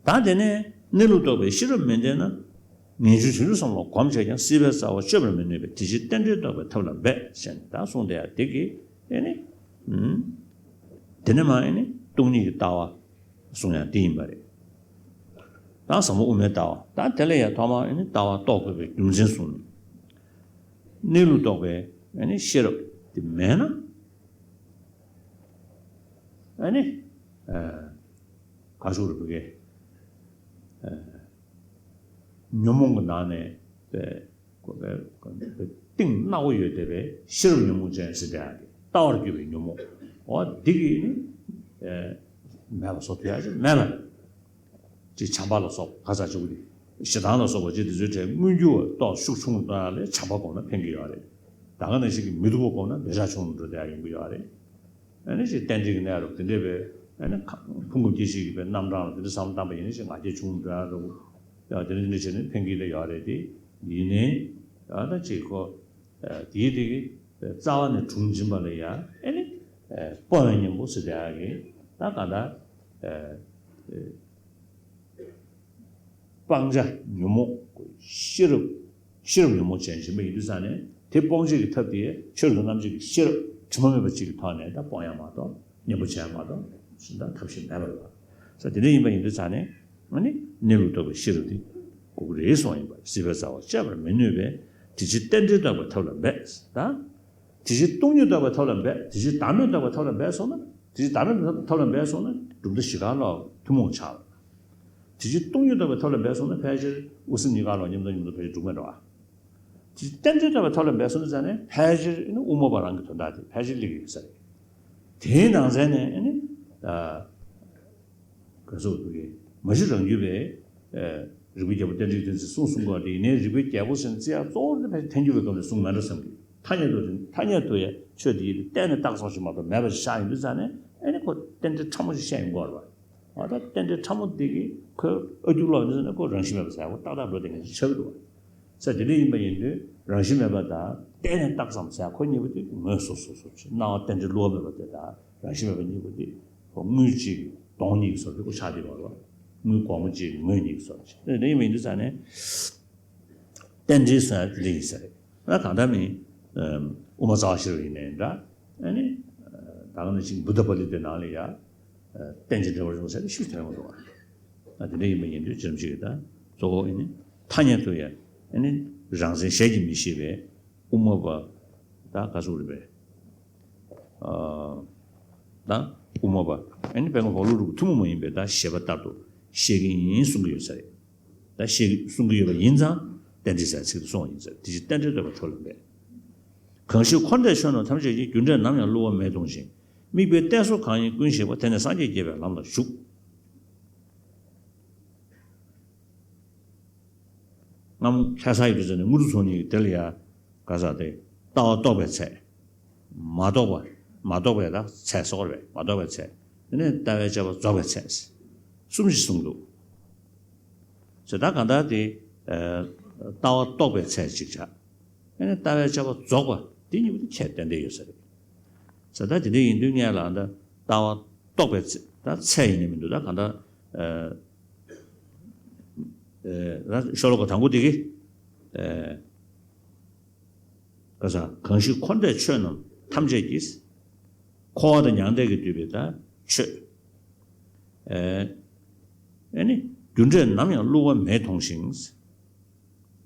ད་དེ་ནས་གནས་ལུགས་རྟོགས་པའི་ཤེས་རབ་མི་ལྡན་ན། ངེས་འབྱུང་བྱང་ཆུབ་བསམ་བློ་གོམས་བྱས་ཀྱང་། སྲིད་པའི་རྩ་བ་གཅོད་པར་མི་ནུས་པས། དེ་ཕྱིར་རྟེན་འབྲེལ་རྟོགས་པའི་ཐབས་ལ་འབད། ཞེས་ནས་ད་གསུངས་བསྡད་ཡ་དེ་གི་ཨེ་ནི། ཨུམ། དེ་ནས་མ་ཨེ་ནི་སྟོང་ཉིད་ཀྱི་ལྟ་བ་གསུང་ཡ་དེ་ཡིན་པ་རེད། ད་ཟབ་མོ་དབུ་མའི་ལྟ་བ། ད་དེ་ལ་ཡ་ཐོག་མ་ཨེ་ནི་ལྟ་བ་རྟོགས་དགོས་པའི་རྒྱུ་མཚན་གསུངས་ནས། གནས་ལུགས་རྟོགས་པའི་ཨེ་ནི་ཤེས་རབ་དེ་མེད་ན། ཨེ་ནི། ཨ། ག་ཞུ་རེད་བུ་གའི། ཨ། ཉོན་མོངས་ཀྱི་ནང་ནས་པའི་གཏིང་ནག་པོ་ཡོད་བསྡད་པའི་ཤེས་རབ་ཉོན་མོངས་ཅན་ཟེར་བསྡད་ཡ་གི་ལྟ་བར་གྱུར་པའི་ཉོན་མོངས། འོ་འདི་གིས་ནི་ཨེ་མེད་པ་བཟོ་ཐུབ་ཡ་ཅིག་མེད་པ་རེད། ཅིག་བྱམས་པ་ལ་སོགས་ག་ས་ཆུ་བོ་དེ་ཞེ་སྡང་ལ་སོགས་པ་ཅིག་དེ་ཚོའི་གྲས་མངོན་གྱུར་བ་རྟོགས་ཤུགས་ཆུང་དུ་བཏང་ཡ་ལས་བྱམས་པ་སྒོམ་ན་ཕན་གྱི་ཡོད་རེད། ད་ག་ནང་བཞིན་གྱི་མི་སྡུག་པ་སྒོམ་ན་འདོད་ཆགས་ཆུང་རུ་འགྲོ་བསྡད་ཡ་ཡོང་གི་ཡོད་རེད། ཨ་ནི་ཅིག་རྟེན་འབྲེལ་གྱི་གནས་རབ་དེ་འདྲས་པའི་ཨ་ནི་ཁ་ཕུང་ཁམས་སྐྱེ་མཆེད་ཀྱི་པའི་རྣམ་གྲངས་ལ་དེ་འདྲ་བསམ་བློ་བཏང་པ་ཡིན་ན་ཅིག་ང་རྒྱལ་ཆུང་རུ་འགྲོ་ཡ་འགྲོ་གི་ཡ་དེ་འདྲ་དེ་འདྲ་བྱས་ནས་ཕན་གྱི་ད་ཡོད་རེད་དེ། ཡིན་ནའི་ཨ་ད་ཅིག་ཁོ་དེའི་དེ་གི་རྩ་བ་ནས་དྲུང་འབྱིན་པ་ལ་ཡ་ཨེ་ནི་སྤོང་བའི་གཉེན་པོ་ཟེར་བསྡད་ཡ་གི་ད་ག་ད། སྤང་བྱ་ཉོན་མོངས་ཤེས་རབ། ཤེས་རབ་ཉོན་མོངས་ཅན་ཡིན་པ་ཡིན་དུས་ཙང་ནས་དེ་སྤོང་བྱེད་ཀྱི་ཐབས་དེ་ཆོས་རབ་ཏུ་རྣམ་འབྱེད་ཀྱི་ཤེས་རབ་དྲི་མ་མེད་པ་ཅིག་གི་ཐོག་ནས་ད་སྤོང་ཡ་མ་གཏོགས་གཉེན་པོ་བྱས་མ་གཏོགས་ད་ཐབས་ཤེས་མེད་པ་རེད་པ། ས་དེ་འདྲ་ཡིན་པ་ཡིན་དུས་ཙང་ནས་ཨ་ནི་གནས་ལུགས་རྟོགས་པའི་ཤེས་རབ་དེ་དགོས་ཀྱི་རེད་གསུངས་ཡིན་པ། སྲིད་པའི་རྩ་བ་གཅོད་པར་མི་ནུས་པས། དེ་ཕྱིར་རྟེན་འབྲེལ་རྟོགས་པའི་ཐབས་ལ་འབད། ད། དེ་ཕྱིར་སྟོང་ཉིད་རྟོགས་པའི་ཐབས་ལ་འབད། དེ་ཕྱིར་བདག་མེད་རྟོགས་པའི་ཐབས་ལ་འབད་སོང་ན། དེ་ཕྱིར་བདག་མེད་ཐབས་ལ་འབད་སོང་ན་གྲུབ་མཐའ་བཞི་ཀ་ལ་ཐུན་མོང་ཆགས། དེ་ཕྱིར་སྟོང་ཉིད་རྟོགས་པའི་ཐབས་ལ་འབད་སོང་ན་ཕལ་ཆེར་དབུ་སེམས་གཉིས་ཀ་ལ་མཉམ་དུ་མཉམ་དུ་ཕལ་ཆེར་འགྲུབ་མེད་འགྲོ་བ། དེ་ཕྱིར་རྟེན་འབྲེལ་རྟོགས་པའི་ཐབས་ལ་འབད་སོང་ན་ཙང་ནས་ཕལ་ཆེར་ནི་དབུ་མ་པ་རང་གི་དོན་དག་དེ་ཕལ་ཆེར་སླེབས་ཀྱི་ཡོད་ས་རེད། དེའི་ནང་ཚན་ནས་ནི། ག་ཟེར་དགོས་ཀྱི། མ་གཞི་རང་རྒྱུད་པའི་རིགས་པའི་རྒྱལ་པོ་ཏན་ཏིག་ཏུ་གསུངས་གསུངས་པ་དེ་ཡིན་ནའི་རིགས་པའི་རྒྱལ་པོ་ཟེར་ན་རྩི་ཡག་གཙོ་བོ་དེ་ཕལ་ཆེར་ཐལ་འགྱུར་བའི་སྐབས་ནས་གསུངས་མེད་འགྲོ་བསམ་གི། ཐ་སྙད་དུ་ཐ་སྙད་དུ་ཡང་ཆོས་དེ་ཡིན་གཏན་ནས་བཏགས་ཙམ་ཞིག་མ་གཏོགས་མེད་པ་ཞིག་བཞག་ཡོང་དུས་ཙང་ནས་ཨེ་ནི་ཁོ་རྟེན་འབྲེལ་ཕྲ་མོ་ཞིག་བཤད་ཡོང་གི་རེད་པ། འོ་ད་རྟེན་འབྲེལ་ཕྲ་མོ་དེ་གིས་ཁོ་ཨ་རྒྱུག་ལོག་ཡོང་དུས་ཙང་ནས་ཁོ་རང་བཞིན་མེད་པ་ཟེར་ཡག་ཁོ་ཏག་ཏག་འགྲོ་བསྡད་མཁན་ཞིག་ཆགས་ཀྱི་འདུག་པ། ས་དེ་འདྲ་ཡིན་པ་ཡིན་དུས་རང་བཞིན་མེད་པ་དང་གཏན་ནས་བཏགས་ཙམ་ཟེར་ཡག་ཁོ་གཉིས་པོ་དེ་ངོས་སོ་སོ་སོ་ཅིག་སྣང་བ་རྟེན་འབྲེལ་བསླུ་བ་མེད་པ་དེ་དང་རང་བཞིན་མེད་པ་གཉིས་པོ་དེ་ཁོ་དངུལ་གཅིག་གི་དོང་གཉིས་ཀྱི་བཟོ་འདྲ་ཁོ་ཆགས་བསྡད་པ་རེད་པ། དངུལ་སྒོར་མོ་གཅིག་གི་ངོས་གཉིས་ཀྱི་བཟོ་འདྲ་ཅིག་དེ་འདྲ་ཡིན་པ་ཡིན་དུས་ཙང་ནས་རྟེན་འབྲེལ་ཟེར་ཡག་དེ་འདྲ་ཡིན་ས་རེད། ད་གང་ལྟར་མིན་དབུ་མ་རྩ་བ་ཤེས་རབ་ཡིན་ནའི་འདྲ། ཨ་ནི་ད་ག་ནང་བཞིན་བུདྡྷ་པཱ་ལི་ཏའི་ནང་ལ་ཡ། རྟེན་ཅིང་འབྲེལ་བར་འབྱུང་ཟེར་ནས་ཤུགས་ཐོན་ཡོང་འདུག་པ། ཨ་དེ་འདྲ་ཡིན་པ་ཡིན་དུས་ཅི་རིམ་ཞིག་གི་ད་གཙོ་བོ་ཨེ་ནི་ཐ་སྙད་དུ་ཡ་ཨེ་ནི་རང་མཚན་ཞལ་གྱིས་མི་བཞེས་པའི་དབུ་མ་པ་ད་ག་ཟེར་དགོས་རེད་པས། ཨ་ད་དབུ་མ་པ་ཨེ་ནི་དཔལ་མགོན་འཕགས་ལུགས་གྲུབ་ཐུན་མོང་མ་ཡིན་པའི་ད་བཞེད་པ་ལྟར་དུ་བཤད་ཀྱི་ཡིན་གསུང་གི་ཡོད་ས་རེད། ད་བཤད་གསུང་གི་ཡོད་པ་ཡིན་ཙང་རྟེན་འབྲེལ་ཟེར་ཚིག་ཏུ་གསུངས་པ་ཡིན་ཟེར། དེ་ཕྱིར་རྟེན་འབྲེལ་རྟོགས་པའི་ཐབས་ལ་འབད། གང་ཞིག་འཁོར་འདས་ཆོས་རྣམས་ཐམས་ཅད་ཀྱི། རྒྱུ་འབྲས་ནམ་ཡང་བསླུ་བ་མེད་མཐོང་ཞིང་། དམིགས་པའི་གཏད་སོ་གང་ཡིན་ཀུན་ཤེས་པ། དེ་ནི་སངས་རྒྱས་དགྱེས་པའི་ལམ་ལ་ཞུགས། སྔ་མོ་ལྷ་ས་ཡི་དུས་ཚོད་ནས་དངོས་གྲུབ་ཚོགས་གཉིས་ཀྱི་དེ་ལ་ཡ་ག་ས་དེ་ལྟ་བ་རྟོགས་པའི་ཚད། མ་རྟོགས་པ་མ་རྟོགས་པའི་ད་ཚད་སོགས་རེད། མ་རྟོགས་པའི་ཚད། དེ་ནས་ལྟ་བའི་དཔྱད་པ་རྫོགས་པའི་ཚད། གསུམ་ཞིག་གསུངས་འདུག་ཟེར། ད་གང་ལྟར་དེ་ལྟ་བ་རྟོགས་པའི་ཚད་ཅིག་བྱ། ཨ་ནི་ལྟ་བའི་དཔྱད་པ་རྫོགས་པ་དེ་གཉིས་པོ་དེ་ཁྱད་ཏན་ཏན་ཡོད་ས་རེད། ཟེར། ད་དེ་འདྲ་ཡིན་དུས་ངས་ལ་ད་ལྟ་བ་རྟོགས་པའི་ཚད་ད་ཚད་ཡིན་ནི་མི་འདུག་ད་གང་ལྟར་ཨ་ཨ་ཤོ་ལོ་ཀ་དང་པོ་དེ་གི་ཨ་ག་ས་གང་ཞིག་འཁོར་འདས་ཆོས་རྣམས་ཐམས་ཅད་ཀྱི། འཁོར་བ་དང་མྱང་འདས་ཀྱིས་བསྡུས་པའི་ད་ཆོས། ཨ་ནི་རྒྱུ་འབྲས་ནམ་ཡང་བསླུ་བ་མེད་མཐོང་ཞིང་།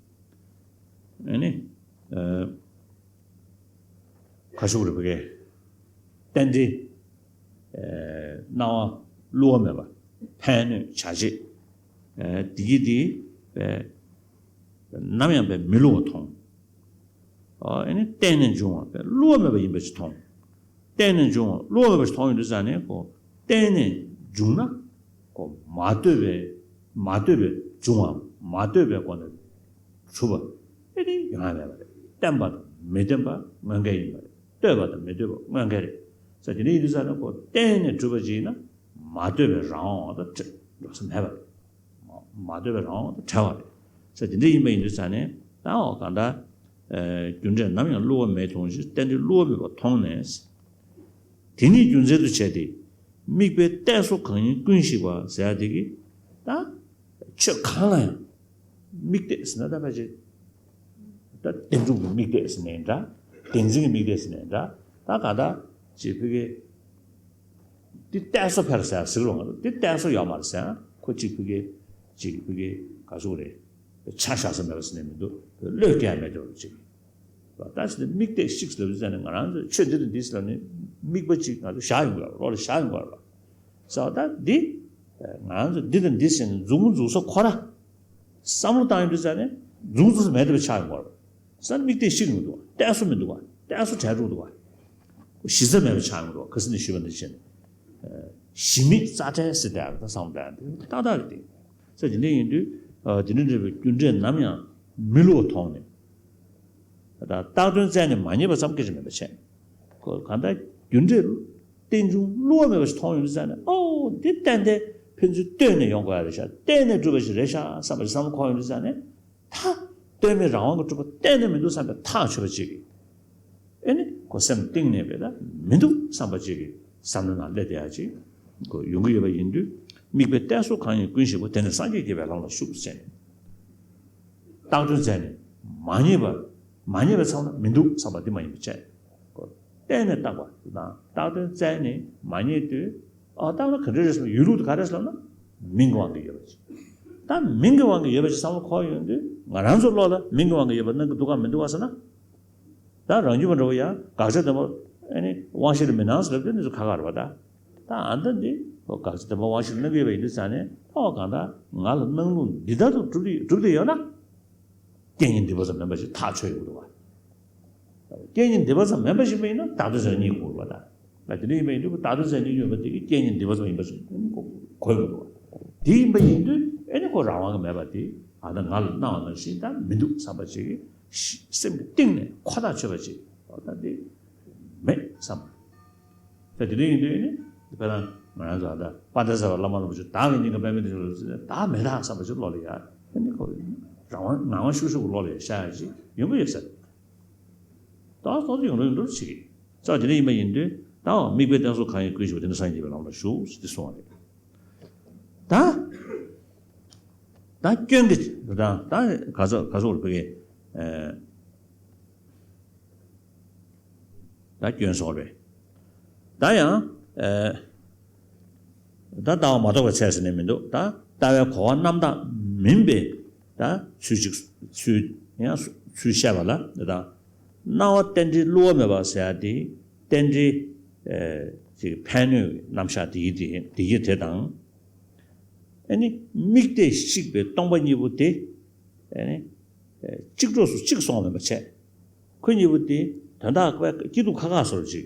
ཨ་ནི་ཨ་ག་ཞུ་དགོས་རེད་པ་གས། རྟེན་འབྲེལ་ཨ་སྣང་བ་བསླུ་བ་མེད་པ། ཕན་གནོད་བྱ་བྱེད་ཨ་འདི་གི་འདི་ཨ་ནམ་ཡང་པའི་མི་བསླུ་བ་མཐོང་། ཨ་ནི་གཏན་ནས་འབྱུང་བ་བསླུ་བ་མེད་པ་ཡིན་པ་ཞིག་མཐོང་། གཏན་ནས་འབྱུང་བ་བསླུ་བ་མེད་པ་ཞིག་མཐོང་ཡོང་དུས་ཙང་ནས་ཁོ་གཏན་ནས་འབྱུང་ན་ཁོ་མ་ལྟོས་པའི་མ་ལྟོས་པའི་འབྱུང་བ་མ་ལྟོས་པའི་སྒོ་ནས་གྲུབ་པ་ཨེ་ནི་ ཡོང་ཡ་མེད་པ་རེད། བསྟན་པ་དང་མི་བསྟན་པ་དངོས་འགལ་ཡིན་པ་རེད། ལྟོས་པ་དང་མི་ལྟོས་པ་དངོས་འགལ་རེད། ས་དེ་འདྲ་ཡིན་དུས་ཙང་ནས་ཁོ་བརྟེན་ནས་གྲུབ་པ་ཅིག་ཡིན་ན་མ་ལྟོས་པའི་རང་དབང་དང་འགྲོ་ས་མེད་པ་རེད། མ་ལྟོས་པའི་རང་དབང་དང་བྲལ་བ་རེད། ས་དེ་འདྲ་ཡིན་པ་ཡིན་དུས་ཙང་ནས་ད་འོ་གང་ལྟར། རྒྱུ་འབྲས་ནམ་ཡང་བསླུ་བ་མེད་མཐོང་ཞིང་། རྟེན་འབྲེལ་བསླུ་བ་མེད་པར་མཐོང་ནས། དེ་ཉིད་རྒྱུ་མཚན་དུ་བྱས་ཏེ། དམིགས་པའི་གཏད་སོ་གང་ཡིན་ཀུན་ཞིག་པ་ཟེར་ཡ་དེ་གིས་ད། ཆོས་གང་ལ་ཡང་། དམིགས་གཏད་ཟེར་ན་ད་ཕལ་ཆེར། ད་རྟེན་འབྲེལ་གྱི་དམིགས་གཏད་ཟེར་ནའི་འདྲ། བདེན་འཛིན་གྱི་དམིགས་གཏད་ཟེར་ནའི་འདྲ། ད་ག་ད་ཅིག་ཕ་གི། འདི་གཏད་སོ་ཕེར་ཟེར་ཟེར་རུང་འདི་གཏད་སོ་ཡོད་མ་རེད་ཟེར་ན་ཁོ་ཅིག་ཕ་གི། ཅིག་ཕ་གི་ག་ཟུག་རེད། ཆ་བཞག་ས་མེད་པ་ཟེར་ནས་མི་འདུག་བློས་བཀལ་མེད་འགྲོ་ཅིག་ད་ཟེར་ནས་དམིགས་གཏད་ཤིག་ལབ་ཟེར་ནས་ང་རང་ཚོས་ཆོས་འདི་དང་འདི་ཟེར་ལབ་ནས་དམིགས་པ་ཅིག་ང་ཚོ་བཞག་ཡོང་གི་རེད། བློ་ལ་བཞག་ཡོང་གི་རེད། ས་ད་འདི། ང་རང་ཚོ་འདི་དང་འདི་ཟེར་ནས་མཛུབ་མོ་འཛུགས་ས་ཁོ་ར། བསམ་བློ་བཏང་ཡོང་དུས་ཙང་ནས་མཛུབ་མོ་འཛུགས་ས་མེད་པ་ཆགས་ཡོང་གི་རེད། ས་དམིགས་གཏད་ཤིག་མི་འདུག་བ། གཏད་སོ་མི་འདུག་བ། གཏད་སོ་བྲལ་འགྲོ་འདུག་བ། གཞི་རྩ་མེད་པ་ཆགས་ཡོང་གི་རེད་བ། ཁ་སང་ནས་ཞུས་པ་ནང་བཞིན། གཞི་མེད་རྩ་བྲལ་ཟེར་བསྡད་ཡོད་རེད། ད་བསམ་བློ་བཏང་ཡོང་དུས་ཏག་ཏག་རེད་དེ། ས་དེ་འདྲ་ཡིན་དུས། དེ་འདྲ་འདྲ་བའི་རྒྱུ་འབྲས་ནམ་ཡང་མི་བསླུ་བར་མཐོང་ནས། ད་བཏགས་དོན་བཙལ་ནས་མ་རྙེད་པ་ཙམ་སྐད་ཆ་མིན་པ་བྱས། ཁོ་གང་ལྟར་རྒྱུ་འབྲས་རྟེན་འབྱུང་བསླུ་བ་མེད་པ་ཞིག་མཐོང་ཡོང་དུས་ཙང་ནས། ཨོ་འདི་ཏན་ཏན་ཕན་ཚུན་ལྟོས་ནས་ཡོང་དགོས་ཡ་རེད་ཤག་བརྟེན་ནས་གྲུབ་པ་ཞིག་རེད་ཤག་བསམ་པ་ཞིག་བསམ་བློ་འཁོར་ཡོང་དུས་ཙང་ནས། ད་ལྟོས་མེད་རང་དབང་གིས་གྲུབ་པ་གཏན་ནས་མི་འདུག་བསམ་པའི་ཐག་ཆོད་པ་ཅིག་གིས། ཨེ་ནི་ཁོ་སེམས་གཏིང་ནས་བས་ད་མི་འདུག་བསམ་པ་ཅིག་གིས་བསམ་བློ་ནང་སླེབས་བསྡད་ཡ་ཅིག་ཁོ་ཡོང་གི་ཡོད་པ་ཡིན་དུས། དམིགས་པའི་གཏད་སོ་གང་ཡིན་ཀུན་ཞིག་པ། དེ་ནི་སངས་རྒྱས་དགྱེས་པའི་ལམ་ལ་ཞུགས་ཟེར་ནས། བཏགས་དོན་བཙལ་ནས་མ་རྙེད་པ། མ་རྙེད་པའི་མཚམས་ལ་མི་འདུག་བསམ་པ་འདི་མ་ཡིན་པ་བྱས། ཁོ་གཏན་ནས་བཏགས་པ་དང་བཏགས་དོན་བཙལ་ནས་མ་རྙེད་དུས། ཨ་བཏགས་ན་ག་འདྲ་རེད་ཟེར་ན་ཡོད་ལུགས་དེ་ག་རེ་ཟེར་ན་མིང་གི་དབང་གིས་ཡོད་པ་ཅིག་ད་མིང་གི་དབང་གིས་ཡོད་པ་ཅིག་བསམ་བློ་འཁོར་ཡོང་དུས་ང་རང་ཚོ་བློ་ལ་མིང་གི་དབང་གིས་ཡོད་པ་སྣང་གི་འདུག་ག་མི་འདུག་ག་ཟེར་ན། ད་རང་རྒྱུད་པ་འདྲ་བོ་ཡང་དགག་བྱ་བདེན་པ་ཨེ་ནི་དབང་ཤེས་ལ་མི་སྣང་ཟེར་ལབ་དུས་འདི་ཚོ་ཁག་ཁག་རེད་པ། ད་ད་ཨ་ད་འདི་ཁོ་དགག་བྱ་བདེན་པ་དབང་ཤེས་ལ་སྣང་གི་ཡོད་པ་ཡིན་དུས་ཙང་ནས་ཐོག་གང་ལྟར་ང་ལ་སྣང་ལུགས་འདི་ལྟར་དུ་གྲུབ་སྟེ་གྲུབ་སྟེ་ཡོད་ན། རྐྱེན་གཉིས་འདུས་པ་ཙམ་མིན་པ་ཞིག་ཐག་ཆོད་ཡོང་གི་འདུག་བ། རྐྱེན་གཉིས་འདུས་པ་ཙམ་མིན་པ་ཞིག་མ་ཡིན་ན་བཏགས་དོན་ཟེར་རྙེད་དགོས་རེད་པ། ད་ང་དེ་འདྲ་ཡིན་པ་ཡིན་དུས་བཏགས་དོན་ཟེར་རྙེད་ཀྱི་ཡོད་པ་དེ་གི་རྐྱེན་གཉིས་འདུས་པ་ཙམ་ཡིན་པ་ཞིག་གོ་ཡོང་གི་འདུག་བ། དེ་ཡིན་པ་ཡིན་དུས་ཨེ་ནི་ཁོ་རང་དབང་གིས་མེད་པ་དེ་ཨ་ད་ང་ལ་སྣང་བ་ནང་བཞིན་ད་མི་འདུག་བསམ་པ་ཅིག་གི་སེམས་ཀྱི་གཏིང་ནས་ཁོ་ཐག་ཆོད་པ་ཅིག་ཨ་ད་དེ་མེད་བསམ། ད་དེ་འདྲ་ཡིན་དུས་ཨེ་ནི་དཔེར་ན་ང་རང་ཚོ་ཨ་ད་དཔལ་ལྡན་ཟེར་བ་བླ་མ་རིན་པོ་ཆེ་བདག་གི་སྙིང་ག་པདྨའི་གདན་ཞིག་ལ་ཟེར་ད་མེད་ད་བསམ་པ་ཅིག་བློ་ལ་ཡ་ཨེ་ནི་ཁོ་རང་དབང་ངང་དབང་ཤུགས་ཤུགས་ཀྱི་བློ་ལ་ཡ་ཤར་ཡ་ཅིག་ཡོང་གི་ཡོད་ས་རེད། ད་སོང་ཚེ་ཡོང་རོགས་ཡོང་རོགས་བྱེད་ཀྱི། ས་དེ་འདྲ་ཡིན་པ་ཡིན་དུས་ད་དམིགས་པའི་གཏད་སོ་གང་ཡིན་ཀུན་ཞིག་པ། དེ་ནི་སངས་རྒྱས་པའི་ལམ་ལ་ཞུགས་ཟེར་ཏེ་གསུངས་པ་རེད། ད་ད་སྐྱོན་གྱི་ད་ད་ག་ཚོད་ག་ཚོད་རེད་ཕ་གི། ད་སྐྱོན་སོགས་རེད། ད་ཡང་། ད་ལྟ་བ་མ་རྟོགས་པའི་ཚད་ཟེར་ནས་མི་འདུག་ད་ལྟ་བའི་གོ་བ་རྣམ་དག་མིན་པའི་ད་ཚུལ་གཅིག་ཚུལ་ཡང་ཚུལ་བཤད་པ་ལ་ད་སྣང་བ་རྟེན་འབྲེལ་བསླུ་བ་མེད་པ་ཟེར་ཡ་དེ་རྟེན་འབྲེལ་ཅིག་ཕན་གནོད་ཀྱི་རྣམ་གཞག་དེ་ཡི་དེ་དེ་ཡི་དེ་དང་། ཨ་ནི་དམིགས་གཏད་གཤིག་པའི་སྟོང་པ་གཉིས་པོ་དེ་ཨ་ནི་གཅིག་གྲོགས་སུ་གཅིག་སོང་བ་མིན་པ་བྱས། ཁོ་གཉིས་པོ་དེ་དོན་དག་དཔེ་སྐྱིད་སྡུག་ཁ་ཁ་བཟོ་འདྲ་ཅིག་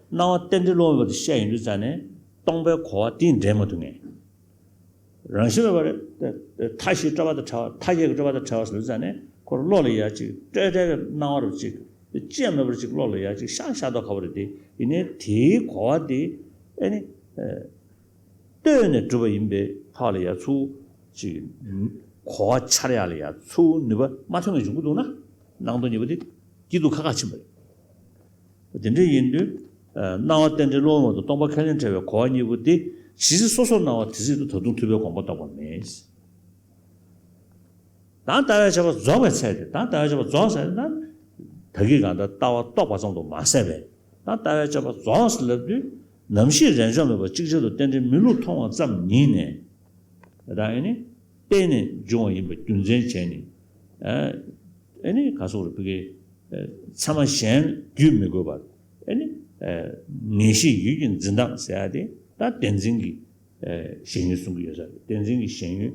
སྣང་བ་རྟེན་འབྲེལ་བསླུ་བ་མེད་པ་དེ་བཤད་ཡོང་དུས་ཙང་ནས་སྟོང་པའི་གོ་བ་དེ་འདྲེན་མ་ཐུབ་ངེས། རང་བཞིན་མེད་པ་རེད། མཐའ་བཞིའི་སྤྲོས་པ་དང་བྲལ་བ། མཐའ་ཡས་ཀྱི་སྤྲོས་པ་དང་བྲལ་བ་ཟེར་དུས་ཙང་ནས་ཁོར་བློ་ལ་ཡ་ཅིག་སྤྲོས་བྲལ་གྱི་སྣང་བ་རུ་ཅིག་ཅི་ཡང་མེད་པར་ཅིག་བློ་ལ་ཡ་ཅིག་ཤར་ཤར་མདོག་ཁ་པོ་རེད་དེ། ཡིན་ནའི་དེའི་གོ་བ་དེ་ཨེ་ནི། ལྟོས་ནས་གྲུབ་པ་ཡིན་པའི་ཕར་ལ་ཡ་ཚུར་ཅིག་གོ་བ་འཆར་ཡག་ལ་ཡ་ཚུར་ནུས་པ་མ་ཐོན་པ་བྱུང་གི་འདུག་ན་སྣང་སྟོང་གཉིས་པོ་དེ་སྐྱིད་སྡུག་ཁ་ཁ་ཕྱིན་པ་རེད། དེ་འདྲ་ཡིན་དུས། སྣང་བ་རྟེན་འབྲེལ་བསླུ་བ་མེད་པ་དང་སྟོང་པ་ཁས་ལེན་བྲལ་བའི་གོ་བ་གཉིས་པོ་དེ་ཇི་སྲིད་སོ་སོར་སྣང་བ་དེ་སྲིད་དུ་ད་དུང་ཐུབ་པའི་དགོངས་པ་རྟོགས་པ་མེད། ད་ལྟ་བའི་ཆོས་པ་རྫོགས་པའི་ཚད་དེ། ད་ལྟ་བའི་ཆོས་པ་རྫོགས་ཟེར་ན། ད་གིན་གང་ལྟར་ལྟ་བ་རྟོགས་པ་ཙམ་དུ་མ་ཟད་པས། ད་ལྟ་བའི་ཆོས་པ་རྫོགས་ཟེར་ལབ་དུས་ནམ་ཞིག་རེས་འཇོག་མེད་པར་ཅིག་ཅར་དུ་རྟེན་འབྲེལ་མི་བསླུ་མཐོང་བ་ཙམ་ཉིད་ནས། ད་ཨེ་ནི་བརྟེན་ནས་འབྱུང་བ་ཡིན་པ་རྒྱུ་མཚན་བྱས་ནས། ཨེ་ནི་ག་སོགས་རུ་ཕ་གི་ཚད་མ་གཞན་བརྒྱུད་མི་དགོས་པར་ཨེ་ནི་ངེས་ཤེས་ཡུལ་གྱི་འཛིན་སྟངས་ཟེར་ཡ་དེ་ད་བདེན་འཛིན་གྱི་ཞེན་ཡུལ་གསུང་གི་ཡོད་ས་རེད། བདེན་འཛིན་གྱི་ཞེན་ཡུལ་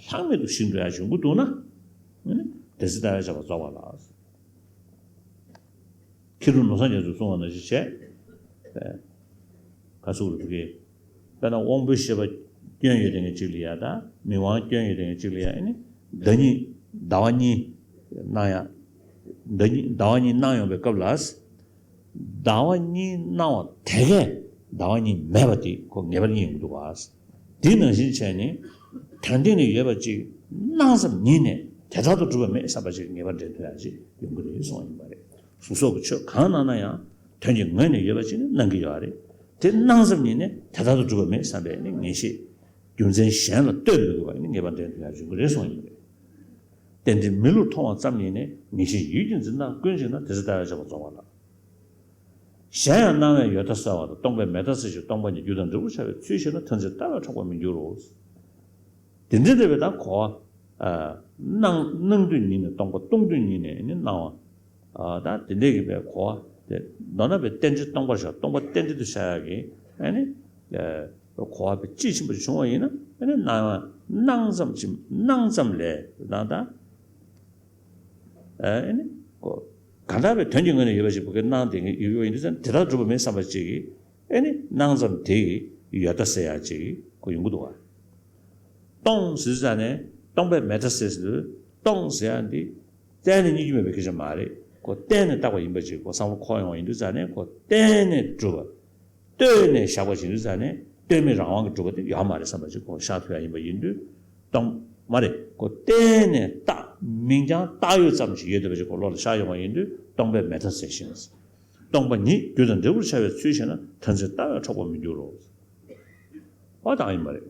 ལྷག་མེད་དུ་ཞིག་འགྲོ་ཡ་བྱུང་གི་འདུག་ན། དེ་ཚེ་ལྟ་བའི་ཆོས་པ་རྫོགས་པ་ལགས། མཁས་གྲུབ་ནོར་བཟང་རྒྱ་མཚོས་གསུངས་པ་ནང་བཞིན་བྱས། ག་ཟེར་དགོས་རེད་ཕ་གི། དཔེར་ན་དབང་པོའི་ཤེས་པ་སྐྱོན་ཡོད་དེ་ངེས་གཅིག་ལ་ཡ་ད་མིག་དབང་སྐྱོན་ཡོད་དེ་ངེས་གཅིག་ལ་ཡ་ཨེ་ནི་ཟླ་གཉིས་ཟླ་བ་གཉིས། སྣང་ཡང་། ཟླ་གཉིས་ཟླ་བ་གཉིས་སྣང་ཡོང་བའི་སྐབས་ལ། ཟླ་བ་གཉིས་སྣང་བ་དེ་གས་ཟླ་བ་གཉིས་མེད་པ་དེ་ཁོ་ངེས་པར་རྙེད་ཡོང་གི་འདུག་བ། དེ་ནང་བཞིན་བྱས་ནས་དོན་སྟེང་ནས་ཡོད་པ་ཅིག་སྣང་ཙམ་ཉིད་ནས་དེ་ལྟར་དུ་གྲུབ་པ་མེད་བསམ་པ་ཅིག་ངེས་པར་འདྲེན་ཐུབ་ཡག་ཅིག་ཡོང་གི་རེད་གསུངས་པ་ཡིན་པ་རེད། གཟུགས་སོགས་ཀྱི་ཆོས་གང་སྣང་ན་ཡང་དོན་གྱི་ངོས་ནས་ཡོད་པ་ཅིག་ནི་སྣང་གི་ཡོད་རེད། དེ་སྣང་ཙམ་ཉིད་ནས་དེ་ལྟར་དུ་གྲུབ་པ་མེད་བསམ་པའི་ནི་ངེས་ཤེས། རྒྱུ་མཚན་གཞན་ལ་ལྟོས་མི་དགོས་པ་ནི་ངེས་པར་འདྲེན་ཐུབ་ཡག་ཅིག་ཡོང་གི་རེད་གསུངས་ཡིན་པ་རེད། རྟེན་འབྲེལ་མི་བསླུར་མཐོང་བ་ཙམ་ཉིད་ནས་ངེས་ཤེས་ཡིད་ཀྱིས་འཛིན་སྟངས་ཀུན་གཞིག་ན་དེ་ཚེ་ལྟ་བས་ཆོག་པ་རྫོགས་པ་ལགས། གཞན་ཡང་སྣང་བས་ཡོད་མཐའ་གསལ་བ་དང་སྟོང་པས་མེད་མཐའ་གསལ་ཞིང་སྟོང་པ་ཉིད་རྒྱུ་དང་འབྲས་བུར་འཆར་བའི་ཚུལ་ཤེས་ན་མཐར་འཛིན་ལྟ་བས་འཕྲོག་པར་མི་འགྱུར་རོ། དེ་འདྲ་འདྲ་བའི་ད་གོ་བ། སྣང་སྣང་དུས་ཉིད་ནས་སྟོང་པ་སྟོང་དུས་ཉིད་ནས་ནི་སྣང་བ། ད་དེ་འདྲ་གི་བའི་གོ་བ་དེ་མདོར་ན་བའི་རྟེན་འབྲེལ་སྟོང་པར་བཞག་སྟོང་པ་རྟེན་འབྲེལ་དུ་བཞག་ཡག་གི་ཨ་ནི། གོ་བ་དཔེ་དཔྱིས་ཕྱིན་པ་བྱུང་བ་ཡིན་ན་ཨ་ནི་སྣང་བ་སྣང་ཙམ་གྱིས་སྣང་ཙམ་ལས་ད་ལྟ་ཨ་ནི་གོ་གང་ལྟར་བའི་དོན་གྱི་ངོས་ནས་ཡོད་པ་ཞིག་བུ་གའི་སྣང་དེ་ཡོད་པ་ཡིན་དུས་ཙང་དེ་ལྟར་གྲུབ་པ་མིན་བསམ་པ་ཅིག་གིས་ཨ་ནི་སྣང་ཙམ་དེ་ཡི་ཡོད་ལྟ་ཟེར་ཡག་ཅིག་གོ་ཡོང་གི་འདུག་བ། སྟོང་ཟེར་དུས་ཙང་ནས་སྟོང་པས་མེད་མཐའ་གསལ་ཟེར་དུས་སྟོང་ཟེར་ཡག་འདི། གཏན་ནས་རྙེད་རྒྱུ་མེད་པའི་སྐད་ཆ་མ་རེད། ཁོ་གཏན་ནས་བཏགས་པ་ཡིན་པ་ཅིག་ཁོ་བསམ་བློ་འཁོར་ཡོང་བ་ཡིན་དུས་ཙང་ནས་ཁོ་གཏན་ནས་གྲུབ་པ། ལྟོས་ནས་བཞག་པ་ཡིན་དུས་ཙང་ནས་ལྟོས་མེད་རང་དབང་གིས་གྲུབ་པ་དེ་ཡོད་མ་རེད་བསམ་པ་ཅིག་ཁོ་བཞག་ཐུབ་ཡག་ཡིན་པ་ཡིན་དུས་སྟོང་མ་རེད། ཁོ་གཏན་ནས་བཏགས་མིང་རྐྱང་བཏགས་ཡོད་ཙམ་ཞིག་ཡོད་བསྡད་པ་ཅིག་ཁོ་བློ་ལ་ཤར་ཡོང་བ་ཡིན་དུས་སྟོང་པས་མེད་མཐའ་གསལ་ཞིང་། སྟོང་པ་ཉིད་རྒྱུ་དང་འབྲས་བུར་འཆར་བའི་ཚུལ་ཤེས་ན་མཐར་འཛིན་ལྟ་བས་འཕྲོག་པར་མི་འགྱུར་རོ། འོ་ད་ཡིན་པ་རེད།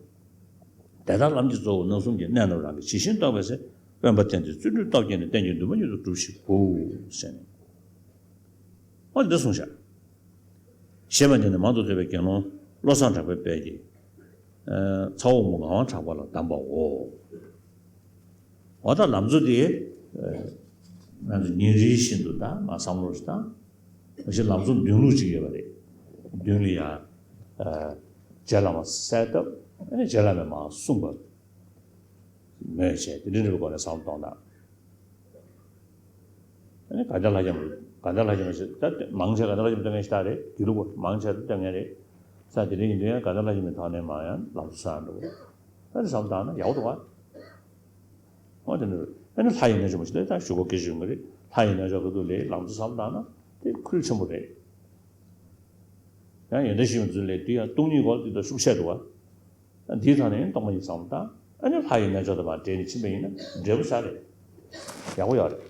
དེ་ལྟར་ལམ་གྱི་གཙོ་བོ་རྣམ་གསུམ་གྱི་གནད་རྣམས་རང་གིས་ཇི་བཞིན་རྟོགས་པའི་ཚེ། དབེན་པ་བསྟེན་ཏེ་བརྩོན་འགྲུས་སྟོབས་བསྐྱེད་ནས། རྟེན་གྱི་འདུན་མ་ཉིད་དུ་གྲུབ་ཞིག་གུ། ཟེར་ནས། འོ་འདི་གསུངས་བཞག་ཞེས་པ་འདི་ནི་མང་དུ་ཐོས་པའི་དགེ་སློང་བློ་བཟང་གྲགས་པའི་དཔལ་གྱིས། ཚ་བོ་མོ་ངག་དབང་གྲགས་པ་ལ་གདམས་པའོ། འོ་ད་ལམ་གཙོ་དེ། ང་ཚོ་ཉིན་རེ་བཞིན་དུ་ད་མ་བསམ་བློ་ཞིག་བཏང་། མ་གཞི་ལམ་གཙོ་མདུན་ལུགས་ཅིག་ཡོད་པ་རེད། མདུན་ལ་ཡ། རྗེ་བླ་མ་གསལ་བཏབ། ཨ་ནི་རྗེ་བླ་མས་མར་གསུངས་པ། མོས་བྱས་དེ་འདྲ་འདྲ་བའི་སྒོ་ནས་བསམ་བློ་གཏོང་དང་། ཨ་ནི་ག་འདྲ་ལྷ་ལྕམ། ག་འདྲ་ལྷ་ལྕམ་ཞེས་ད་མང་ཆེ་ག་འདྲ་ལྷ་ལྕམ་ལྟ་མཁན་ཞིག་ད་རེད། དགེ་ལུགས་པ་མང་ཆེ་ལྟ་མཁན་རེད། ས་དེ་རིང་ཡིན་དུས་ཡང་ག་འདྲ་ལྷ་ལྕམ་མི་ཐང་ནས་མང་ཡང་ལམ་གཙོ་ས་འགྲོ་གི་རེད། ཨ་ནི་བསམ་བློ་བཏང་ན་ཡག་པོ་འདུག་ག་འོ་དེ་ནི་ཨ་ནི་ལྷ་ཡི་རྣལ་འབྱོར་མ་ཞིག་ལས་ད་ཞུ་སྒོ་སྐད་ཆ་ཡོང་གི་རེད། ལྷ་ཡི་རྣལ་འབྱོར་ག་དུས་ལས་ལམ་གཙོ་བསམ་བློ་བཏང་ན་དེ་ཁུལ་ཆེན་པོ་རེད། ཡང་ཡོན་ཏན་ཞིག་ཡོང་ཚུལ་ལས་དུས་ཡང་སྟོང་ཉིད་སྐོར་དེ་ད་ཤུགས་ཆེ་འདུག་ག་འདིའི་ཐོག་ནས་སྟོང་པ་ཉིད་བསམ་བློ་བཏང་། ཨ་ནི་ལྷ་ཡི་རྣལ་འབྱོར་དང་མར་འབྲེལ་ནས་ཕྱིན་པ་ཡིན་ན་འབྲས་བུ་ཞིག་རེད། ཡག་པོ་ཡོད་རེད།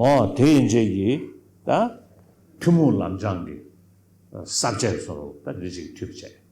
འོ་དེ་ཡན་ཆད་ཀྱིས་ད་ཐུན་མོང་ལམ་སྦྱང་གི་ས་བཅད་སོགས་ད་འདི་ཅིག་མཐུད་པ་བྱས།